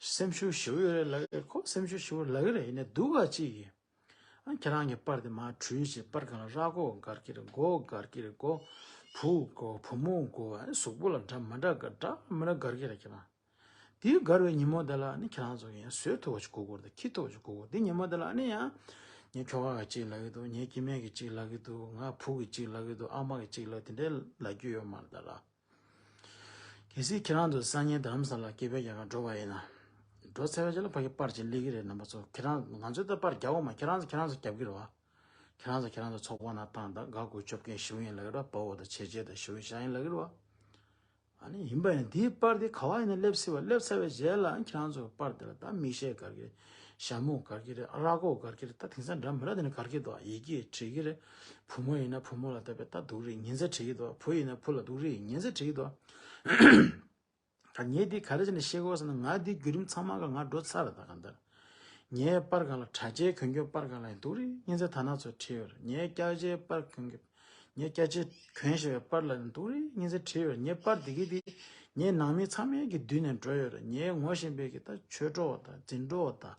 སེམས་ཤུགས་ཞེ་པོ་ཡོད་རེད་ལབ་ཀྱི་རེད། ཁོ་སེམས་ཤུགས་ཞེ་པོ་ལབ་ཀྱི་རེད། ཡིན་ནའི་སྡུག་ག་ཅིག་གིས། ཨ། ཁྱེད་རང་གི་པར་དེ་མར་བྲུས་བྱས། པར་སྒང་ལ་ར་སྒོ་སྒར་གྱི་རེད། མགོ་སྒར་གྱི་རེད། མགོ་བུ་མགོ་བུ་མོ་མགོ། ཨ་ནི་གཟུགས་པོ་ལ་འདྲ་མི་འདྲ་སྒར། འདྲ་མི་འདྲ་སྒར་གྱི་རེད་ཁྱེད་རང་། དེའི་སྒར་བའི་ཉིན་མོ་དེ་ལ་ནི་ཁྱེད་རང་ཚོ་ཡང་བཟོད་ཐུབ་པ་ཞིག་དགོས་ཀྱི་རེད། འཁྱེར་ཐུབ་པ་ཞིག་དགོས་ཀྱི་རེད། དེ་ཉིན་མོ་དེ་ལ་ནི་ཡང་ངའི་ཁྱོ་ག་གིས་གཅིག་ལབ་ཀྱི་འདུག་ངའི་སྐྱེ་དམན་གྱིས་གཅིག་ལབ་ཀྱི་འདུག་ང་བུ་གིས་གཅིག་ལབ་ཀྱི་འདུག་ཨ་མ་གིས་གཅིག་ལབ། དེ་འདྲའི་ལབ་རྒྱུ་ཡོད་མ་རེད་ད་ལ། གལ་སྲིད་ཁྱེད་རང་ཚོ་སང་ཉིན་རྡ་རམ་ས་ལ་སྐད་འབོད་རྒྱག་གར་འགྲོ་བ་ཡིན་ན། འགྲོ་ཚར་བའི་རྗེས་ལ་ཕ་གི་པར་ཅིག་སླེབས་ཀྱི་རེད། རྣམ་པ་ཚོ། ཁྱེད་རང་། ང་ཚོས་ད་པར་རྒྱག་འོང་མ། ཁྱེད་རང་ཚོ་ཁྱེད་རང་ཚོ་རྒྱབ་ཀྱི་རེད་བ། ཁྱེད་རང་ཚོ་ཁྱེད་རང་ཚོ་ཚོགས་པ་ནང་བཏང་། ད་དགའ་དགུ་ཆོབ་མཁན་ཞེ་པོ་ཡིན་ལབ་ཀྱི་རེད་བ། དཔའ་བོ་དང་བྱས་རྗེས་དང་ཞེ་པོ་བཞག་ཡིན་ལབ་ཀྱི་རེད་བ། ཨ་ནི་ཡིན་པ་ཡིན་ན་དེའི་པར་དེ་ག་བ་ཡིན་ན་སླེབས་སྲིད་པ། སླེབས་ཚར་བའི་རྗེས་ལ་ཁྱེད་རང་ཚོ་པར་དེ་ལ་ད་མིག་ཤེལ་སྒར་གྱི་རེད། ཞྭ་མོ་སྒར་གྱི་རེད། ར་སྒོ་སྒར་གྱི་རེད། ད་དེང་སང་འདྲ་མི་འདྲ་དེ་ནས་སྒར་གྱི་འདུག་ཡི་གེ་བྲིས་ཀྱི་རེད། བུ་མོ་ཡིན་ན་བུ་མོ་ལ་ད་དཔེ་ད་སྡུག་རུས་ཉེས་འཛུགས་བྱེད་ཀྱི་འདུག་བུ་ཡིན་ན་བུ་ལ་སྡུག་རུས་ཉེས་འཛུགས་བྱེད་ཀྱི་འདུག་ད་ངས་འདི་ག་རེ་བྱས་ནས་ཤེས་དགོས་ཟེར་ན། ང་འདི་བརྒྱུད་རིམ་ཚང་མ་ག་ང་འགྲོ་ཚར་རེད། ད་གང་ལྟར་ངའི་པར་སྒང་ལ། དྲ་རྒྱའི་གྱོན་གོས་པར་སྒང་ལ་སྡུག་རུས་ཉེས་འཛུགས་ད་ན་ཚོ་བྲིས་ཡོད་རེད། ངའི་སྐྱག་རྫས་པར་གྱོན་གོས། ངའི་སྐྱག་རྫས་གྱོན་བཞིན་པའི་པར་ལ་སྡུག་རུས་ཉེས་འཛུགས་བྲིས་ཡོད་རེད། ངའི་པར་འདི་གི་འདི་ངའི་ནང་མི་ཚང་མའི་གི་མདུན་ནས་འགྲོ་ཡོད་རེད། ངའི་ངོ་ཤེས་པའི་གི་ད་ཆོས་གྲོགས་དང་འཛིན་གྲོགས་དང་།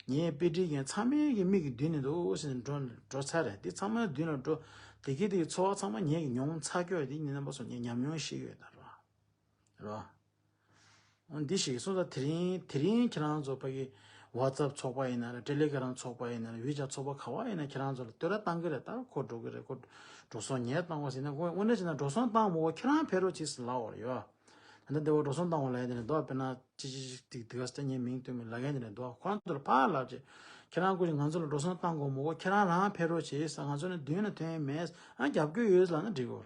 ངའི་དཔེ་ཁྲིད་མཁན་ཚང་མའི་གི་མིག་གི་མདུན་ནས་འདུག་སེ་འགྲོ་འགྲོ་ཚར་རེད། འདི་ཚང་མའི་མདུན་ལ་འགྲོ། འདི་གི་འདི་གི་ཚོར་བ་ཚང་མ་ངས་གི་མྱོང་ཚར་ཡོད་རེད། འདི་ནི་རྣམ་པ་ཚོ་ངས་ཉམས་མྱོང་ཤེས་ཡོད་ད་རོ། རོ། འདི་ཞིག་སོང་ཙང་དེ་རིང་དེ་རིང་ཁྱེད་རང་ཚོ་ཕ་གི་ཝ་ཙབ་ཚོགས་པ་ཡིན་ན་རེད། ཏེ་ལེ་གྷི་རམ་ཚོགས་པ་ཡིན་ན་རེད། ཝི་ཅེཊ་ཚོགས་པ་ག་བ་ཡིན་ན་ཁྱེད་རང་ཚོ་ལ་བསྟོད་ར་བཏང་གི་རེད། ད་ཁོ་འགྲོ་གི་རེད། ཁོ་འགྲོ་སོང་ཉལ་བཏང་བ་ཟེར་ན། ཁོ་དངོས་གནས་བྱས་ན་འགྲོ་སོང་བཏང་མ་དགོས། ཁྱེད་རང་ཕེབས་རོགས་གྱིས་ལབ་པ་རེད་ཡོ། ད་ལྟ་འདི་བ་འགྲོ་སོང་བཏང་བ་ལབ་ཡ་དེ་ནས་འདུག་དཔེར་ན་ཅི་ཅི་ཅི་ཅིག་དེ་ག་ས་ངའི་མིང་བཏོན་མི་ལབ་མཁན་དེ་ནས་འདུག་ཁོ་རང་ཚོ་ལ་ཕར་ལབ་བྱས། ཁྱེད་རང་ཀུ་ཅི་ང་ཚོ་ལ་འགྲོ་སོང་བཏང་དགོས་མ་དགོས། ཁྱེད་རང་རང་ཕེབས་རོགས་བྱེད་ཟེར། ང་ཚོ་ནི་མདུན་ལ་ཐོན་ཡ་མེད། ཨ། རྒྱབ་སྐྱོར་ཡོད་ལབ་ན་འགྲིག་གོ།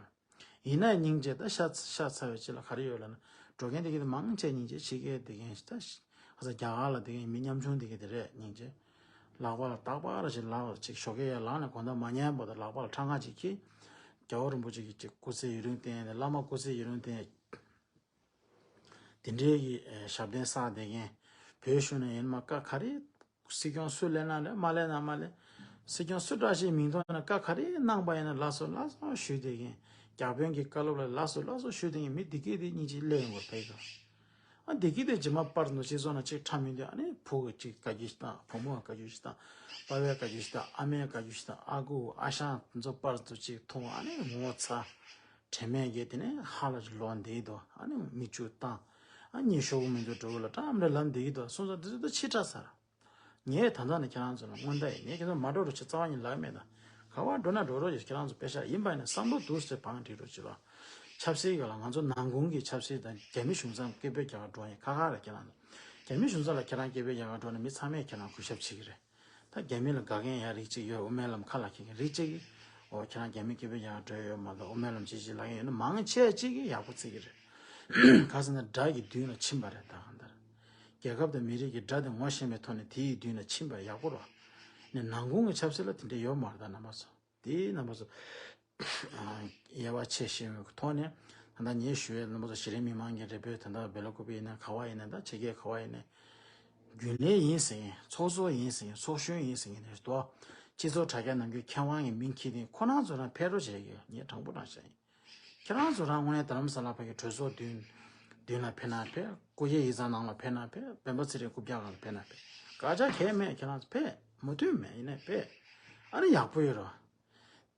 ཡིན་ན་སྙིང་རྗེ། ད་ཤ་ཤ་ཚ་བའི་ཆེད་ལ་ག་རེ་ཡོད་ལབ་ན། འགྲོ་མཁན་དེ་གས་དེ་མང་ཆེ་སྙིང་རྗེ། ཕྱི་རྒྱལ་དེ་གས་ད་ཁ་ས་རྒྱ་གར་ལ་དེ་གས་མི་ཉམ་ཆུང་དེ་གས་དེ་རེད། སྙིང་རྗེ། ལག་པ་ལ་རྟག་པར་ཞིག་ལག་ཅིག་ཞོགས་ཀས་ཡར་ལངས་ནས་དགོང་དག་མ་ཉལ་བར་དུ་ལག་པ་ལ་ཁྲ་ངར་ཅིག་འཁྱེར། རྒྱལ་བ་རིན་པོ་ཆེ་གི་ཅིག་སྐུ་ཚེ་ཡུན་རིང་བརྟན། བླ་མ་སྐུ་ཚེ་ཡུན་རིང་བརྟན། དེ་འདྲའི་གི་ཨེ་ཞབས་བརྟན་བསགས་བསྡད་མཁན། བོད་གཞུང་ནས་ཡིན་ན་མ་བཀའ་ག་རེ། སྲིད་སྐྱོང་སུ་སླེབས་ན་ལས་མ་སླེབས་ན་མ་སླེབས། སྲིད་སྐྱོང་སུ་འདྲ་ཞིག་མིང་ཐོག་ནས་བཀའ་ག་རེ་གནང་པ་ཡིན་ན་ལགས་སོ་ལགས་སོ་ཞུས་བསྡད་མཁན། བརྒྱ་དཔོན་གྱི་བཀའ་སློབ་ལ་ལགས་སོ་ལགས་སོ་ཞུས་བསྡད་མཁན་མི་འདི་གས་དེ་སྙིང་རྗེ་སླེབས་ཡོང་བ་ཕལ་ཆེར། ཨ། འདི་གས་དེ་རྗེས་མ་པར་ནོར་སྤྱི་ཚོགས་ནང་ཅིག་ཁྲ་མི་འདུག་ཨ་ནི་བུ་གི་ཅིག་བཀའ་བཀྱོན་ཞིག་བཏང་། བུ་མོ་གི་བཀའ་བཀྱོན་ཞིག་བཏང་། པ་ཕའི་བཀའ་བཀྱོན་ཞིག་བཏང་། ཨ་མའི་བཀའ་བཀྱོན་ཞིག་བཏང་། ཨ་ཁུ་ཨ་ཞང་ཚོ་པར་དུ་ཅིག་མཐོང་། ཨ་ནི་ངོ་ཚ། དྲན་མེད་ཀྱི་དེ་ནས་ཧ་ལ་ལོག་བསྡད་འདུག་ཨ་ནི་མིག་ཆུ་བཏང་། ཨ་ནི་ཤོག་གུ་མི་འདུག་འགྲོ་གི་ལ་ཀྲམ་རེ་ལབ་བསྡད་ཀྱི་འདུག་སོང་ཙང་དེ་ཚོ་ད་ཕྱི་དྲགས་ཚར། ངས་ད་ལྟ་ནས་ཁྱེད་རང་ཚོ་ལ་སྔོན་བརྡ་ཡིན། ངས་ཁྱེད་ཚོ་མ་འགྲོ་རོགས་བྱེད། རྩ་བ་ཉིད་ལབ་མེད་ད། ག་པར་འགྲོ་ན་འགྲོ་རོགས་བྱེད། ཁྱེད་རང་ཚོ་དཔེ་ཤག་ཡིན་པ་ཡིན་ན་བསམ་བློ་འདུག་སེ་བང་སྒྲིག་རོགས་བྱེད་རོགས། ཆབ་སྲིད་སྒང་ལ་ང་ཚོ་ནང་ཁུལ་གྱི་ཆབ་སྲིད་དང་རྒྱ་མི་གཞུང་ཚབ་སྐད་འབོད་རྒྱག་གར་འགྲོ་ཡིན་ཁག་ཁག་རེད། ཁྱེད་རང་ཚོ་རྒྱ་མི་གཞུང་ཚབ་ལ་ཁྱེད་རང་སྐད་འབོད་རྒྱག་གར་འགྲོ་ན་མི་ཚང་མས་ཁྱེད་རང་གུས་ཞབས་བྱེད་ཀྱི་རེད། ད་རྒྱ་མི་ལ་དགའ་མཁན་ཡང་རིགས་གཅིག་ཡོད། དབུ་མའི་ལམ་ཁ་ལ་འཁྱེར་མཁན་རིགས་གཅིག་གིས། འོ། ཁྱེད་རང་རྒྱ་མི་སྐད་འབོད་རྒྱག་གར་འགྲོ་ཡོད་མ་གཏོགས་དབུ་མའི་ལམ་ཅི་ཞིག་ལབ་མཁན་ཡོད་ན་མང་ཆེ་གཅིག་གིས་ཡག་པོ་བརྩི་གི་རེད། ག་ཟེར་ན་དགྲ་གི་མདུན་ལ་ཕྱིན་པ་རེད། ད་གང་ལྟར་རྒྱལ་ཁབ་དང་མི་རིགས་ཀྱི་དགྲ་དེ་ངོ་ཤེས་པའི་ཐོག་ནས་དེའི་མདུན་ལ་ཕྱིན་པ་ཡག་པོ་རེད། ནས་ནང་ཁུལ་གྱི་ཆབ་སྲིད་ལ་དེ་འདྲ་ཡོད་མ་རེད། ད་རྣམ་པ་ཚོ། དེ་རྣམ་པ་ཚོ་དབྱེ་བ་ཕྱེ་ཤེས་པའི་ཐོག་ནས། ད་ལྟ་ངས་ཞུ་ཡས་རྣམ་པ་ཚོ་གཞི་རིམ་མི་མང་གི་རེ་འབོད། ད་ལྟ་སྦེལ་ཀོབ་ཡིན་ན་ག་པར་ཡིན་ན། ད་ཕྱི་རྒྱལ་ག་པར་ཡིན་ན། རྒྱུན་ལས་ཡིན་ཟེར་མཁན། ཚོགས་གཙོ་ཡིན་ཟེར་མཁན། ཚོགས་གཞོན་ཡིན་ཟེར་མཁན་རེད་དོ། སྤྱི་ཚོགས་དྲ་རྒྱ་ནང་གི་མཁས་དབང་གི་མིང་འཁྱེར་དེ་ཁོ་རང་ཚོ་རང་ཕེབས་རོགས་བྱེད་ཀྱི་ཡོད། ངས་དྲང་པོ་དྲང་བཤད་ཡིན། ཁྱེད་རང་ཚོ་རང་དངོས་གནས་རྡ་རམ་ས་ལ་ཕ་གི་གྲོས་ཚོགས་མདུན་མདུན་ལ་ཕེབས་ན་ཕེབས། སྐུ་ཞབས་ཡིག་ཚང་ནང་ལ་ཕེབས་ན་ཕེབས། སྤེན་པ་ཚེ་རིང་རྐུབ་བཀྱག་སྒང་ལ་ཕེབས་ན་ཕེབས། སྐད་ཆ་གང་ཡང་མེད། ཁྱེད་རང་ཚོ་ཕེབས། མོས་མཐུན་མེད་ཡིན་ནའི་ཕེབས། ཨ་ནི་ཡག་པོ་ཡོད་རེད།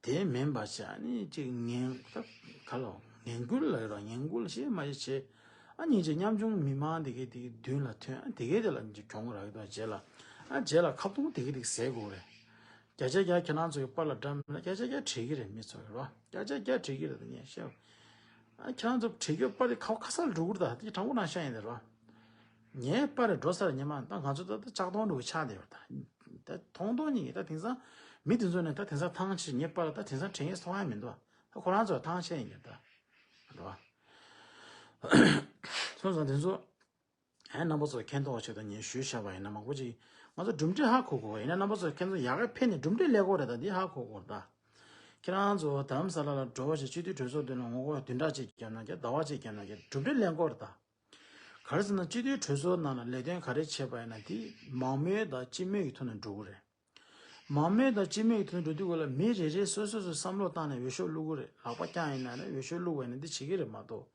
དེ་མིན་པ་བྱས། ཨ་ནི་ཅིག་ངན་ད་ག་ལ་ངན་སྐུལ་ལ་ཡོད་ར། ངན་སྐུལ་བྱེད་མ་བྱེད་བྱེད། ཨ་ནི་ཅིག་ཉམ་ཆུང་མི་མང་དེ་གའི་དེ་གའི་མདུན་ལ་ཐོན། ཨ་དེ་གའི་དེ་ལ་ཅིག་གྱོང་རག་གི་འདུག་རྗེས་ལ། ཨ་རྗེས་ལ་ཁ་རྡུང་དེ་གའི་དེ་གའི་ཟ་དགོས་རེད། བརྒྱ་ཆ་བརྒྱ་ཁྱེད་རང་ཚོ་གི་པར་ལ་འགྲམ་ལ་བརྒྱ་ཆ་བརྒྱ་བྲིས་ཀྱི་རེད། མི་ཚོ་གི་ར་བརྒྱ་ཆ་བརྒྱ་བྲིས་ཀྱི་རེད། ད་ངས་བཤད། ཨ་ཁྱེད་རང་ཚོ་བྲིས་ཀྱི་པར་དེ་ག་པར་ག་ས་ལ་འགྲོ་གི་རེད། ད་དེ་དྲང་པོ་ནང་བཤད་ཡིན་དེ་ར། ངའི་པར་འགྲོ་སར་ཉི་མ་ད་ང་ཚོ་ད་ལྟ་ལྕགས་མདོང་འགྲོ་གི་ཆགས་བསྡད་ཡོད་ད། ད་མཐོང་མཐོང་གཉིས་ཀྱི་ད་དེང་སང་མི་དེ་ཚོ་ནས་ད་དེང་སང་ཐང་ཆད་ངའི་པར་ད་དེང་སང་དྲན་ཡས་ཐོག་ཡ་མི་འདུག་ད་ཁོ་རང་ཚོ་ཐང་ཆད་ཡིན་ད། རེད་བ། སོང་ཙང་དེ་ཚོ་ཨ་རྣམ་པ་ཚོ་མཁྱེན་རྟོགས་ཆེད་དུ་ངས་ཞུས་བཞག་པ་ཡིན་ན་མང་པོ་ཅིག་ང་ཚོ་གྲུབ་འབྲས་ཧ་གོ་དགོས་པ་ཡིན་ན་རྣམ་པ་ཚོ་ཁྱེད་ཚོ་ཡག་ག་ཕེབས་ནས་གྲུབ་འབྲས་ལེན་དགོས་རེད་ད། འདི་ཧ་གོ་དགོས་རེད་ད། ཁྱེད་རང་ཚོ་དྷ་རམ་ས་ལ་ལ་འགྲོ་བ་ཞིག་སྤྱི་འཐུས་གྲོས་ཚོགས་འདི་ལ་ངོ་རྒོལ་བདུན་ཕྲག་གཅིག་བརྒྱབ་ན་ཀྱང་ཟླ་བ་གཅིག་བརྒྱབ་ན་ཀྱང་གྲུབ་འབྲས་ལེན་དགོས་རེད་ད། ག་རེ་ཟེར་ན་སྤྱི་འཐུས་གྲོས་ཚོགས་ནང་ལ་ལས་དོན་ག་རེ་བྱས་པ་ཡིན་ན་དེ་མང་མོས་དང་སྤྱི་མོས་ཀྱི་ཐོག་ནས་འགྲོ་གི་རེད། མང་མོས་དང་སྤྱི་མོས་ཀྱི་ཐོག་ནས་འགྲོ་དུས་སྐབས་ལ་མི་རེ་རེས་སོ་སོ་སོ་བསམ་བློ་བཏང་ནས་འོས་ཤོག་བླུག་གི་རེད། ལག་པ་བརྐྱངས་ཡིན་ན་ནས་འོས་ཤོག་བླུག་པ་ཡིན་ན་འདི་བྱེད་ཀྱི་རེད་མ་གཏོགས།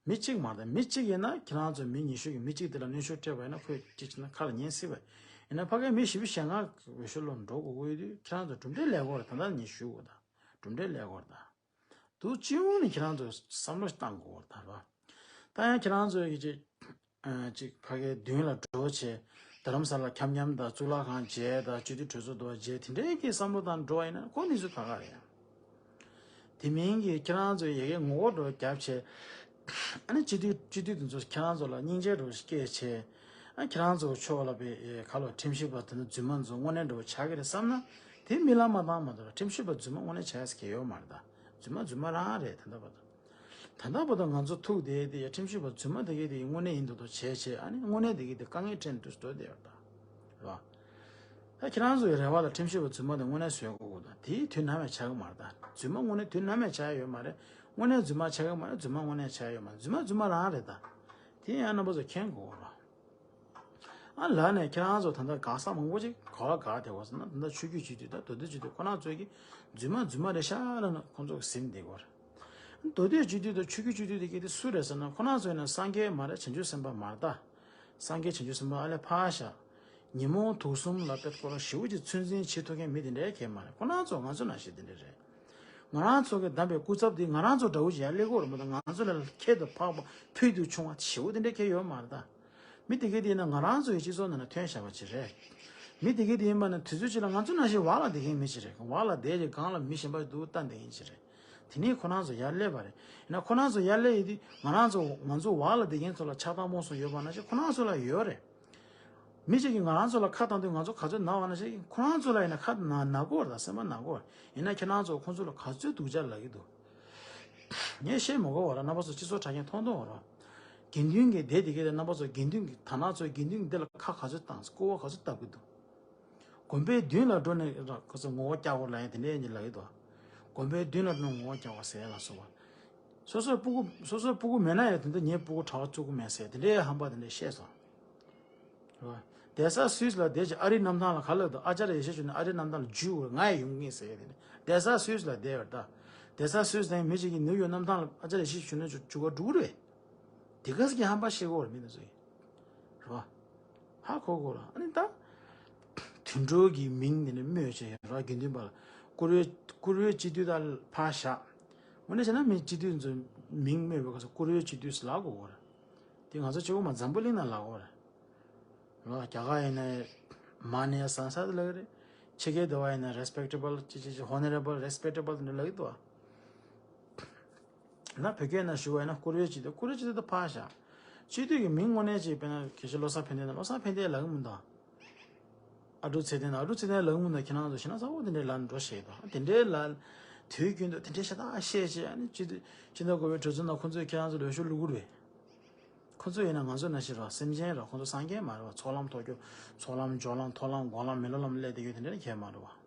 མི་གཅིག་མ་རེད་ད། མི་གཅིག་ཡིན་ན་ཁྱེད་རང་ཚོ་མི་ཉི་ཤུ་གི་མི་གཅིག་དེ་ལ་གནོན་ཤུགས་སྤྲད་པ་ཡིན་ན་ཁོས་གཅིག་བྱས་ན་ཁ་ལ་ཉན་སྲིད་པ་ཡིན་ན་ཕ་གིའི་མི་བཞི་བཅུ་ཞེ་ལྔ་འོས་ཤོག་བླུག་འགྲོ་དགོས་ཀྱི་ཡོད་དུས་ཁྱེད་རང་ཚོ་གྲུབ་འབྲས་ལེན་དགོས་རེད། ད་ལྟ་ངས་ཞུ་དགོས་ད། གྲུབ་འབྲས་ལེན་དགོས་རེད་ད། དུ་སྤྱི་ཡོངས་ནས་ཁྱེད་རང་ཚོས་བསམ་བློ་བཏང་དགོས་ད་ར། ད་ཡང་ཁྱེད་རང་ཚོས་ཀྱི་ཅིག་ཨ་ཅིག་ཕ་གིའི་མདུན་ལ་འགྲོ་བྱས། རྡ་རམ་ས་ལ་འཁྱམ་འཁྱམ་དང་གཙུག་ལག་ཁང་མཇལ་དང་སྤྱི་འཐུས་གྲོས་ཚོགས་འདུ་བ་མཇལ་དེ་འདྲའི་གི་བསམ་བློ་བཏང་འགྲོ་བ་ཡིན་ན་ཁོ་གནས་ཚུལ་ཁག་ཁག་རེད་ཡ། དེ་མིན་གྱི་ཁྱེད་རང་ཚོས་ཡ་གི་ངོ་རྒོལ་འགྲོ་བ་བརྒྱབ་བྱས། ཨ་ནི་སྤྱི་འཐུས་སྤྱི་འཐུས་དེ་ཚོ་ཁྱེད་རང་ཚོ་ལ་སྙིང་རྗེ་འགྲོ་བ་སྐྱེས་བྱས། ཨ་ཁྱེད་རང་ཚོ་ཕྱོགས་ལ་པའི་ཁ་ལོ་ཁྲིམས་ཞིབ་པ་དེ་ཚོ་རྫུན་མ་ཚོ་དངོས་གནས་འགྲོ་བ་ཆགས་ཀྱི་རེད་བསམ་ན། དེ་རྨི་ལམ་མ་བཏང་མ་གཏོགས་ཁྲིམས་ཞིབ་པ་རྫུན་མ་དངོས་གནས་ཆགས་ས་གི་ཡོད་མ་རེད་ད། རྫུན་མ་རྫུན་མ་རང་རེད་ད་ལྟ་བར་དུ། ད་ལྟ་བར་དུ་ང་ཚོ་ཐུག་བསྡད་དེ་ཁྲིམས་ཞིབ་པ་རྫུན་མ་དེ་གས་དེ་དངོས་གནས་ཡིན་མདོག་མདོག་བྱས་བྱས། ཨ་ནི་དངོས་གནས་དེ་གས་དེ་དཀའ་ངལ་འཕྲད་འདུག་འགྲོ་བསྡད་ཡོད་ད། རེད་བ། ད་ཁྱེད་རང་ཚོའི་རེ་བ་ལ་ཁྲིམས་ཞིབ་པ་རྫུན་མ་དེ་དངོས་གནས་བཟོས་དགོས་དགོས་ད། དེའི་དུས་ནམ་ཡང་ཆགས་ཀྱི་མ་རེད་ད། རྫུན་མ་དངོས་གནས་དུས་ནམ་ཡང་ཆགས་ཡ་ཡོད་མ་རེད། དངོས་གནས་རྫུན་མ་ཆགས་ཀྱི་མ་རེད། རྫུན་མ་དངོས་གནས་ཆགས་ཡ་ཡོད་མ་རེད། རྫུན་མ་རྫུན་མ་རང་རེད་ད། དེ་ཡང་རྣམ་པ་ཚོ་མཁྱེན་དགོས་རེད་བ། ཨ་ལ་ནས་ཁྱེད་རང་ཚོ་ད་ལྟ་དགའ་ས་མང་པོ་ཅིག་ག་བ་དགའ་བསྡད་པ་ཟེར་ན་ད་ལྟ་ཆོས་བརྒྱུད་སྤྱི་འཐུས་དང་མདོ་སྟོད་སྤྱི་འཐུས་ཁོ་རང་ཚོས་ཀྱི་རྫུན་མ་རྫུན་མ་རེད་ཤག་ལབ་ན་ཁོང་ཚོ་གི་ཟིན་བསྡད་ཀྱི་ཡོད་རེད། མདོ་སྟོད་སྤྱི་འཐུས་དང་ཆོས་བརྒྱུད་སྤྱི་འཐུས་དེ་གས་དེ་སུ་རེད་ཟེར་ན་ཁོ་རང་ཚོ་ཡིན་ན་སངས་རྒྱས་མ་རེད། བྱང་ཆུབ་སེམས་དཔའ་མ་རེད་ད། སངས་རྒྱས་བྱང་ཆུབ་སེམས་དཔའ་ཨ་ལས་ཕར་བཞག་ཉོན་མོངས་དུག་གསུམ་ལ་དཔེ་ཁོ་རང་ཞེ་པོ་ཅིག་ཚོད་འཛིན་བྱེད་ཐུབ་མཁན་མི་དེ་འདྲའི་གས་མ་རེད། ཁོ་རང་ཚོ་ང་ཚོ་ནང་བཞིན་དེ་འདྲ་རེད། ང་རང་ཚོ་གི་བདམས་པའི་སྐུ་ཚབ་དེ་ང་རང་ཚོ་འདྲ་བོ་ཞིག་ཡར་སླེབས་ཀྱི་ཡོད་རེད་མ་གཏོགས་ང་ཚོ་ལ་ཁྱད་དུ་འཕགས་པ་ཕུལ་དུ་བྱུང་བ་ཞེ་པོ་དེ་འདྲ་གས་ཡོད་མ་རེད་ད། མི་དེ་གས་དེ་ཡིན་ན་ང་རང་ཚོའི་སྤྱི་ཚོགས་ནང་ལ་ཐོན་བཞག་པ་ཅིག་རེད། མི་དེ་གས་དེ་ཡིན་པ་ན་དུས་ཚོད་ཅིག་ལ་ང་ཚོ་ནང་བཞིན་འོག་ལ་བསྡད་མཁན་མི་ཞིག་རེད། འོག་ལ་བསྡད་ཅིག་སྒང་ལ་མི་གཞན་པ་འདུག་ལྟ་བསྡད་མཁན་ཞིག་རེད། དེ་ནས་ཁོ་རང་ཚོ་ཡར་སླེབས་པ་རེད། ཡིན་ན་ཁོ་རང་ཚོ་ཡར་སླེབས་ཡོད་དུས་ང་རང་ཚོ་ང་ཚོ་འོག་ལ་བསྡད་མཁན་ཚོ་ལ་ཆགས་སྡང་རྨོངས་གསུམ་ཡོད་པ་ནང་བཞིན་ཁོ་རང་ཚོ་ལ་ཡོད་རེད། མི་གཅིག་གིས་ང་རང་ཚོ་ལ་ཁ་བཏང་དུས་ང་ཚོ་ག་ཚོད་ན་བ་ནང་བཞིན་ཁོ་རང་ཚོ་ལ་ཡིན་ན་ཁ་ན་ན་གོ་རེད། སེམས་པ་ན་གོ་རེད། ཡིན་ན་ཁྱེད་རང་ཚོ་ཁོང་ཚོ་ལ་ག་ཚོད་སྡུག་ཅག་ལབ་ཀྱི་འདུག་ངས་བཤད་མ་དགོས་པ་ར། རྣམ་པ་ཚོ་སྤྱི་ཚོགས་དྲ་རྒྱ་མཐོང་མཐོང་ར། དགེ་འདུན་གྱི་སྡེ་དེ་གའི་རྣམ་པ་ཚོ་དགེ་འདུན་གྱི་དར་ནག་ཚོས་དགེ་འདུན་གྱི་སྡེ་ལ་ཁ་ག་ཚོད་བཏང་སྐུར་བ་ག་ཚོད་བཏབ་ཀྱི་འདུག་དགོན་པའི་མདུན་ལ་འགྲོ་ནས་ར་ཁོ་ཚོ་ངོ་བོ་རྒྱག་དགོས་ལབ་ཡ་དེ་འདྲའི་ཡིན་ལབ་ཀྱི་འདུག་དགོན་པའི་མདུན་ལ་འགྲོ་ནས་ངོ་བོ་རྒྱག་པ་ཟེར་ཡ་ལ་སོགས་པ། སོ་སོའི་སྤུ་གུ་སོ་སོའི་སྤུ་གུ་མེད་ན་ཡང་དེ་འདྲ་ངའི་སྤུ་གུ་གྲྭ་བ་བཙུགས་ཀྱི་མེད་ཟེར་དེ་འདྲའི་ཧམ་པ་དེ་འདྲ་བཤད་སོང་། རེད་བ། བསྡད་ས་སུད་སི་ལ་བསྡད་ཅིག་ཨ་རིའི་གནམ་ཐང་ལ་ག་ལབ་འདུག་ཨ་ཅར་ཡེ་ཤེས་ཆོས་ནི་ཨ་རིའི་གནམ་ཐང་ལ་འཇུས་འོར་ང་ཡི་ཡོང་གི་ཡིན་ཟེར་ཡ་དེ་འདྲ། བསྡད་ས་སུད་སི་ལ་བསྡད་ཡོད་ད། བསྡད་ས་སུད་སི་ལ་མི་གཅིག་གིས་ནིའུ་ཡོག་གནམ་ཐང་ལ་ཨ་ཅར་ཡེ་ཤེས་ཆོས་ནི་འཇུ་ག་འགྲོ་གི་རེད། དེ་ག་ཟིག་གི་ཧམ་པ་བཤད་གོ་རེད་མི་འདི་ཚོ་ཡིན། རེད་བ། ཧ་གོ་གོ་ར། ཨ་ནི་ད། དུད་འགྲོ་གི་མིང་འདི་ནི་སྨོས་བྱས་ཡོད་ར། དགེ་འདུན་པ་ལ། བཀུར་འོས་བཀུར་འོས་སྤྱི་འཐུས་དང་ཕར་བཞག་དངོས་གནས་བྱས་ན་མི་སྤྱི་འཐུས་ཚོ་མིང་སྨོས་པའི་སྐབས་སུ་བཀུར་འོས་སྤྱི་འཐུས་ཟེར་ལབ་དགོས་གོ་ར། དེ་ང་ཚོ་གཅིག་པོ་མ་འཛམ་བུ་གླིང་ན་ལབ་གོ་ར། རེད་བ། རྒྱ་གར་ཡིན་ན་མ་ནེ་སན་ས་དེ་ལབ་ཀྱི་རེད། ཕྱི་རྒྱལ་དུ་བ་ཡིན་ན་རེ་སི་པེག་ཊི་བལ་ཅི་ཅི་ཅི་ཧོ་ནོ་རེ་བལ་རེ་སི་པེག་ཊི་བལ་དེ་འདྲ་ལབ་ཀྱི་འདུག་བ། ན་བོད་སྐད་ནང་ཞུ་བ་ཡིན་ན་བཀུར་འོས་སྤྱི་འཐུས། བཀུར་འོས་སྤྱི་འཐུས་དེ་ཕར་བཞག་སྤྱི་འཐུས་ཀྱི་མིང་དངོས་གནས་ཅིག་དཔེར་ན་དགེ་བཤེས་བློ་བཟང་ཕན་བདེ་ན་བློ་བཟང་ཕན་བདེ་ལབ་ཀྱི་མི་འདུག་ཨ་ཀྲུག་ཚེ་བརྟན་ན་ཨ་ཀྲུག་ཚེ་བརྟན་ལབ་ཀྱི་མི་འདུག་ཁྱེད་རང་ཚོ་ཞེ་ན་ཚ་བོ་དེ་འདྲའི་ལབ་འགྲོ་ཞེས་དང་དེ་འདྲའི་ལབ། དུས་རྒྱུན་དུ་དེ་འདྲའི་ཤ་སྟག་བཤད་བྱས། ཨ་ནི་སྤྱི་འཐུས་སྤྱི་ཟླ་དགུ་པའི་གྲོས་ཚོགས་ནང་ཁོང་ཚོས་ཁྱེད་རང་ཚོ་ལ་འོས་ཤོག་བླུག་གི་རེད། ཁོང་ཚོ་ཡིན་ན་ང་ཚོ་ནང་བཞིན་རེད། སེམས་ཅན་རེད། ཁོང་ཚོ་སངས་རྒྱས་མ་རེད་བ། ཚོགས་ལམ་ཐོག་རྒྱུ་ཚོགས་ལམ་སྦྱོར་ལམ་མཐོང་ལམ་སྒོམ་ལམ་མི་སློབ་ལམ་སླེབས་བསྡད་རྒྱུ་དེ་འདྲ་གས་མ་རེད་བ། རེད་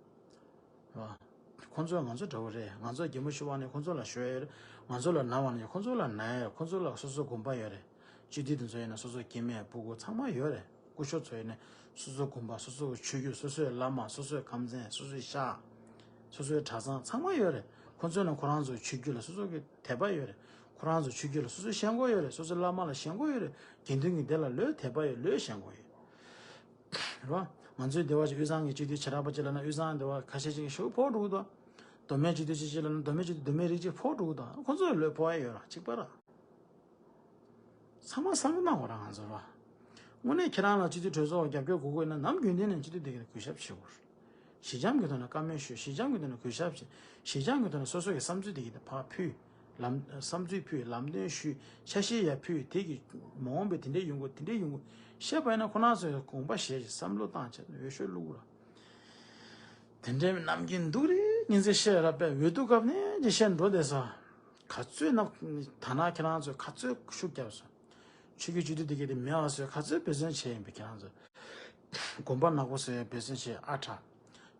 བ། ཁོང་ཚོ་ང་ཚོ་འདྲ་བོ་རེད། ང་ཚོ་རྒན་པོ་ཤི་བ་ནས་ཁོང་ཚོ་ལ་ཞུ་ཡ་ཡོད་རེད། ང་ཚོ་ལ་ན་བ་ནས་ཁོང་ཚོ་ལ་ན་ཡ་ཡོད་རེད། ཁོང་ཚོ་ལ་སོ་སོ་དགོན་པ་ཡོད་རེད། སྤྱི་འཐུས་དེ་ཚོ་ཡིན་ན་སོ་སོ་སྐྱེ་དམན་སྤུ་གུ་ཚང་མ་ཡོད་རེད། སྐུ་ཞབས་ཚོ་ཡིན་ན་སོ་སོ་དགོན་པ། སོ་སོ་ཆོས་བརྒྱུད། སོ་སོའི་བླ་མ། སོ་སོའི་ཁམས་ཚན། སོ་སོའི་ཤག་སོ་སོའི་གྲྭ་ཚང་ཚང་མ་ཡོད་རེད། ཁོང་ཚོ་ནི་ཁོ་རང་ཚོའི་ཆོས་བརྒྱུད་ལ་སོ་སོ་གི་དད་པ་ཡོད་རེད། ཁོ་རང་ཚོ་ཆོས་བརྒྱུད་ལ་སོ་སོའི་ཞེན་ཁོག་ཡོད་རེད། སོ་སོའི་བླ་མ་ལ་ཞེན་ཁོག་ཡོད་རེད། དགེ་འདུན་གྱི་སྡེ་ལ་ལོས་དད་པ་ཡོད། ལོས་ཞེན་ཁོག་ཡོད་རེད་བ། ང་ཚོའི་སྡེ་བ་ཅིག་དབུས་གཙང་གི་སྤྱི་འཐུས་བྱེ་བྲག་པ་ཅིག་ལབ་ན་དབུས་གཙང་སྡེ་བ་ཁ་ཤས་ཅིག་ཞེ་པོ་ཕོག་འགྲོ་གི་འདུག་མདོ་སྨད་སྤྱི་འཐུས་ཅིག་ཅིག་ལབ་ན་མདོ་སྨད་སྤྱི་འཐུས་མདོ་སྨད་རིགས་ཅིག་ཕོག་འགྲོ་གི་འདུག་ཁོ་ཚོས་ལོས་ཕོག་ཡ་ཡོད་ར། གཅིག་པ་ར། ཚང་མ་བསམ་བློ་གནང་དགོས་ར་ང་ཚོ་ར། དངོས་གནས་ཁྱེད་རང་ལ་སྤྱི་འཐུས་གྲོས་ཚོགས་རྒྱབ་སྐྱོར་དགོས་དགོས་ན་ནམ་རྒྱུན་ལྡན་ནས་སྤྱི་འཐུས་དེ་གར་གུས་ཞབས་བྱེད་དགོས། ཞི་འཇམ་གྱི་ཐོག་ནས་བཀའ་མོལ་ཞུ། ཞི་འཇམ་གྱི་ཐོག་ནས་གུས་ཞབས་བྱེད། ཞི་འཇམ་གྱི་ཐོག་ནས་སོ་སོ་གི་བསམ་ཚུལ་དེ་གར་ཕར་ཕུལ། ལམ་བསམ་ཚུལ་ཕུལ། ལམ་སྟོན་ཞུས། ཆ་ཤས་ཡར་ཕུལ། དེ་གི་མ་འོངས་པའི་དེ་འདྲའི་ཡོང་གི་དེ་འདྲའི་ཡོང་གི་བཤད་པ་ཡིན་ན། ཁོ་རང་ཚོས་དགོངས་པ་བཞེས་བྱས་བསམ་བློ་བཏང་བྱས་འོས་ཤོག་བླུགས་ར། དེ་འདྲའི་ནམ་རྒྱུན་སྡུག་རེ་ཉིན་ཚེ་བཤད་ར་པས། འོས་བསྡུ་སྐབས་ནས་ཀྱི་བཤད་འགྲོ་བསྡད་སོང་། ག་ཚོད་ན་ད་ན་ཁྱེད་རང་ཚོས་ག་ཚོད་ཤུགས་རྒྱབ་སོང་། ཆོས་བརྒྱུད་སྤྱི་འཐུས་དེ་གས་དེ་མེད་པ་བཟོས་ག་ཚོད་འབད་བརྩོན་བྱས་ཡིན་པས། ཁྱེད་རང་ཚོས་དགོན་པ་ནག་པོ་བཟོ་ཡའི་འབད་བརྩོན་བྱས་ཨ་དྲག་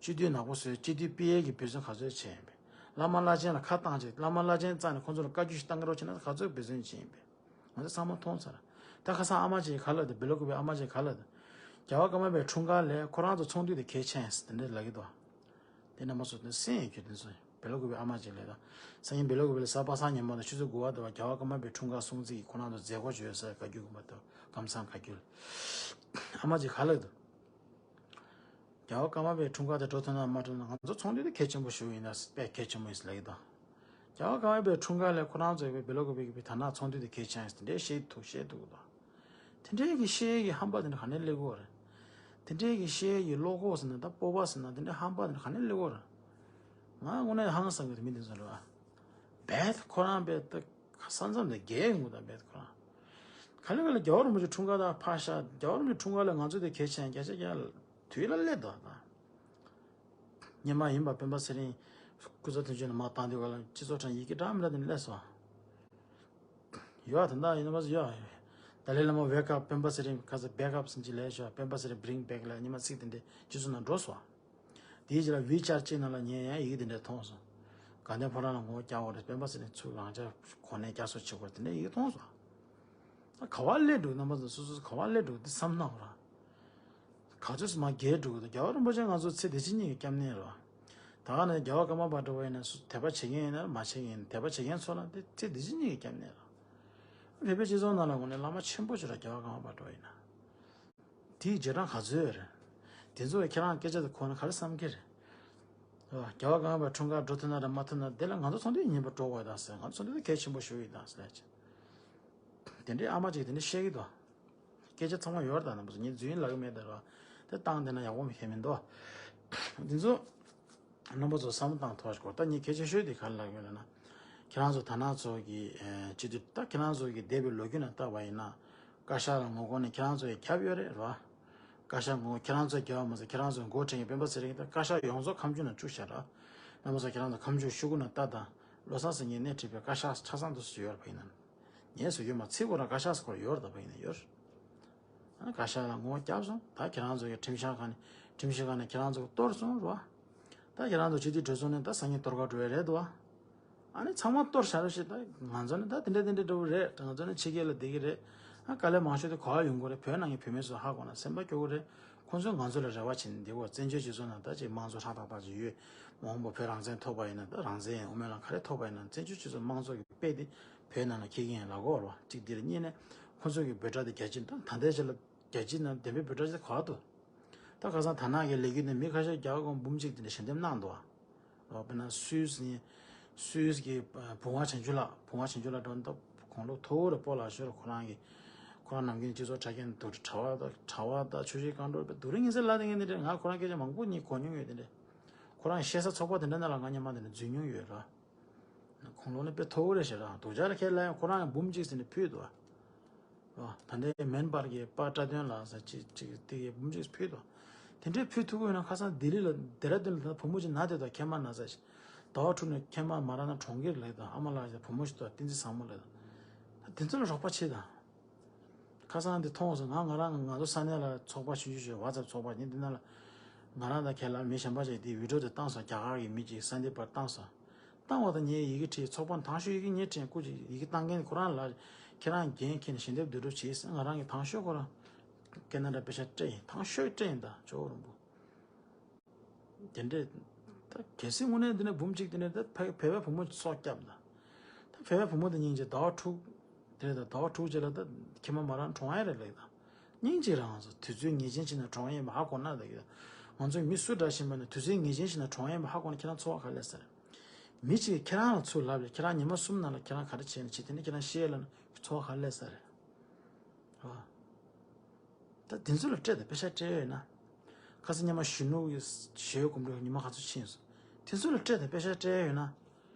སྤྱི་འཐུས་ནག་པོ་བཟོ་ཡའི་སྤྱི་འཐུས་སྤེལ་ཡས་ཀྱི་འབད་བརྩོན་ག་ཚོད་བྱས་ཡིན་པས། བླ་མ་བླ་ཆེན་ལ་ཁ་བཏང་བྱས། བླ་མ་བླ་ཆེན་རྩ་ནས་ཁོང་ཚོ་ལ་བཀའ་བཀྱོན་ཞིག་བཏང་གི་རོགས་བྱས་ན་ག་ཚོད་འབད་བརྩོན་བྱས་ཡིན་པས། ང་ཚོ་ཚང་མ་མཐོང་ཚར། ད་ཁ་སང་ཨ་མ་ཅིག་ག་ལབ་འདུག་བེ་ལོ་ཀུ་པའི་ཨ་མ་ཅིག་ག་ལབ་འདུག་རྒྱལ་བ་ཀརྨ་པའི་འཁྲུངས་སྐར་ལ་ཁོ་རང་ཚོ་ཚོགས་འདུ་དེ་གལ་ཆེན་ཟེར་དེ་འདྲ་ལབ་ཀྱི་འདུག་དེ་རྣམ་པ་ཚོ་དེ་གསན་ཡོད་རྒྱུ་དེ་ཚོ་བེ་ལོ་ཀུ་པའི་ཨ་མ་ཅིག་ལབ་དང་། སང་ཉིན་བེ་ལོ་ཀུ་པའི་ལ་གཟའ་པ་སངས་ཉིན་མོ་དང་ཆུ་ཚོད་དགུ་པ་དུ་བ་རྒྱལ་བ་ཀརྨ་པའི་འཁྲུངས་སྐར་སྲུང་བརྩི་གི་ཁོ་རང་ཚོ་མཛད་སྒོ་བྱོས་ཟེར་བཀའ་བཀྱོན་གུན་པ་དང་ཀམ་ཚང་བཀའ་བཀྱོན། ཨ་མ་ཅིག་ག་ལབ་ཀྱི་འདུག་རྒྱལ་བ་ཀརྨ་པའི་འཁྲུངས་སྐར་དེ་འགྲོ་ཐུབ་ན་མ་འགྲོ་ན་ང་ཚོ་ཚོགས་འདུ་དེ་གལ་ཆེན་པོ་ཞིག་ཡིན་ན་དཔེ་གལ་ཆེན་པོ་ཡིན་ཟེར་ལབ་ཀྱི་འདུག་རྒྱལ་བ་ཀརྨ་པའི་འཁྲུངས་སྐར་ལ་ཁོ་རང་ཚོའི་བེ་ལོ་ཀུ་པའི་གི་ད་ན་ཚོགས་འདུ་དེ་གལ་ཆེན་ཟེར་དེ་འདྲའི་བཤད་ཐུབ་བཤད་ཐུབ་ཀྱི་འདུག་དེ་འདྲའི་གི་བཤད་ཡས་ཀྱི་ཧམ་པ་དེ་འདྲ་ག་ནས་སླེབས་ཀྱི་ཡོད་རེད། དེ་འདྲའི་གི་བཤད་ཡས་ཀྱི་བློ་ཁོག་ཟེར་ན་ད་སྤོབས་པ་ཟེར་ན་དེ་འདྲའི་ཧམ་པ་དེ་འདྲ་ག་ནས་སླེབས་ཀྱི་ཡོད་རེད། ང་དངོས་གནས་ཧང་སང་གི་རེད། མི་དེ་ཚོ་རེད་བ། རྦད་ཁོ་རང་རྦད་དེ་ས་མཚམས་དེ་བརྒལ་ཡོང་གི་འདུག་རྦད་ཁོ་རང་། ག་ལེ་ག་ལེ་རྒྱལ་བ་རིན་པོ་ཆེ་འཁྲུངས་སྐར་དང་ཕར་བཞག་རྒྱལ་བ་རིན་པོ་ཆེ་འཁྲུངས་སྐར་ལ་ང་ཚོ་དེ་གལ་ཆེན་བརྒྱ་ཆ་བརྒྱ་དུས་ལ་སླེབས་འདུག་ད། སྔོན་མ་ཡིན་པ་སྤེན་པ་ཚེ་རིང་སྐུ་ཚབ་དོན་གཅོད་ནས་མར་བཏང་དུས་ག་ལ་སྤྱི་ཚོགས་དྲ་ཡི་གེ་འདྲ་མི་འདྲ་དེ་འདྲ་སླེབས་སོང་། ཡོད་ད་ལྟ་ཡིན་ན་མ་ཟད་ཡོད། ཏཱ་ལའི་བླ་མ་wake up སྤེན་པ་ཚེ་རིང་ག་ཚོད་back up ཟེར་གྱི་ལས་ཤོག་སྤེན་པ་ཚེ་རིང་bring back ལ་ཉི་མ་ཚིག་དེ་འདྲ་སྤྱི་ཚོགས་ནང་འགྲོ་སོང་། དེའི་རྗེས་ལ་WeChat གཅིག་ནང་ལ་ངས་ཡང་ཡི་གེ་དེ་འདྲ་མཐོང་སོང་། དགའ་ལྡན་ཕོ་བྲང་ལ་ངོ་རྒྱག་དགོས་རེད། སྤེན་པ་ཚེ་རིང་ཚུར་རང་ཅག་གོ་གནས་བསྐྱར་གསོ་བྱེད་དགོས་རེད། དེ་འདྲ་ཡི་གེ་མཐོང་སོང་། ད་ག་བ་སླེབས་འདུག་རྣམ་པ་ཚོ་སོ་སོ་ག་བ་སླེབས་འདུག་དེ་བསམ་གནང་ར། ག་ཚོད་སུ་མ་རྒྱལ་འགྲོ་གི་འདུག་རྒྱལ་བ་རིན་པོ་ཆེ་ང་ཚོ་ཚེ་འདི་ཕྱི་གཉིས་ཀྱི་སྐྱབས་གནས་རེད་བ། ད་ག་ནས་རྒྱལ་བ་ཀརྨ་པ་འདྲ་བོ་ཡིན་ན་སུ་དད་པ་བྱེད་མཁན་ཡིན་ན་མ་བྱེད་མཁན་ཡིན་ན་དད་པ་བྱེད་མཁན་ཚོ་ལ་འདི་ཚེ་འདི་ཕྱི་གཉིས་ཀྱི་སྐྱབས་གནས་རེད། བོད་པའི་སྤྱི་ཚོགས་ནང་ལ་དངོས་གནས་བླ་མ་ཆེན་པོ་ཅིག་རེད། རྒྱལ་བ་ཀརྨ་པ་འདྲ་བོ་ཡིན་ན། དེའི་རྗེས་འབྲང་ག་ཚོད་ཡོད་རེད། དེ་ཚོ་ཁྱེད་རང་སྐད་ཆ་དེ་གོ་ན་ག་རེ་བསམ་གྱི་རེད། རེད་བ། རྒྱལ་བ་ཀརྨ་པའི་འཁྲུངས་སྐར་འགྲོ་ཐུབ་ན་རེད་མ་ཐུབ་ན་དེ་ལ་ང་ཚོ་ཚོགས་འདུའི་ཉིན་པ་འགྲོ་དགོས་དང་ཟེར། ང་ཚོ་ཚོགས་འདུ་དེ་གལ་ཆེན་པོ་ཞིག་ཡིན་དང་ཟེར་ལབ་ཅིག་དེ་འདྲའི་ཨ་མ་ཅིག་དེ་འདྲ་བཤད་ཀྱི་འདུག་སྐད་ཆ་ཚང་མ་ཡོད་རེད། ད་རྣམ་པ་ཚོ་ངས་རྫུན་ལབ་ཀྱི་མེད་ད་ར། དེ་བཏང་བསྡད་ན་ཡག་པོ་མི་ཁྱད་མི་འདུག་དེ་ཚོ་རྣམ་པ་ཚོ་བསམ་བློ་བཏང་ཐུབ་པ་ཞིག་དགོས། ད་ངས་གལ་ཆེ་ཤོས་དེ་ག་རེ་ལབ་ཀྱི་ཡོད་ལབ་ན། ཁྱེད་རང་ཚོ་དར་ནག་ཚོ་གི་སྤྱི་འཐུས་ད་ཁྱེད་རང་ཚོ་གི་འདས་པའི་ལོ་རྒྱུས་ནང་བལྟས་པ་ཡིན་ན། བཀའ་ཤག་ལ་ངོ་རྒོལ་ནས་ཁྱེད་རང་ཚོ་ཡི་རྒྱབ་ཡོད་རེད་ར། བཀའ་ཤག་ངོ་ཁྱེད་རང་ཚོ་རྒྱབ་མ་ཟད་ཁྱེད་རང་ཚོ་འགོ་ཁྲིད་མཁན་སྤེན་པ་ཚེ་རིང་དང་བཀའ་ཤག་ཡོངས་རྫོགས་ཁ་མཆུ་ནང་བཅུག་བཞག་ར། རྣམ་པ་ཚོ་ཁྱེད་རང་ཚོ་ཁ་མཆུ་ཤོག་གུ་ནང་ལྟ་དང་། བློ་བཟང་སེང་གེ་སྣེ་ཁྲིད་པའི་བཀའ་ཤག་ཆ་ཚང་དུ་སུ་ཡོད་ར་བ་ཡིན་ན། ངས་བཟོ་རྒྱུ་མ་ཚིག་ཁོ་རང་བཀའ་ཤག་སྐོར་ཡོད་རེད་ད་བ་ཡིན་ན་ཡོད། ཨ་ནི་བཀའ་ཤག་ལ་ངོ་རྒྱབ་སོང་། ད་ཁྱེད་རང་ཚོ་གི་ཁྲིམས་ཤག་ཁང་ནས་ཁྲིམས་ཤིག་ཁང་ནས་ཁྱེད་རང་ཚོ་གཏོར་སོང་རེད་བ། ད་ཁྱེད་རང་ཚོ་སྤྱི་འཐུས་གྲོས་ཚོགས་ནས་ད་སང་ཉིན་གཏོར་ག་འགྲོ་ཡ་རེད་འདུག་བ། ཨ་ནི་ཚང་མ་གཏོར་བཞག་རོགས་ཞེས། ད་ང་ཚོ་ནི་ད་དེ་འདྲ་དེ་འདྲ་འགྲོ་གི་རེད། ང་ཚོ་ནི་ཕྱི་རྒྱལ་ལ་བསྡད་ཀྱི་རེད། ཨ་དཀའ་ལས་མང་ཤོས་དེ་ག་པར་ཡོང་གི་རེད། བོད་ནང་གི་བོད་མི་ཚོ་ཧ་གོ་ན་སེམས་པ་སྐྱོ་གི་རེད། ཁོང་ཚོས་ང་ཚོ་ལ་རེ་བ་བྱེད་ནས་འདི་གོ་བཙན་བྱོལ་སྤྱི་ཚོགས་ནང་ད་ཅིག་དམངས་གཙོ་ཧྲག་ཏག་ཏག་ཅིག་ཡོད། མ་འོངས་པ་བོད་རང་བཙན་ཐོབ་པ་ཡིན་ན་ད་རང་བཙན་ཡིན། དབུ་མའི་ལམ་ག་རེ་ཐོབ་པ་ཡིན་ན་བཙན་བྱོལ་སྤྱི་ཚོགས་དམངས་གཙོ་གི་དཔེ་དེ་བོད་ནང་ལ་འཁེལ་གྱི་ཡིན་ལབ་གོ་རེད་བ། གཅིག་དེ་རེད། གཉིས་ནས་ཁོ་ཚོ་གི་འབོད་སྒྲ་དེ་རྒྱ་ཆེ། ད་ད་ལྟའི་ཆ་ལ་རྒྱལ་སྤྱིའི་ནང་བདེན་པའི་འབོད་སྒྲ་དེ་ག་པར་འདུག་ད་ཁ་སང་དར་ནག་གི་ལས་འགུལ་ནས་མི་ཁ་ཤས་རྒྱ་གར་འབུམ་གཅིག་དེ་འདྲ་ཞལ་འདེབས་གནང་འདུག་བ། དཔེར་ན་སུད་སི་ནས་སུད་སི་གི་བུང་བ་བྱང་ཆུབ་ལགས། བུང་བ་བྱང་ཆུབ་ལགས་འགྲོ་འདུག་དགུང་ལོ་མཐོ་བོ་རེད། སྤོ་ལགས་ཤོར། ཁོ་རང་གི་ཁོ་རང་ནམ་རྒྱུན་སྤྱི་ཚོགས་དྲ་རྒྱ་འདུག་གྲྭ་པ་དང་གྲྭ་པ་དང་ཆོས་བྱེད་བཀའ་འགྲུལ་དཔེ་སྡུག་རུས་ངན་ཚད་ལ་དེ་ངས་འདི་འདྲ་ང་ཁོ་རང་སྐད་ཆ་མང་པོ་ངས་གོ་མྱོང་ཡོད། དེ་འདྲ་ཁོ་རང་བཤད་ས་ཚོགས་པ་དེ་འདྲ་ནང་ལ་ང་སྔོན་མ་དེ་འདྲ་འཛུལ་མྱོང་ཡོད་ར། ཁོང་ལོ་ནི་དཔེ་མཐོ་བོ་རེད་ཤག་ར། སྡུག་ཅག་རེད། ཁས་ལེན་ཁོ་རང་ཡང་འབུམ་གཅིག་ཟེར་ནས་ཕུལ་འདུག་བ། ད་ལྟའི་མེན་པར་གྱི་པ་ཊ་དོན་ལགས་ཟེར་ཅིག་ཅིག་དེ་གའི་འབུམ་གཅིག་ཕུལ་འདུག་དེ་འདྲའི་ཕུལ་ཐུབ་ཀྱི་ཡོད་ན་ཁ་སང་ལྡི་ལི་ལ་ལྡེ་ར་ལྡུན་ལ་ད་བུ་མོ་ཅིག་ན་བསྡད་འདུག་ཁྱེད་མ་ན་ཟེར། ཟླ་བ་དྲུག་ནས་ཁྱེད་མ་མ་ར་ན་གྲོངས་ཀྱི་རེད་ལབ་འདུག་ཨ་མ་ལགས་ཟེར་བུ་མོ་ཞིག་འདུག་བསྟན་འཛིན་བཟང་མོ་ལབ་འདུག་ད་དེ་ཚོ་ལ་རོགས་པ་བྱེད་དང་། ཁ་སང་འདི་མཐོང་སོང་། ང་ང་རང་ང་ཚོ་ས་གནས་ལ་ཚོགས་པ་ཆུང་ཆུང་ཞིག་ཝ་ཙབ་ཚོགས་པ་ཡིན། འདི་ནང་ལ་ང་རང་དང་ཁྱེད་ལ་མི་གཞན་པ་ཅིག་དེ་བི་ཌི་ཡོ་དེ་བཏང་སོང་། རྒྱ་གར་གྱི་མི་ཅིག་སན་དིབ་པར་བཏང་སོང་། བཏང་བ་དང་ངས་ཡི་གེ་བྲིས། ཚོགས་པ་དང་ཤོས་ཡི་གེ་ངས་བྲིས། སྐུ་ཅིག་ཡི་གེ་བཏང་མཁན་ཁོ་རང་ལ་ཁྱེད་རང་འགན་འཁྱེར་ནས་ཞལ་འདེབས་བསྡུ་རུབ་བྱས་ཟེར། ང་རང་གི་དང་ཤོས་ཁོ་རང་ཁེ་ན་ཌ་པེ་ཤ་སྤྲད་ཡིན། དང་ཤོས་སྤྲད་ཡིན། ད་ཇོ་བོ་རིན་པོ། དེ་འདྲས། ད་གལ་སྲིད་དངོས་གནས་འདི་ནས་འབུམ་གཅིག་དེ་ནས་ད་བོད་བོད་པའི་བུ་མོ་སྲོག་བསྐྱབས་ད། ད་བོད་པའི་བུ་མོ་དེ་སྙིང་རྗེ། ཟླ་བ་དྲུག་དེ་རེད་ད། ཟླ་བ་དྲུག་རྗེས་ལ་ད་ཁྱེད་མ་མ་རང་གྲོངས་ཡ་རེད་ལབ་ད། སྙིང་རྗེ་རང་ཚོ་དུས་ཚོད་ངེས་ཅན་ཞིག་ན་གྲོངས་ཡ་ཡིན་པ་ཧ་གོ་ན་ད་གི་ད། ང་ཚོ་མི་སུ་འདྲ་ཞིག་མ་ན་དུས་ཚོད་ངེས་ཅན་ཞིག་ན་གྲོངས་ཡ་ཡིན་པ་ཧ་གོ་ན་ཁྱེད་རང་ཚོར་བ་ག་རེ་སླེབས་ས་རེད། མི་གཅིག་ཁྱེད་རང་ལ་ཚུར་ལབ་ལས་ཁྱེད་རང་ཉི་མ་གསུམ་ནང་ལ་ཁྱེད་རང་ག་རེ་བྱས་ནས་བྱས་དེ་ནས་ཁྱེད་རང་ཤེས་ལབ་ན་ཚོར་བ་ག་རེ་སླེབས་ས་རེད། ཨ། ད་དེ་ཚོ་ལ་སྤྲད་དང་པེ་ཤ་སྤྲད་ཡོད་ན། ཁ་སང་ཉི་མ་གཞོན་ནུ་གི་ཞོལ་གོམ་བགྲོད་ཉི་མ་ག་ཚོད་ཕྱིན་སོང་། དེ་ཚོ་ལ་སྤྲད་དང་པེ་ཤ་སྤྲད་ཡོད་ན།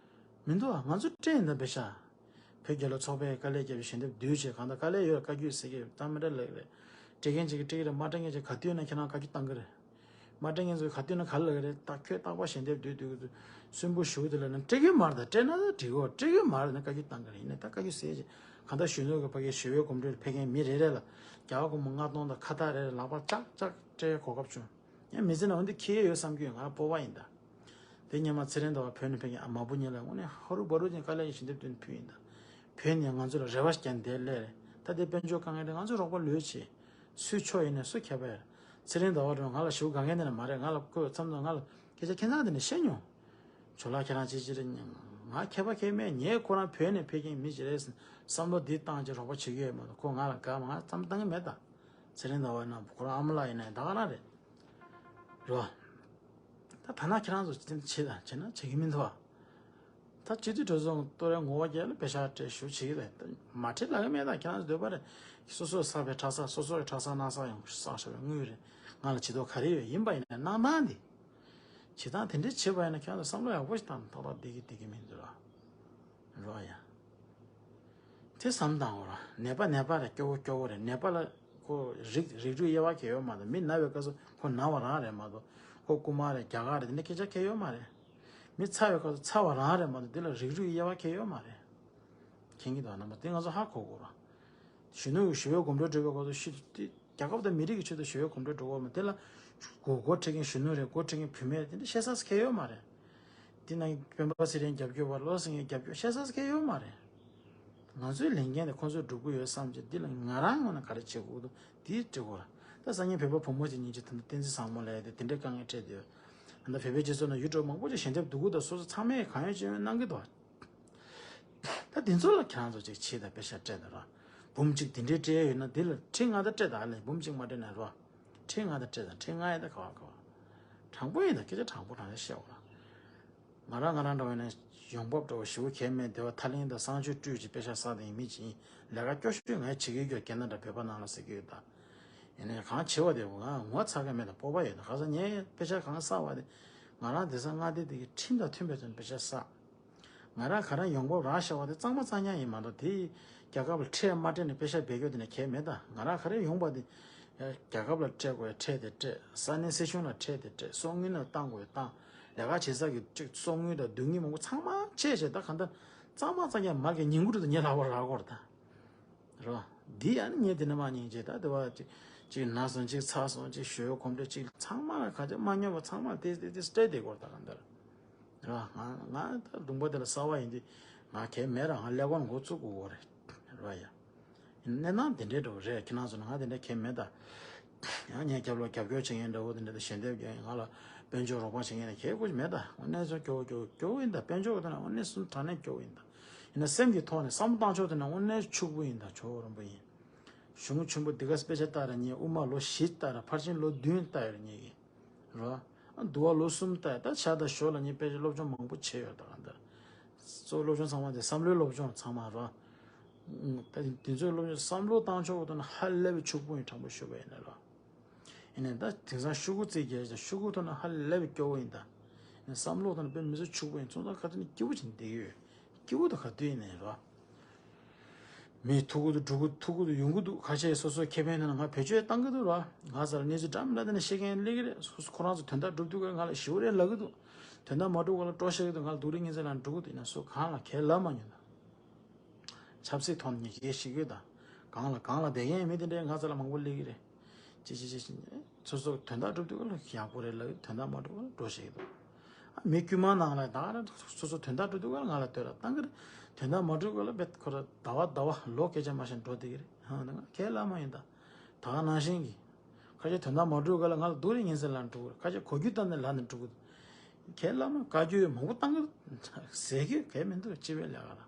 མི་འདུག་ཨ། ང་ཚོ་སྤྲད་ཡིན་ད་པེ་ཤ། བོད་རྒྱལ་ལོ་ཚོགས་པས་དཀའ་ལས་བརྒྱབ་པའི་ཞལ་འདེབས་བསྡུས་བྱས། གང་ལྟར་དཀའ་ལས་ཡོད། བཀའ་བརྒྱུད་ཟེར་གྱི་ཡོད། གཏམ་མི་འདྲ་ལབ་ཀྱི་རེད། སྤྲད་མཁན་ཅིག་གིས་སྤྲད་ཀྱི་རེད། མ་སྤྲད་མཁན་ཅིག་ག་དུས་ན་ཁྱེད་རང་བཀའ་བརྒྱུད་བཏང་གི་རེད། མ་སྤྲད་མཁན་ཚོས་ག་དུས་ན་ག་ལབ་ཀྱི་རེད། ད་ཁྱོད་རྟག་པར་ཞལ་འདེབས་བསྡུས་བསྡུས་ཀྱི་འདུག། སུན་པོ་ཞུ་དེ་ལ་ན་སྤྲད་ཀྱི་མ་རེད། ད་སྤྲད་ན་ད་འགྲིག་གོ། སྤྲད་ཀྱི་མ་རེད་ན་བཀའ་བརྒྱུད་བཏང་གི་རེད། ཡིན་ནའི་ད་བཀའ་བརྒྱུད་ཟེར་ཅིག་གང་ལྟར་གཞོན་ནུ་གི་ཕ་གིའི་ཞི་བའི་གོམ་བགྲོད་ལ་ཕེབས་མཁན་མི་རེ་རེ་ལ་རྒྱ་གར་སྒོར་མོ་ལྔ་སྟོང་དང་ཁ་བཏགས་རེ་རེ་ལག་པར་ལྕག་ལྕག་སྤྲད་གོ་སྐབས་བྱུང་། ཡང་མི་ཚེ་ནང་འོན་ཏེ་ཁེ་ཡོད་བསམ་རྒྱུ་ཡོད། ང་སྤོབས་པ་ཡིན་ད། དེ་སྔོན་མ་ཚེ་རིང་ཟླ་བ་བོད་ནས་ཕེབས་མཁན་ཨ་མ་བུ་གཉིས་ལ་དངོས་གནས་ཧ་རུ་བ་རུ་ཅན་དཀའ་ལས་ཀྱི་ཞལ་འདེབས་བསྡུས་ནས་ཕུལ་ཡིན་ད། བོད་ནས་ང་ཚོ་ལ་རེ་བ་བརྒྱབ་བསྡད་ལས་རེད། ད་དེ་དཔལ་འབྱོར་དཀའ་ངལ་རེད། ང་ཚོ་རོགས་པ་ལོས་བྱེད། སུས་ཆོག་ཡིན་ནས་སུ་ཁྱད་པར་ཡོད། ཚེ་རིང་ཟླ་བ་རུ་ང་ལ་ཞུ་ག་མཁན་དེ་ནས་མ་རེད། ང་ལ་ཁོས་མཚམས་མཚམས་ང་ལ་སྐད་ཆ་ཁྱད་མཚར་དེ་ནས་བཤད་མྱོང་། ཇོ་ལགས་ཁྱེད་རང་ཅི་ཅི་རེད། ང་ཁྱད་པར་ཁྱད་མེད། ངས་ཁོ་རང་བོད་ནས་ཕེབས་མཁན་མི་ཅིག་རེད་བསམ་བློ་འདི་བཏང་ཅིག་རོགས་པ་བྱེད་ཀྱི་ཡོད་མ་གཏོགས་ཁོ་ང་ལ་དགའ་མ་ང་མཚམས་བཏང་གི་མེད་ད། ཚེ་རིང་ཟླ་བ་ན་ཁོ་རང་ཨ་མ་ལགས་ཡིན་ན་ད་ག་རང་རེད། རེད་བ། ད་ཐ་ན་ཁྱེད་རང་ཚོ་བྱེད་དང་བྱེད་ན་བྱེད་ཀྱི་མི་འདུག་བ། ད་སྤྱི་འཐུས་གྲོས་ཚོགས་གཏོགས་རེ་ངོ་བོ་རྒྱལ་ལ་པེ་ཤག་སྤྲད་ཞུ་བྱེད་ཀྱི་རེད། མ་སྤྲད་ལབ་ཀྱི་མེད་ད། ཁྱེད་རང་ཚོ་འདོད་པ་རེད། སོ་སོས་བསགས་པའི་ཁྲག་ས། སོ་སོ་ཡི་ཁྲག་ས་སྣག་ས་ཡང་བསགས་བཞག་པའི་དངུལ་རེད། ང་ལ་བྱེད་དོ་ག་རེ་ཡོད། ཡིན་པ་ཡིན་ན་གནང་སྟངས་འདི། བྱེད་སྟངས་དེ་འདྲའི་བྱེད་པ་ཡིན་ན་ཁྱེད་རང་ཚོ་བསམ་བློ་ཡག་པོ་ཞིག་བཏང་། ཏག་ཏག་བསྡད་ཀྱི་བསྡད་ཀྱི་མི་འདུག་ར། རོ་ཡ། དེ་བསམ་དང་འོ་ར། ནད་པ་ནད་པ་རེད། སྐྱོ་བོ་སྐྱོ་བོ་རེད། ནད་པ་ལ་ཁོ་རིགས་རིགས་རུས་དབྱེ་བ་གང་ཡང་ཡོད་མ་རེད། མི་ན་བའི་སྐབས་སུ་ཁོ་ན་བ་རང་རེད་མ་གཏོགས་ཁོ་རྐུན་མ་རེད། རྒྱ་གར་རེད། དེ་འདྲ་སྐད་ཆ་གང་ཡང་ཡོད་མ་རེད། མི་ཚ་བའི་སྐབས་སུ་ཚ་བ་རང་རེད་མ་གཏོགས་དེ་ལ་རིགས་རུས་དབྱེ་བ་གང་ཡང་ཡོད་མ་རེད། མཁྱེན་གྱི་འདུག་རྣམ་པ། དེ་ང་ཚོ་ཧ་གོ་དགོས་ར། གཞོན་ནུ་ཞི་བའི་གོམ་བགྲོད་འགྲོ་བའི་སྐབས་སུ་ཤི་དེ། རྒྱལ་ཁབ་དང་མི་རིགས་ཀྱི་ཆེད་དུ་ཞི་བའི་གོམ་བགྲོད་འགྲོ་དགོས་མ། དེ་ལ་མགོ་སྐོར་ཁྲིད་མཁན་གཞོན་ནུ་རེད། མགོ་ཁྲིད་མཁན་བུད་མེད་རེད། དེ་འདྲ་བཤད་ས་གང་ཡང་ཡོད་མ་རེད། དེ་ནང་སྤེན་པ་ཚེ་རིང་རྒྱབ་སྐྱོར་བ། བློ་སེང་གེ་རྒྱབ་སྐྱོར་བཤད་ས་གང་ཡང་ཡོད་མ་རེད། ང་ཚོའི་ལས་འགན་དེ་ཁོང་ཚོས་སྒྲུབ་ཀྱི་ཡོད་བསམ་བྱས། འདི་ལ་ང་རང་ངོས་ནས་ག་རེ་བྱེད་དགོས་འདུག་འདི་འདྲི་དགོས་ར། ད་སང་ཉིན་བོད་པ་བུ་མོ་ཅིག་ཉིན་གཅིག་ད་ལྟ་བསྟན་འཛིན་བཟང་མོ་ལབ་ཡ་དེ་དེ་འདྲའི་དཀའ་ངལ་འཕྲད་དེ་ཡོད། ད་ལྟ་བོད་པའི་སྤྱི་ཚོགས་ནང་ཡུལ་གྲུ་མང་པོ་ཅིག་ཞལ་འདེབས་བསྡུ་གི་འདུག་སོ་སོ་ཚང་མས་གང་ཡོད་ཅི་ཡོད་གནང་གི་འདུག་ད་དེ་ཚོ་ལ་ཁྱེད་རང་ཚོ་ཅིག་བྱེད་དང་པེ་ཤག་སྤྲད་དང་ར། འབུམ་གཅིག་དེ་འདྲའི་སྤྲད་ཡ་ཡོད་ན་དེ་ལ་ཁྲི་ལྔ་དང་སྤྲད་དང་ཨ་ལས། འབུམ་གཅིག་མ་སྤྲད་ན་ར། ཁྲི་ལྔ་དང་སྤྲད་དང་། ཁྲི་ལྔ་ཡ་ད་ག་བ་ག་བ། དྲང་པོ་ཡིན་ད། སྐད་ཆ་དྲང་པོ་དྲང་པོ་བཤད་འོ་ར། ང་རང་ང་རང་འདྲ་བ་ནས་ཡོང་འབབ་འདྲ་བོ་ཞེ་པོ་གང་ཡང་མེད། སྡེ་བ་ཐར་གླིང་དང་བསང་ཆུ་སྤྲུལ་གྱི་པེ་ཤག་བསགས་དེ་ཡིན་མི་ཅིག་ཡིན། ལས་ཀ་སྐྱོ་ཤོས་ང་བྱེད་ཀྱི་ཡོད། རྒྱ་ནག་དང་བོད་པ་ནང་ལ་ཟེར་གྱི་ཡོད་ད། ཡིན་ནའི་གང་བྱེད་པ་དེ་ང་ངོ་ཚ་གི་མེད་ད། སྤོབས་པ་ཡོད་ད། ག་ས་ངས་པེ་ཤག་གང་བསགས་པ་དེ་ང་རང་སྡེ་ཚན་མངའ་སྡེ་དེ་གི་ཁྲིམས་དང་མཐུན་པའི་ཐོག་ནས་པེ་ཤག་བསགས། ང་རང་ག་རེ་ཡོང་འབབ་རག་བཞག་པ་དེ་གཙང་མ་གཙང་རྐྱང་ཡིན་མ་གཏོགས་དེ་རྒྱལ་ཁབ་ལ་ཁྲལ་མ་སྤྲད་ནས་པེ་ཤག་འབེལ་རྒྱུ་དེ་ནས་གལ་མེད་ད། ང་རང་ག་རེ་ཡོང་པ་དེ་རྒྱལ་ཁབ་ལ་སྤྲད་དགོས་ཡ་ཁྲལ་དེ་སྤྲད། ས་གནས་སྲིད་གཞུང་ལ་ཁྲལ་དེ་སྤྲད། སོ་དངུལ་ལ་བཏང་དགོས་བཏང་། ལས་ཀ་བྱེད་ས་གི་ཅིག་སོ་དངུལ་དང་སྡུག་བསྔལ་མང་པོ་ཚང་མ་ཆད་བྱས། ད་གང་ལྟར་གཙང་མ་གཙང་རྐྱང་མར་གྱི་ཉིན་དགུ་རུ་དུ་ཉེ་ལྷག་པ་རག་གོ་ར་ད། རེད་བ། འདི་ཡང་ནི་ངས་འདི་ནས་མ་ཉིན་བྱས་ད། དེ་བ་ཅིག་ཅིག་ན་སོང་། ཅིག་ཚ་སོང་། ཅིག་ཞོ་གོམ་འདྲ་ཅིག་ཚང་མ་ལ་ག་ཅིག་མ་ཉོ་བ་ཚང་མ་ཏེ་ཏེ་ཏེ་སྤྲད་དེ་གོ་ར་ད་གང་ལྟར། རེད་བ། ང་ང་ད་ལུང་པ་དེ་ལ་གསར་བ་ཡིན་དུས་ང་གལ་མེད་ར། ང་ཀླད་ཀོར་འགོ་བཙུགས་དགོས་གོ་རེད། རེད་བ་ཡ། གནས་སྟངས་དེ་འདྲའི་འདྲ་བོ་རེད། ཁྱེད་རང་ཚོ་ནང་ང་དེ་འདྲ་གལ་མེད་ད། ཡང་ངས་རྒྱབ་ལ་རྒྱབ་སྐྱོར་བྱེད་མཁན་འདྲ་བོ་དེ་འདྲ་དང་ཞལ་འདེབས་རྒྱག་མཁན། ང་ལ་དཔལ་འབྱོར་རོགས་པ་བྱེད་མཁན་དེ་གལ་དགོས་ཀྱི་མེད་ད། དངོས་གནས་ཚོ་སྐྱོ་བོ་སྐྱོ་བོ་སྐྱོ་བོ་ཡིན་ད། དཔལ་འབྱོར་གྱི་ཐོག་ནས་དངོས་གནས་སུ་དྲང་གནས་སྐྱོ་བོ་ཡིན་ད། ཡིན་ན་སེམས་ཀྱི་ཐོག་ནས་བསམ་བློ་བཏང་ཕྱོགས་དེ་ནས་དངོས་གནས་ཕྱུག་པོ་ཡིན་ད། ཇོ་བོ་རིན་པོ་ཡིན། གཞུང་ཆེན་པོ་འདི་ག་དཔེ་ཆ་ལྟ་ར་ཉེ། དབུ་མ་ལོ་བཞི་ལྟ་ར། ཕར་ཕྱིན་ལོ་བདུན་ལྟ་ཡོད་ར་ཉེ་གི། རོ། འདུལ་བ་ལོ་གསུམ་ལྟ་ཡ། ད་ཕྱག་དང་ཞོར་ལ་ངས་དཔེ་ཆ་སློབ་སྦྱོང་མང་པོ་བྱས་ཡོད་ད་ག་འདིར། གཙོ་བོ་སློབ་སྦྱོང་ཚང་མ་དེ་བསམ་བློའི་སློབ་སྦྱོང་ཚང་མ་རོ། ད་དེ་ཚོའི་སློབ་སྦྱོང་བསམ་བློ་བཏང་ཕྱོགས་དེ་ན་ཧ་ལས་པའི་ཕྱུག་པོ་ཡིན། དྲང་པོ་ཞུ་བ་ཡིན་ན་རོ། ཡིན་ནའི་ད་དེང་སང་ཤོག་གུ་རྩེ་རྒྱག་ཅིག་ཤོག་གུ་ཐོག་ན་ཧ་ལས་པའི་སྐྱོ་བོ་ཡིན་ད། ཡིན་ནའི་བསམ་བློ་དང་དཔེ་མི་ཚོ་ཕྱུག་པོ་ཡིན། ཚོང་ཚང་ཁ་ཐུག་ནས་སྐྱིད་པོ་བྱས་ནས་བསྡད་ཀྱི་ཡོད། སྐྱིད་པོ་དང་ག་དུས་ཡིན་ནའི་རོ། མི་ཐུག་གི་འདུག་འགྲོ་གི་ཐུག་གི་འདུག་ཡོང་གི་འདུག་ཁ་ཤས་སོ་སོའི་ཁེ་ཕན་ཐོག་ནས་ང་བེད་སྤྱོད་བཏང་གི་འདུག་ར། ང་ཚོ་ལ་གནས་ཚུལ་འདྲ་མི་འདྲ་དེ་འདྲ་བཤད་མཁན་སླེབས་ཀྱི་རེད། སོ་སོ་ཁོ་རང་ཚོ་དོན་དག་སྒྲུབ་དུས་ཀ་ང་ལ་ཞེ་པོ་རེད་ལབ་ཀྱི་འདུག་དོན་དག་མ་སྒྲུབ་ག་ལ་སྤྲོ་བཤད་ཀྱི་འདུག་ང་ལ་སྡུག་རུས་ངན་ཚད་ལ་འགྲོ་གི་འདུག་ཡིན་ན་སུ་གང་ལ་གང་ལབ་མ་མྱོང་ད། ཆབ་སྲིད་ཐོག་ནས་ངས་ཞིག་ཡོད་ད། གང་ལ་གང་ལ་བསྡད་མཁན་མི་དེ་འདྲའི་ང་ཚོ་ལ་མང་པོ་སླེབས་ཀྱི་རེད། ཅི་ཅི་ཅི་ཅི། སོ་སོ་དོན་དག་སྒྲུབ་དུས་ཀ་ལ་ཡག་པོ་རེད་ལབ། དོན་དག་མ་སྒྲུབ་ཀ་ལ་འགྲོ་བཤད་ཀྱི་འདུག་མི་དཀྱུས་མ་ནང་ལ་ད་ག་རེ་སོ་སོ་དོན་དག་སྒྲུབ་དུས་ཀ་ལ་ང་ལ་ལྟོས་ར་བཏང་གི་རེད། དོན་དག་མ་སྒྲུབ་ཀ་ལ་བེད་ཁོ་ར་ཟླ་བ་ཟླ་བ་ལོ་སྐད་ཆ་མ་བཤད་འགྲོ་བསྡད་ཀྱི་རེད། ཧང་ད་ང་ཁས་ལ་མ་ཡིན་ད། ད་ག་ནང་བཞིན་གྱི། ཁ་ཤས་དོན་དག་མ་སྒྲུབ་ག་ལ་ང་ལ་སྡུག་རུས་ངན་ཚད་ལ་འགྲོ་གི་རེད། ཁ་ཤས་གོ་རྒྱུ་བཏང་ནས་ལ་ནས་འགྲོ་གི་འདུག་ཁས་ལ་མ་བཀའ་བཀྱོན་མང་པོ་བཏང་གི་ཟེར་གི་གལ་མི་འདུག་སྤྱི་པའི་ལས་ཀ་ལ།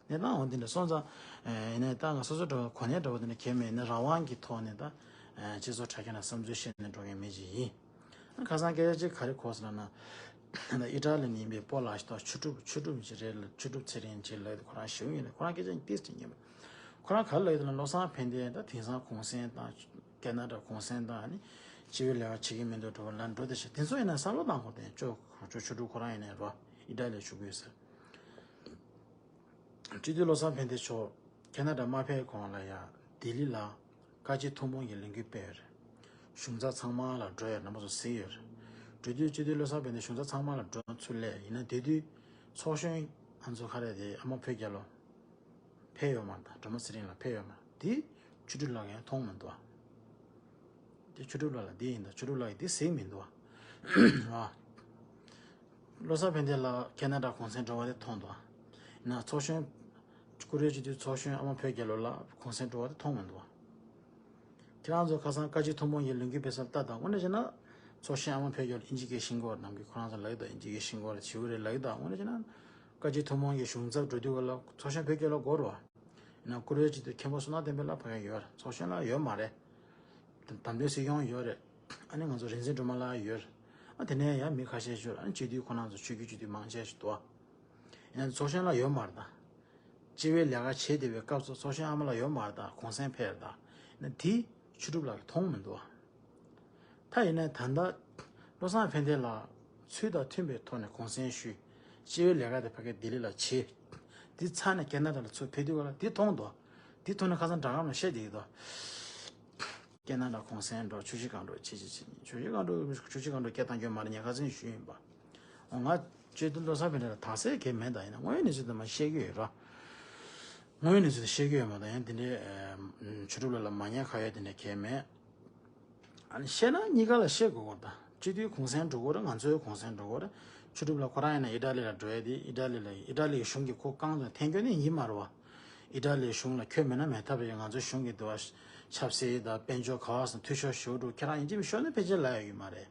གནས་སྟངས་འོ་འདི་འདྲ་སོང་ཙང་། ཨེ་ནས་ད་ང་སོ་སོ་འདྲ་བ་གོ་གནས་འདྲ་བ་འདི་འདྲ་གལ་མེད་ན་རང་དབང་གི་ཐོག་ནས་ད། ཨེ་སྤྱི་ཚོགས་དྲ་རྒྱ་ནང་བསམ་ཚུལ་བཤད་ནས་འགྲོ་མཁན་མི་ཅིག་ཡིན། ཁ་སང་སྐད་ཆ་གཅིག་ག་རེ་གོ་སོང་ལབ་ན། ཨི་ཊ་ལི་ནས་ཡིན་པའི་སྤོ་ལགས་ཤིག་དང་ཆོས་གྲུབ་ཆོས་གྲུབ་ཅིག་རེད་ལ། ཆོས་གྲུབ་ཚེ་རིང་ཅིག་ལབ་དེ་ཁོ་རང་ཞུ་ཡིན་ལ། ཁོ་རང་སྐད་ཆ་ཏིས་ཅིག་ཉན་པ། ཁོ་རང་ག་རེ་ལབ་ཡོད་ལབ་ན་བློ་བཟང་ཕན་བདེ་ད་དེང་སང་གུང་སེང་དང་ཁེ་ན་ཌ་གུང་སེང་དང་ནི་སྤྱི་པའི་ལས་ཀ་བྱེད་ཀྱི་མི་འདུག་འགྲོ་བ་ལ་འགྲོ་བསྡད་ཤག་དེ་ཚོ་ཡིན་ན་བསམ་བློ་བཏང་དགོས་དེ། ཅོ་ཅོ་ཆོས་གྲུབ་ཁོ་རང་ཡིན་ནའི་རོ། ཨི་ཊ་ལི་ཞུགས་ཡོད་ཟེར། སྤྱི་འཐུས་བློ་བཟང་ཕན་བདེ་མཆོག་ཁེ་ན་ཌ་མ་ཕེབས་གོང་ལ་ཡ་ལྡི་ལི་ལ་བཀའ་སྤྱི་ཐུན་མོང་གི་ལས་འགུལ་སྤེལ་ཡོད་རེད། གཞུང་ཚབ་ཚང་མ་ལ་འགྲོ་ཡ་རྣམ་པ་ཚོ་གཟིགས་ཡོད་རེད། འགྲོ་དུས་སྤྱི་འཐུས་བློ་བཟང་ཕན་བདེ་གཞུང་ཚབ་ཚང་མ་ལ་འགྲོ་ཚུར་སླེབས་ཡིན་ན། དེ་དུས་ཚོགས་གཞོན་ཨ་ཚོ་ཁ་རེ་དེ་ཨ་མ་བོད་རྒྱལ་ལོ་ཕེབས་ཡོད་མ་རེད། ད་སྒྲོལ་མ་ཚེ་རིང་ལགས་ཕེབས་ཡོད་མ་རེད། དེ་ཆོས་སྒྲུབ་ལགས་ཀྱིས་མཐོང་མི་འདུག་ཨ། དེ་ཆོས་སྒྲུབ་ལགས་ལ་དེ་ཡིན་ད། ཆོས་སྒྲུབ་ལགས་ཀྱིས་དེ་གཟིགས་མི་འདུག་ཨ། བློ་བཟང་ཕན་བདེ་ལགས་ཁེ་ན་ཌ་གུང་སེང་འགྲོ་བ་དེ་མཐོང་འདུག་ཨ། ན་ཚོགས་གཞོན་བཀུར་འོས་སྤྱི་འཐུས་ཚོགས་གཞོན་ཨ་མ་བོད་རྒྱལ་ལོ་ལགས་གུང་སེང་འགྲོ་བ་དེ་མཐོང་མི་འདུག་ཨ། ཁྱེད་རང་ཚོ་ཁ་སང་བཀའ་སྤྱི་ཐུན་མོང་གི་ལས་འགུལ་སྤེལ་ས་ལྟ་དང་། དངོས་གནས་བྱས་ན་ཚོགས་གཞོན་ཨ་མ་བོད་རྒྱལ་ལོ་ཨིན་ཇི་སྐད་ཤེས་ཀྱི་ཡོད་རེད། ནམ་རྒྱུན་ཁོ་རང་ཚོ་ལབ་ཀྱི་འདུག་ཨིན་ཇི་སྐད་ཤེས་ཀྱི་ཡོད་རེད། བྱེའུ་རེད་ལབ་ཀྱི་འདུག་དངོས་གནས་བྱས་ན་བཀའ་སྤྱི་ཐུན་མོང་གི་གཞུང་ཚབ་འགྲོ་དུས་ག་ལ་ཚོགས་གཞོན་བོད་རྒྱལ་ལོ་དགོས་རེད་བ། ཡིན་ན་བཀུར་འོས་སྤྱི་འཐུས་མཁན་པོ་བསོད་ནམས་བསྟན་འཕེལ་ལགས་ཕ་གིར་ཡོད་རེད། ཚོགས་གཞོན་ལ་ཡོད་མ་རེད། བདམས་ཐོན་སྲིད་སྐྱོང་ཡོད་རེད། ཨ་ནི་ང་ཚོ་རིག་འཛིན་སྒྲོལ་མ་ལགས་ཡོད་རེད། ཨ་དེ་ནས་ཡང་མི་ཁ་ཤས་ཤིག་ཡོད་རེད། ཨ་ནི་སྤྱི་འཐུས་ཁོ་རང་ཚོ་ཆོས་བརྒྱུད་སྤྱི་འཐུས་མང་ཆེ་ཞིག་འདུག་བ། ཡིན་ན་ཚོགས་གཞོན་ལ་ཡོད་མ་རེད་ད། སྤྱི་བའི་ལས་ཀ་བྱེད་བསྡད་པའི་སྐབས་སུ་ཚོགས་གཞོན་ཨ་མ་ལགས་ཡོད་མ་རེད་ད། གུང་སེང་ཕེབས་རེད་ད། ཡིན་ན་དེ་ཆོས་སྒྲུབ་ལགས་ཀྱིས་མཐོང་མི་འདུག་བ། ད་ཡིན་ན་ད་ལྟ་བློ་བཟང་ཕན་བདེ་ལགས་ཚུལ་དང་མཐུན་པའི་ཐོག་ནས་གུང་སེང་ཞུས། སྤྱི་བའི་ལས་ཀ་དེ་ཕ་གིར་ལྡི་ལི་ལ་བྱས། དེ་ཚར་ནས་ཁེ་ན་ཌ་ལ་ཚུར་ཕེབས་དུས་ག་ལ་དེ་མཐོང་འདུག་དེ་མཐོང་ནས་ཁ་སང་སྦྲག་སྒམ་ལ་བཤད་བསྡད་ཀྱི་འདུག་ཁེ་ན་ཌ་གུང་སེང་འགྲོ། ཆུ་བཞི་སྒང་དྲུག་བྱེད་ཅིག་བྱེད། ཆུ་བཞི་སྒང་དྲུག་ཆུ་བཞི་སྒང་དྲུག་སྐད་བཏང་རྒྱུ་མ་རེད། ཉེན་ཁ་ཚན་ཞུས་ཡིན་པ། འོ་ང་སྤྱི་འཐུས་བློ་བཟང་ཕན་བདེ་ལ་དག་སེལ་གང་ཡང་མེད། ད་ཡིན་ན་དངོས་ཡོད་གནས་ཚུལ་དེ་མར་བཤད་ཀྱི་ཡོད་ར། དངོས་ཡོད་གནས་ཚུལ་དེ་བཤད་ཀྱི་ཡོད་མ་གཏོགས། ཡང་དེ་འདྲའི་ཆོས་སྒྲུབ་ལགས་ལ་མ་ཉེས་ཁ་གཡོགས་དེ་འདྲ་གང་ཡང་མེད། ཨ་ནི་བཤད་ན་གཉིས་ཀ་ལ་བཤད་དགོས་ཀྱི་རེད་ད། སྤྱི་འཐུས་གུང་སེང་འགྲོ་གི་རེད། ང་ཚོའི་གུང་སེང་འགྲོ་གི་རེད། ཆོས་སྒྲུབ་ལགས་ཁོ་རང་ཡིན་ན་ཨི་ཊ་ལི་ལ་འགྲོ་ཡ་དེ། ཨི་ཊ་ལི་ལ་ཨི་ཊ་ལི་གི་གཞུང་གིས་ཁོ་བཀག་འདུག་འཐེན་རྒྱུ་ནི་ཡིན་མ་རེད་བ། ཨི་ཊ་ལི་གཞུང་ལ་ཁྱོད་མེད་ན་མེད་ཐབས་ཡོད། ང་ཚོའི་གཞུང་གི་འདི་བ་ཆབ་སྲིད་དང་དཔལ་འབྱོར་ག་བ་སོང་། འཐུས་ཤོར་ཞེ་པོ་འགྲོ། ཁྱེད་རང་ཡིན་གཅིག་མིན་གཅིག་ནི་ཕལ་ཆེར་ལབ་ཡ་ཡོད་མ་རེད།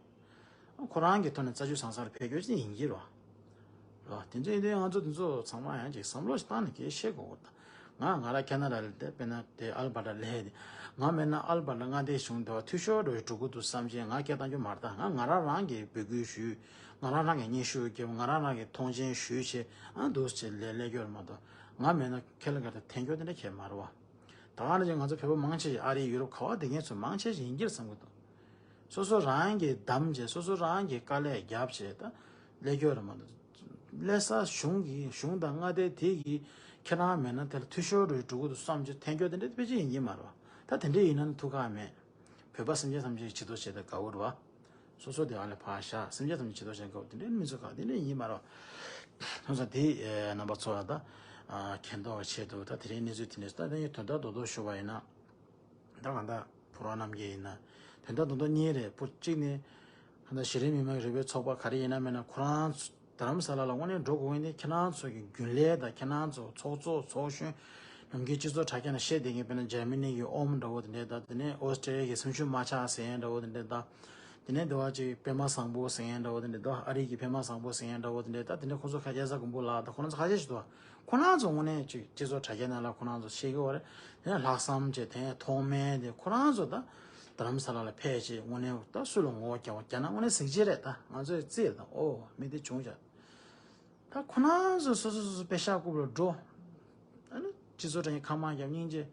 ཁོ་རང་གི་ཐོག་ནས་རྩ་ཆེ་ཟང་ཟིང་ལ་ཕེབས་རྒྱུ་ཅིག་ཡིན་གྱི་རེད་བ། རེད་བ། དེ་ཚོ་ཡིན་དུས་ང་ཚོ་དེ་ཚོ་ཚང་མ་ཡང་ཅིག་བསམ་བློ་ཞིག་བཏང་ནས་སྐད་ཆ་བཤད་དགོས་ཀྱི་རེད་ད། ང་ང་རང་ཁེ་ན་ཌ་ལ་བསྡད། དཔེར་ན་དེ་ཨལ་བྷར་ཊ་ལ་བསྡད་དེ། ང་མེད་ན་ཨལ་བྷར་ཊ་མངའ་སྡེའི་གཞུང་དེ་བ་འཐུས་ཤོར་འགྲོ་ཡི་འགྲོ་གི་འདུག་བསམ་བྱས་ང་སྐད་བཏང་རྒྱུ་མ་རེད་ད། ང་ང་རང་རང་གིས་འབོད་སྐུལ་ཞུས། ང་རང་རང་གིས་སྙན་ཞུ་བརྒྱབ། ང་རང་རང་གིས་མཐོང་མཆན་ཞུས་བྱས་ཨ་འདུག་སེ་ལས་སླེབས་རྒྱུ་རེད་མ་གཏོགས། ང་མེད་ན་ཁེ་ལ་ག་ད་འཐེན་རྒྱུ་དེ་འདྲ་གང་ཡང་མ་རེད་བ། ད་ག་ནང་བཞིན་ང་ཚོ་བོད་པ་མང་ཆེ་ཞིག་ཨ་རི་ཡུ་རོབ་ག་བ་བསྡད་མཁན་ཚོ་མང་ཆེ་ཞིག་ཡིན་གྱི་རེད་བསམ་གྱི་འདུག་སོ་སོ་རང་གིས་བདམས་བྱས། སོ་སོ་རང་གིས་དཀའ་ལས་བརྒྱབ་བྱས་ད་སླེབས་རྒྱུ་རེད་མ་གཏོགས། སླེབས་ས་གཞུང་གིས། གཞུང་དང་མངའ་སྡེ་དེ་གིས་ཁྱེད་རང་མེད་ན་དེ་ལ་འཐུས་ཤོར་འགྲོ་ཡི་འགྲོ་གི་འདུག་བསམ་བྱས་འཐེན་རྒྱུ་དེ་འདྲ་དཔེ་ཅིག་ཡིན་གྱི་མ་རེད་བ། ད་དེ་འདྲ་ཡིན་ན་ཐུགས་ཁག་མེད། བོད་པ་སེམས་ཅན་ཐམས་ཅད་ཀྱི་བྱི་དོར་བྱེད་དེ་དགའ་བོ་རེད་བ། སོ་སོ་དེ་ཨ་ལས་ཕར་བཞག་སེམས་ཅན་ཐམས་ཅད་བྱི་དོར་བྱེད་དགའ་བོ་དེ་འདྲའི་མི་ཚོ་ག་དེ་འདྲ་ཡིན་མ་རེད། སོང་ཙང་དེ་རྣམ་པ་ཚོ་ལ་ད་མཁྱེན་རྟོགས་ཆེད་དུ་ད་དེ་རིང་གནས་ཚུལ་དེ་འདྲ་ཞིག་ད་དེ་དོན་དག་རྡོག་རྡོག་ཞུ་བ་ཡིན་ན། ད་གང་ལྟར་ཕོ་བྲང་རྣམ་རྒྱལ་ཡིན་ན་དོན་དག་རྡོག་རྡོག་གཉིས་རེད། པོ་གཅིག་ནི་གང་ལྟར་གཞི་རིམ་མི་མང་རིག་པའི་ཚོགས་པ་ག་རེ་ཡིན་ན་མིན་ན་ཁོ་རང་ཚོ་རྡ་རམ་ས་ལ་ལ་དངོས་གནས་འགྲོ་དགོས་ཡིན་ཏེ། ཁྱེད་རང་ཚོ་གི་རྒྱུན་ལས་དང་ཁྱེད་རང་ཚོ་ཚོགས་གཙོ་ཚོགས་གཞོན་ནམ་རྒྱུན་སྤྱི་ཚོགས་དྲ་རྒྱ་ནང་བཤད་བསྡད་མཁན། དཔེར་ན་འཇར་མ་ནི་གི་ཨོམ་འདྲ་བོ་དེ་འདྲས་དང་། དེ་ནས་ཨོ་སི་ཀྲི་ལི་ཡ་གི་སེམས་ཤུགས་མ་ཆག་ཟེར་མཁན་འདྲ་བོ་དེ་འདྲས་དང་། དེ་ནས་འདི་བ་ཅིག་པད་མ་བཟང་པོ་ཟེར་མཁན་འདྲ་བོ་དེ་འདྲས་དང་། ཨ་རི་གི་པད་མ་བཟང་པོ་ཟེར་མཁན་འདྲ་བོ་དེ་འདྲས་དང་། དེ་འདྲས་ཁོ་ཚོ་ཁ་གཡས་གཟའ་མགོན་པོ་ལགས་དང་ཁོ་རང་ཚོ་ཁ་ཤས་ཤིག་འདུག་ཁོ་རང་ཚོ་དངོས་གནས་ཅིག་སྤྱི་ཚོགས་དྲ་རྒྱ་ནང་ལ་ཁོ་རང་ཚོ་བཤད་ཀྱི་ཡོད་རེད། དེ་ནས་ལྷག་བསམ་བྱས་དེ་ཐོག་མའི་དེ་ཁོ་རང་ཚོ་ད་རྡ་རམ་ས་ལ་ལ་ཕེབས་བྱས་དངོས་གནས་ད་སུ་ལ་ངོ་རྒོལ་རྒྱག་པ་རྒྱག་ན་དངོས་གནས་གཟི་བརྗིད་རེད། ད་ང་ཚོས་བརྩི་ཡ་ད། ཨོ་མི་དེ་བྱུང་བྱ། ད་ཁོ་རང་ཚོ་སོ་སོ་སོ་སོ་པེ་ཤག་རྐུབ་ལ་འགྲོ། ཨ་ནི་སྤྱི་ཚོགས་དྲ་རྒྱའི་ཁ་མང་རྒྱབ་སྙིང་རྗེ།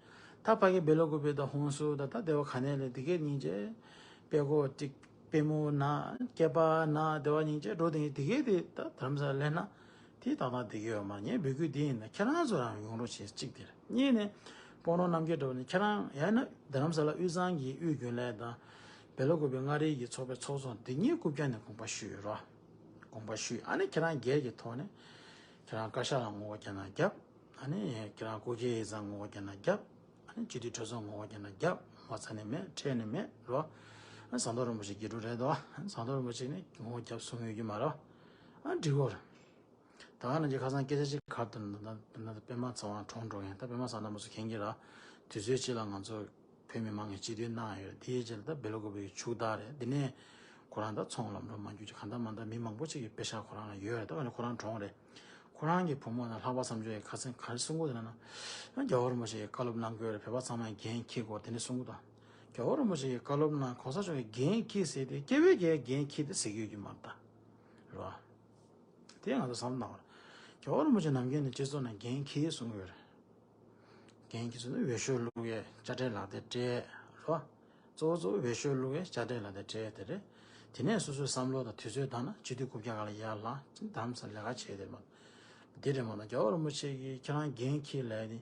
ད་ཕ་གི་བེ་ལ་ཀུ་པེ་དང་ཧུན་སུར་དང་ད་སྡེ་བ་ག་ནས་ལས་དེ་གའི་སྙིང་རྗེ། དཔེ་ཀོ་ཏིག་པེ་མོ་ན་སྐེད་པ་ན་སྡེ་བ་སྙིང་རྗེ་འགྲོ་དེ་དེ་གའི་དེ་ད་རྡ་རམ་ས་ལ་སླེབས་ན་དེ་ཏག་ཏག་བསྡད་ཀྱི་ཡོད་མ་རེད། ངས་འབོད་སྐུལ་དེ་ཡིན་ན་ཁྱེད་རང་ཚོ་རང་ཡོང་རོགས་བྱེད། གཅིག་དེ་རེད། གཉིས་ནས་སྤོ་ནོར་རྣམ་རྒྱལ་འདྲ་བོ་ནི་ཁྱེད་རང་ཡང་ན་རྡ་རམ་ས་ལ་དབུས་གཙང་གི་དབུས་རྒྱུན་ལས་དང་བེ་ལ་ཀུ་པེ་མངའ་རིས་ཀྱི་ཚོགས་པའི་ཚོགས་གཙོ་འདི་གཉིས་རྐུབ་བཀྱག་ནས་དགོངས་པ་ཞུས་ཡོད་རོགས། དགོངས་པ་ཞུས། ཨ་ནི་ཁྱེད་རང་སྒེར་གྱི་ཐོག་ནས་ཁྱེད་རང་བཀའ་ཤག་ལ་ངོ་རྒོལ་རྒྱག་ན་རྒྱབ། ཨ་ནི་ཁྱེད་རང་སྐུ་སྒེར་ཡིག་ཚང་ངོ་རྒོལ་རྒྱག་ན་རྒྱབ། ཨ་ནི་སྤྱི་འཐུས་གྲོས་ཚོགས་ངོ་རྒོལ་རྒྱག་ན་རྒྱབ། ངོ་ཚ་ནི་མེད། ཁྲེལ་ནི་མེད་རོ། ཨ་ཟམ་གདོང་རིན་པོ་ཆེ་དགེ་ཕྲུག་རེད་དོ། ཨ་ཟམ་གདོང་རིན་པོ་ཆེ་ནི་ངོ་རྒོལ་རྒྱབ་གསུང་ཡོད་རྒྱུ་མ་རོ། ཨ་འགྲིག་གོ་རེད། ད་ག་ནང་བཞིན་ཁ་སང་སྐད་ཆ་གཅིག་ག་རེ་འདུག་ན། ད་ད་ད་པད་མ་ཚེ་དབང་གྲོངས་འགྲོ་མཁན། ད་པད་མ་ཚེ་དབང་རྣམ་པ་ཚོ་མཁྱེན་གྱི་རེད། དུས་ཚོད་གཅིག་ལ་ང་ཚོ་བོད་མི་མང་གིས་སྤྱི་འཐུས་གནང་ཡོད་རེད། དེའི་རྗེས་ལ་ད་བེ་ལ་ཀུ་པེ་ཡི་ཕྱུག་བདག་རེད། འདི་ནས་ཁོ་རང་ད་ཚོང་ལམ་འགྲོ་མ་འགྱུར་གྱི་གང་ལྟར་མ་ལྟར་མི་མང་པོ་ཅིག་གི་པེ་ཤག་ཁོ་རང་ལ་ཡོད་རེད། ད་ཨ་ནི་ཁོ་རང་གྲོངས་རེད། ཁོ་རང་གི་བུ་མོ་དང་ལྷག་པ་བསམ་ཚུལ་ཡིས་ཁ་སང་ག་རེ་གསུང་གི་འདུག་ལབ་ན། ཡང་རྒྱལ་བ་རིན་པོ་ཆེ་ཡིས་བཀའ་སློབ་གནང་གི་ཡོད་རེད། བོད་པ་ཚང་མས་འགན་འཁྱེར་དགོས་དེ་འདྲ་གསུང་གི་འདུག་རྒྱལ་བ་རིན་པོ་ཆེ་ཡིས་བཀའ་སློབ་གནང་། གོང་ས་མཆོག་གིས་འགན་འཁྱེར་ཟེར་ཏེ་སྐྱེ་བོའི་འགན་འཁྱེར་ཏེ་ཟེར་གྱི་ཡོད་རྒྱུ་མ་རེད་ད། རེད་བ། དེ་ང་ཚོ་བསམ་བློ་གཏོང་བ་རེད། རྒྱལ་བ་རིན་པོ་ཆེ་ནམ་རྒྱུན་ནས་སྤྱི་ཚོགས་ནང་འགན་འཁྱེར་གསུང་གི་ཡོད་རེད། འགན་འཁྱེར་གསུང་ན་འོས་ཤོག་བླུག་ཡས་དཔྱ་ཁྲལ་ལག་དེབ་སྤྲད་རེད་བ། གཙོ་བོ་གཙོ་བོ་འོས་ཤོག་བླུག་ཡས་དཔྱ་ཁྲལ་ལག་དེབ་སྤྲད་དེ་རེད། དེ་ནས་སོ་སོའི་བསམ་བློ་དང་དུས་ཚོད་བཏང་ན་སྤྱི་འཐུས་རྐུབ་བཀྱག་སྒང་ལ་ཡར་ལངས་རྡ་རམ་ས་ལ་ལས་ཀ་བྱས་དེ་མ། འདི་རེད་མ་གཏོགས་རྒྱལ་བ་རིན་པོ་ཆེ་གིས་ཁྱེད་རང་འགན་འཁྱེར་ལབ་ནི།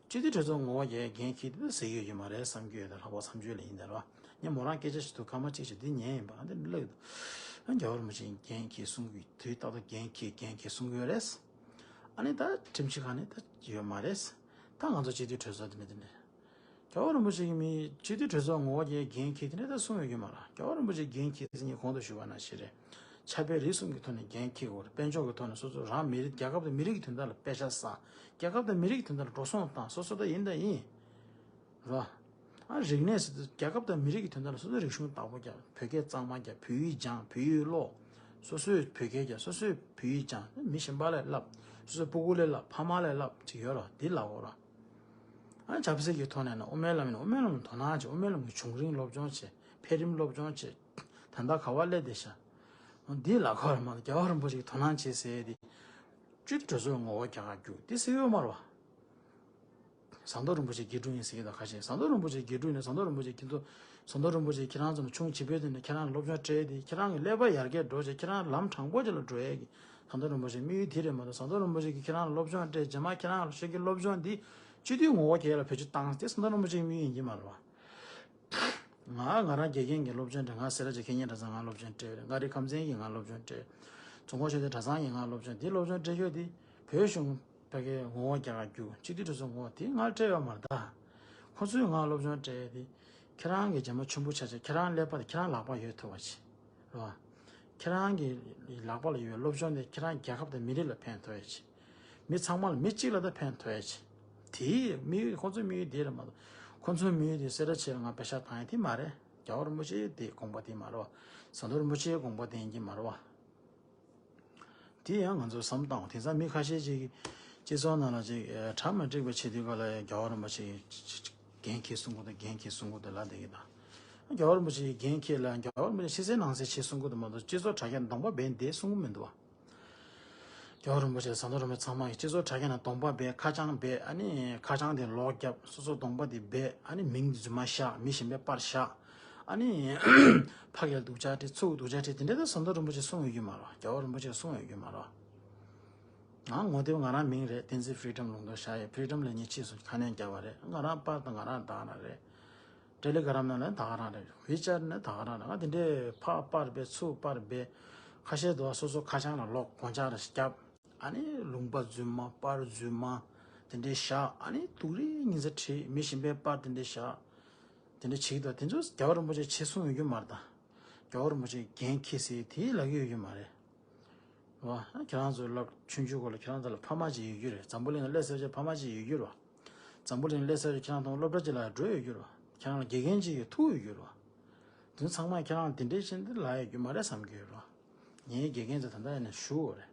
སྤྱི་འཐུས་གྲོས་ཚོགས་ངོ་བོ་རྒྱག་འགན་འཁྱེར་དེ་ཟེར་གྱི་ཡོད་ཀྱི་མ་རེད་བསམ་གྱི་ཡོད་དེ། ལྷག་པར་མཚམས་གཅོད་ལ་ཡིན་དེ་རེད་བ། ངས་མོ་རང་སྐད་ཆ་ཞིག་འདུག་སྐར་མ་གཅིག་ཞིག་འདི་ཉན་ཡིན་པ་འདི་ལབ་ཀྱི་འདུག་རྒྱལ་བ་རིན་པོ་ཆེ་འགན་འཁྱེར་གསུང་གི་དུས་ཏག་ཏག་འགན་འཁྱེར་འགན་འཁྱེར་གསུང་གི་ཡོད་རེད། ཨ་ནི་ད་ཁྲིམས་ཞིབ་ཁང་ནས་ད་ཡོད་མ་རེད། ད་ང་ཚོ་སྤྱི་འཐུས་གྲོས་ཚོགས་དེ་མི་དེ་ནས། རྒྱལ་བ་རིན་པོ་ཆེ་གིས་མི་སྤྱི་འཐུས་གྲོས་ཚོགས་ངོ་བོ་རྒྱག་འགན་འཁྱེར་དེ་ནས་ད་གསུངས་ཡོད་ཀྱི་མ་རེད། རྒྱལ་བ་རིན་པོ་ཆེ་འགན་འཁྱེར་ཟེར་ངས་གོང་དུ་ཞུས་པ་ནང་བཞིན་རེད། ཕྱག་དཔེ་རིས་གསུམ་གྱི་ཐོག་ནས་འགན་འཁྱེར་དགོས་རེད། དཔལ་འབྱོར་གྱི་ཐོག་ནས་སོ་སོ་རང་མི་རིགས་རྒྱལ་ཁབ་དང་མི་རིགས་ཀྱི་དོན་དག་ལ་པེ་ཤག་བསགས། རྒྱལ་ཁབ་དང་མི་རིགས་ཀྱི་དོན་དག་ལ་འགྲོ་སོང་བཏང་། སོ་སོ་ད་ཡིན་ད་ཡིན། རེད་བ། ཨ་རིག་གནས་ཟེར་དུས་རྒྱལ་ཁབ་དང་མི་རིགས་ཀྱི་དོན་དག་ལ་སོ་སོ་རིག་གཞུང་བདག་པོ་རྒྱག་བོད་སྐད་གཙང་མ་རྒྱག་བོད་ཡིག་སྦྱང་། བོད་ཡིག་ཀློག་སོ་སོས་བོད་སྐད་རྒྱག་སོ་སོས་བོད་ཡིག་སྦྱང་། མི་གཞན་པ་ལས་བསླབ། སོ་སོའི་སྤུ་གུ་ལས་བསླབ། ཕ་མ་ལས་བསླབ་ཅིག་ཡོད་རེད་བ། འདི་ལབ་དགོས་རེད་བ། ཨ་ཆབ་སྲིད་ཀྱི་ཐོག་ནས་ན་དབུ་མའི་ལམ་ཡིན་ན་དབུ་མའི་ལམ་ལ་དོ་སྣང་བྱེད། དབུ་མའི་ལམ་གྱི་བྱུང་རིམ་སློབ་སྦྱོང་བྱེད། འཕེལ་རིམ་སློབ་སྦྱོང་བྱེད། ད་ལྟ་ག་པར་སླེབས་བསྡད་ཤག་འདི་ལབ་དགོས་རེད་མ་གཏོགས་རྒྱལ་བ་རིན་པོ་ཆེ་གིས་དོ་སྣང་བྱེད་ཟེར་ཡས་དེ། སྤྱི་འཐུས་གྲོས་ཚོགས་ངོ་བོ་རྒྱག་ག་རྒྱུགས་འདི་ཟེར་ཡོད་མ་རེད་བ། ཟམ་གདོང་རིན་པོ་ཆེ་དགེ་ཕྲུག་ཡིན་ཟེར་གྱི་འདུག་ཁ་ཤས། ཟམ་གདོང་རིན་པོ་ཆེ་དགེ་ཕྲུག་ནས་ཟམ་གདོང་རིན་པོ་ཆེ་ཁྱེད་ཚོ། ཟམ་གདོང་རིན་པོ་ཆེ་ཁྱེད་རང་ཚོ་ནས་ཆུང་བྱིས་པའི་དུས་ནས་ཁྱེད་རང་ལ་སློབ་སྦྱོང་སྤྲད་དེ་ཁྱེད་རང་གི་ཀླད་པ་ཡར་རྒྱས་འགྲོ་བྱས། ཁྱེད་རང་ལམ་དྲང་པོ་ཅིག་ལ་འགྲོ་ཡས་ཀྱི་ཟམ་གདོང་རིན་པོ་ཆེའི་དམིགས་ཡུལ་དེ་རེད་མ་གཏོགས། ཟམ་གདོང་རིན་པོ་ཆེ་གིས་ཁྱེད་རང་ལ་སློབ་སྦྱོང་སྤྲད། རྗེས་མ་ཁྱེད་རང་ལ་ཤོད་ཀྱི་སློབ་སྦྱོང་འདི་སྤྱི་འཐུས་ངོ་བོ་རྒྱག་ཡས་ལ་བེད་སྤྱོད་བཏང་སྟེ་ཟམ་གདོང་རིན་པོ་ཆེའི་དམིགས་ཡུལ་ཡིན་གྱི་མ་རེད་བ། ང་ང་རང་དགེ་རྒན་གྱི་སློབ་སྦྱོང་སྤྲད། ང་སེ་ར་བྱེས་མཁས་སྙན་གྲྭ་ཚང་ང་སློབ་སྦྱོང་སྤྲད་རེད། མངའ་རིས་ཁམས་ཚན་གྱིས་ང་སློབ་སྦྱོང་སྤྲད། རྫོང་ཁོངས་ཆོས་ལྡན་གྲྭ་ཚང་གིས་ང་སློབ་སྦྱོང་། དེ་སློབ་སྦྱོང་སྤྲད་རྒྱུ་དེ་བོད་གཞུང་ཕ་གིའི་ངོ་བོ་རྒྱག་ག་རྒྱུགས། སྤྱི་འཐུས་གྲོས་ཚོགས་ངོ་བོ་དེ་ང་སྤྲད་ཡོད་མ་རེད་ད། ཁོ་ཚོས་ང་སློབ་སྦྱོང་སྤྲད་དེ། ཁྱེད་རང་གི་རྗེས་མ་ཆེན་པོ་ཆགས་ཆགས། ཁྱེད་རང་ཀླད་པ་དེ་ཁྱེད་རང་ལག་པ་ཡོད་ཐུབ་པ་བྱེད། རེད་བ། ཁྱེད་རང་གི་ལག་པ་ལ་ཡོད་པའི་སློབ་སྦྱོང་དེ་ཁྱེད་རང་རྒྱལ་ཁབ་དང་མི་རིགས་ལ་ཕན་ཐོགས་ཡས་བྱེད། མི་ཚང་མ་ལ་མི་གཅིག་ལ་ད་ཕན་ཐོགས་ཡས་བྱེད། དེའི་དམིགས་ཡུལ། ཁོ་ཚོའི་དམིགས་ཡུལ་དེ་རེད་མ་གཏོགས། ཁོ་ཚོའི་དམིགས་ཡུལ་དེ་སེ་ར་བྱེས་ལ་ང་པེ་ཤག་བཏང་ཡས་དེ་མ་རེད། རྒྱལ་བ་རིན་པོ་ཆེའི་དེ་དགོངས་པ་དེ་མ་རེད་བ། ཟམ་གདོང་རིན་པོ་ཆེའི་དགོངས་པ་དེ་ཡིན་གྱི་མ་རེད་བ། དེ་ཡང་ང་ཚོས་བསམ་བཏང་བ། དེང་སང་མི་ཁ་ཤས་ཅིག་གིས་སྤྱི་ཚོགས་ནང་ལ་ཅིག་ཨ་གྲ་མ་འགྲིག་པ་བྱེད་དུས་ག་ལ་ཡང་རྒྱལ་བ་རིན་པོ་ཆེ་གིས་འགན་འཁྱེར་གསུང་གི་འདུག་འགན་འཁྱེར་གསུང་གི་འདུག་ལབ་བསྡད་ཀྱི་འདུག་རྒྱལ་བ་རིན་པོ་ཆེ་གིས་འགན་འཁྱེར་ལབ། རྒྱལ་བ་རིན་པོ་ཆེ་ཕྱི་གསལ་ནང་གསལ་བྱས་གསུང་གི་འདུག་མ་གཏོགས། སྤྱི་ཚོགས་དྲ་རྒྱ་གདོང་པ་སྦས་བསྡད་གསུང་གི་མི་འདུག་བ། རྒྱལ་བ་རིན་པོ་ཆེ་ཟམ་གདོང་རིན་པོ་ཆེ་ཚང་མ་གིས་སྤྱི་ཚོགས་དྲ་རྒྱ་ནང་གདོང་པ་སྦས། ཁ་བྱང་སྦས། ཨ་ནི་ཁ་བྱང་དེ་ལོག་བརྒྱབ། སོ་སོ་གདོང་པ་དེ་སྦས། ཨ་ནི་མིང་རྫུན་མ་བཞག་མི་གཞན་པས་པར་བཞག་ཨ་ནི་ཕ་གིར་སྡུག་ཅག་སྤྲད། ཚུར་སྡུག་ཅག་སྤྲད། དེ་འདྲ་ད་ཟམ་གདོང་རིན་པོ་ཆེས་གསུངས་ཡོད་ཀྱི་མ་རེད། རྒྱལ་བ་རིན་པོ་ཆེས་གསུངས་ཡོད་ཀྱི་མ་རེད། ང་ངོ་དེབ་ང་རང་མིང་རེད། བསྟན་འཛིན་Freedom ལུང་རྟོགས་བཞག་ཡོད། Freedom ལ་ངས་ཕྱིས་སུ་ཁ་སྣོན་བརྒྱབ་པ་རེད། ང་རང་པར་དང་ང་རང་དག་རང་རེད། ཊེ་ལི་གྷི་རམ་ནང་ལ་དག་རང་རེད། ཝི་ཅེཊ་ནང་དག་རང་རེད། ང་དེ་འདྲའི་ཕར་པར་སྦས། ཚུར་པར་སྦས། ཁ་ཤས་དུ་སོ་སོ་ཁ་བྱང་ལ་ལོག་སྒོ་ལྕགས་རེ་བརྒྱབ། ཨ་ནི་ལུང་པ་རྫུན་མ། པར་རྫུན་མ། དེ་འདྲའི་བཞག་ཨ་ནི་སྡུག་རུས་ཉིན་མཚན་བྲིས། མི་གཞན་པའི་པར་དེ་འདྲའི་བཞག་དེ་འདྲ་བྱེད་ཀྱི་འདུག་དེ་ཚོ་རྒྱལ་བ་རིན་པོ་ཆེས་བྱེད་གསུངས་ཡོད་རྒྱུ་མ་རེད་ད། རྒྱལ་བ་རིན་པོ་ཆེས་འགན་འཁྱེར་ཟེར་དེ་ལབ་ཀྱི་ཡོད་རྒྱུ་མ་རེད། རེད་བ། ཁྱེད་རང་ཚོས་ལབ། ཆུང་ཆུང་སྐོར་ལ་ཁྱེད་རང་ཚོ་ལ་ཕ་མ་ཅིག་ཡོད་རྒྱུ་རེད། འཛམ་བུ་གླིང་ལ་སླེབས་ཚར་རྗེས་ཕ་མ་ཅིག་ཡོད་རྒྱུ་རེད་བ། འཛམ་བུ་གླིང་ལ་སླེབས་ཚར་རྗེས་ཁྱེད་རང་ཚོ་སློབ་གྲྭ་ཅིག་ལ་འགྲོ་ཡོད་རྒྱུ་རེད་བ། ཁྱེད་རང་ལ་དགེ་རྒན་ཅིག་གི་ཐུག་ཡོད་རྒྱུ་རེད་བ། དེ་ཚང་མ་ཁྱེད་རང་ལ་དེ་འདྲའི་བྱས་འདི་ལབ་ཡོད་རྒྱུ་མ་རེད་བསམ་གྱི་ཡོད་རེད་བ། ངའི་དགེ་རྒན་ཚོ་ད་ལྟ་ཡིན་ན་བཞུགས་ཡོད་རེད།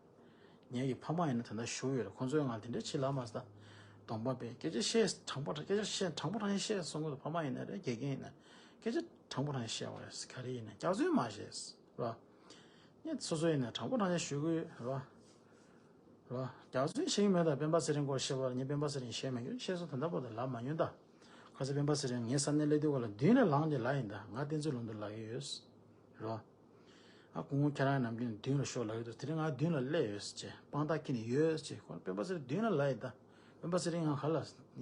ངའི་གི་ཕ་མ་ཡིན་ན་ད་ལྟ་བཞུགས་ཡོད་རེད། ཁོང་ཚོས་ང་དེ་འདྲ་བྱེད་ལབ་མ་སོང་ད། གདོང་པ་སྦས། སྐད་ཆ་བཤད་དྲང་པོ། སྐད་ཆ་བཤད་དྲང་པོ་དྲང་བཞག་བཤད་གསུང་གི་འདུག་ཕ་མ་ཡིན་ན་རེད། དགེ་རྒན་ཡིན་ན། སྐད་ཆ་དྲང་པོ་དྲང་བཞག་བཤད་པ་རེད། ག་རེ་ཡིན་ན་སྐྱག་རྫུན་མ་བཤད་རེད་བ། ངས་སོ་སོ་ཡིན་ན་དྲང་པོ་དྲང་བཞག་ཞུ་གི་ཡོད་རེད་བ། རེད་བ། སྐྱག་རྫུན་བཤད་ཀྱི་མེད་ད། སྤེན་པ་ཚེ་རིང་སྐོར་བཤད་པ་ལ་ངས་སྤེན་པ་ཚེ་རིང་བཤད་མ་ཡོད། བཤད་སོང་། ད་ལྟ་བར་དུ་ལབ་མ་མྱོང་ད། ཁ་སང་སྤེན་པ་ཚེ་རིང་ངའི་ས་གནས་སླེབས་དུས་སྐབས་ལ་མདུན་ལ་ལངས་ཏེ་ལབ་ཡིན་ད། ང་བསྟན་འཛིན་ལུང་རྟོགས་ལབ་ཀྱི་ཡོད་རེད་བ། ཨ་སྐུ་ངོ་ཁྱེད་རང་ནམ་རྒྱུན་མདུན་ལ་ཤོག་ལབ་ཀྱི་འདུག་དེ་རིང་ང་མདུན་ལ་སླེབས་ཡོད་ཟེར་བྱས། དཔང་རྟགས་འཁྱེར་ནས་ཡོད་ཟེར་བྱས། ཁོ་སྤེན་པ་ཚེ་རིང་མདུན་ལ་ལབ་ཡིན་ད། སྤེན་པ་ཚེ་རིང་ང་ག་ལ་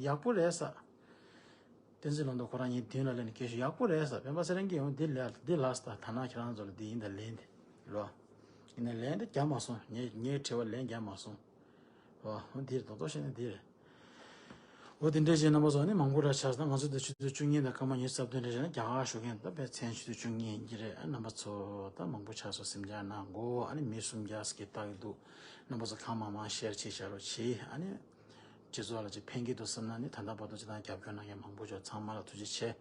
ཡག་པོ་རེད་ཟེར། བསྟན་འཛིན་ལུང་རྟོགས་ཁོ་རང་ངའི་མདུན་ལ་སླེབས་ནས་སྐད་ཤོད་ཡག་པོ་རེད་ཟེར། སྤེན་པ་ཚེ་རིང་གིས་ཡང་འདི་ལབ། འདི་ལབ་ཟེར་ད། ད་ནང་ཁྱེད་རང་ཚོ་ལ་འདི་ཡིན་ད་ལན་དེ་རོ། ཡིན་ན་ལན་དེ་རྒྱག་མ་སོང་། ངས་ངའི་དྲི་བ་ལན་རྒྱག་མ་སོང་། རོ། འདི་རེད། རྡོག་རྡོག་བཤད་ན་འདི་རེད། འོ་དེ་འདྲ་བྱས་རྣམ་པ་ཚོ་ནི་མང་པོ་ར་ཆགས་སོང་། ང་ཚོ་འདི་ཆུ་ཚོད་བཅུ་གཉིས་དང་སྐར་མ་ཉི་ཤུ་རྩ་བདུན་རེད་བྱས་ན་རྒྱ་གར་ཞོགས་ཀས་ད་དཔེ་མཚན་ཆུ་ཚོད་བཅུ་གཉིས་ཡིན་གྱི་རེད། རྣམ་པ་ཚོ་ད་མང་པོ་ཆགས་སོང་། གཟིམ་འཇག་གནང་དགོས། ཨ་ནི་མི་སུམ་བརྒྱ་ཙམ་ལྟ་གི་འདུག་རྣམ་པ་ཚོ་གང་མང་མང་ཤེར་བྱེད་བྱ་རོགས་བྱེད། ཨ་ནི་སྤྱི་ཚོགས་ལ་ཅིག་ཕན་གྱི་འདུག་བསམ་ན་ནི། ད་ལྟ་བར་དུ་ཅིག་དང་རྒྱབ་སྐྱོར་གནང་མཁན་མང་པོ་ཅིག་ཚང་མ་ལ་ཐུགས་རྗེ་ཆེ།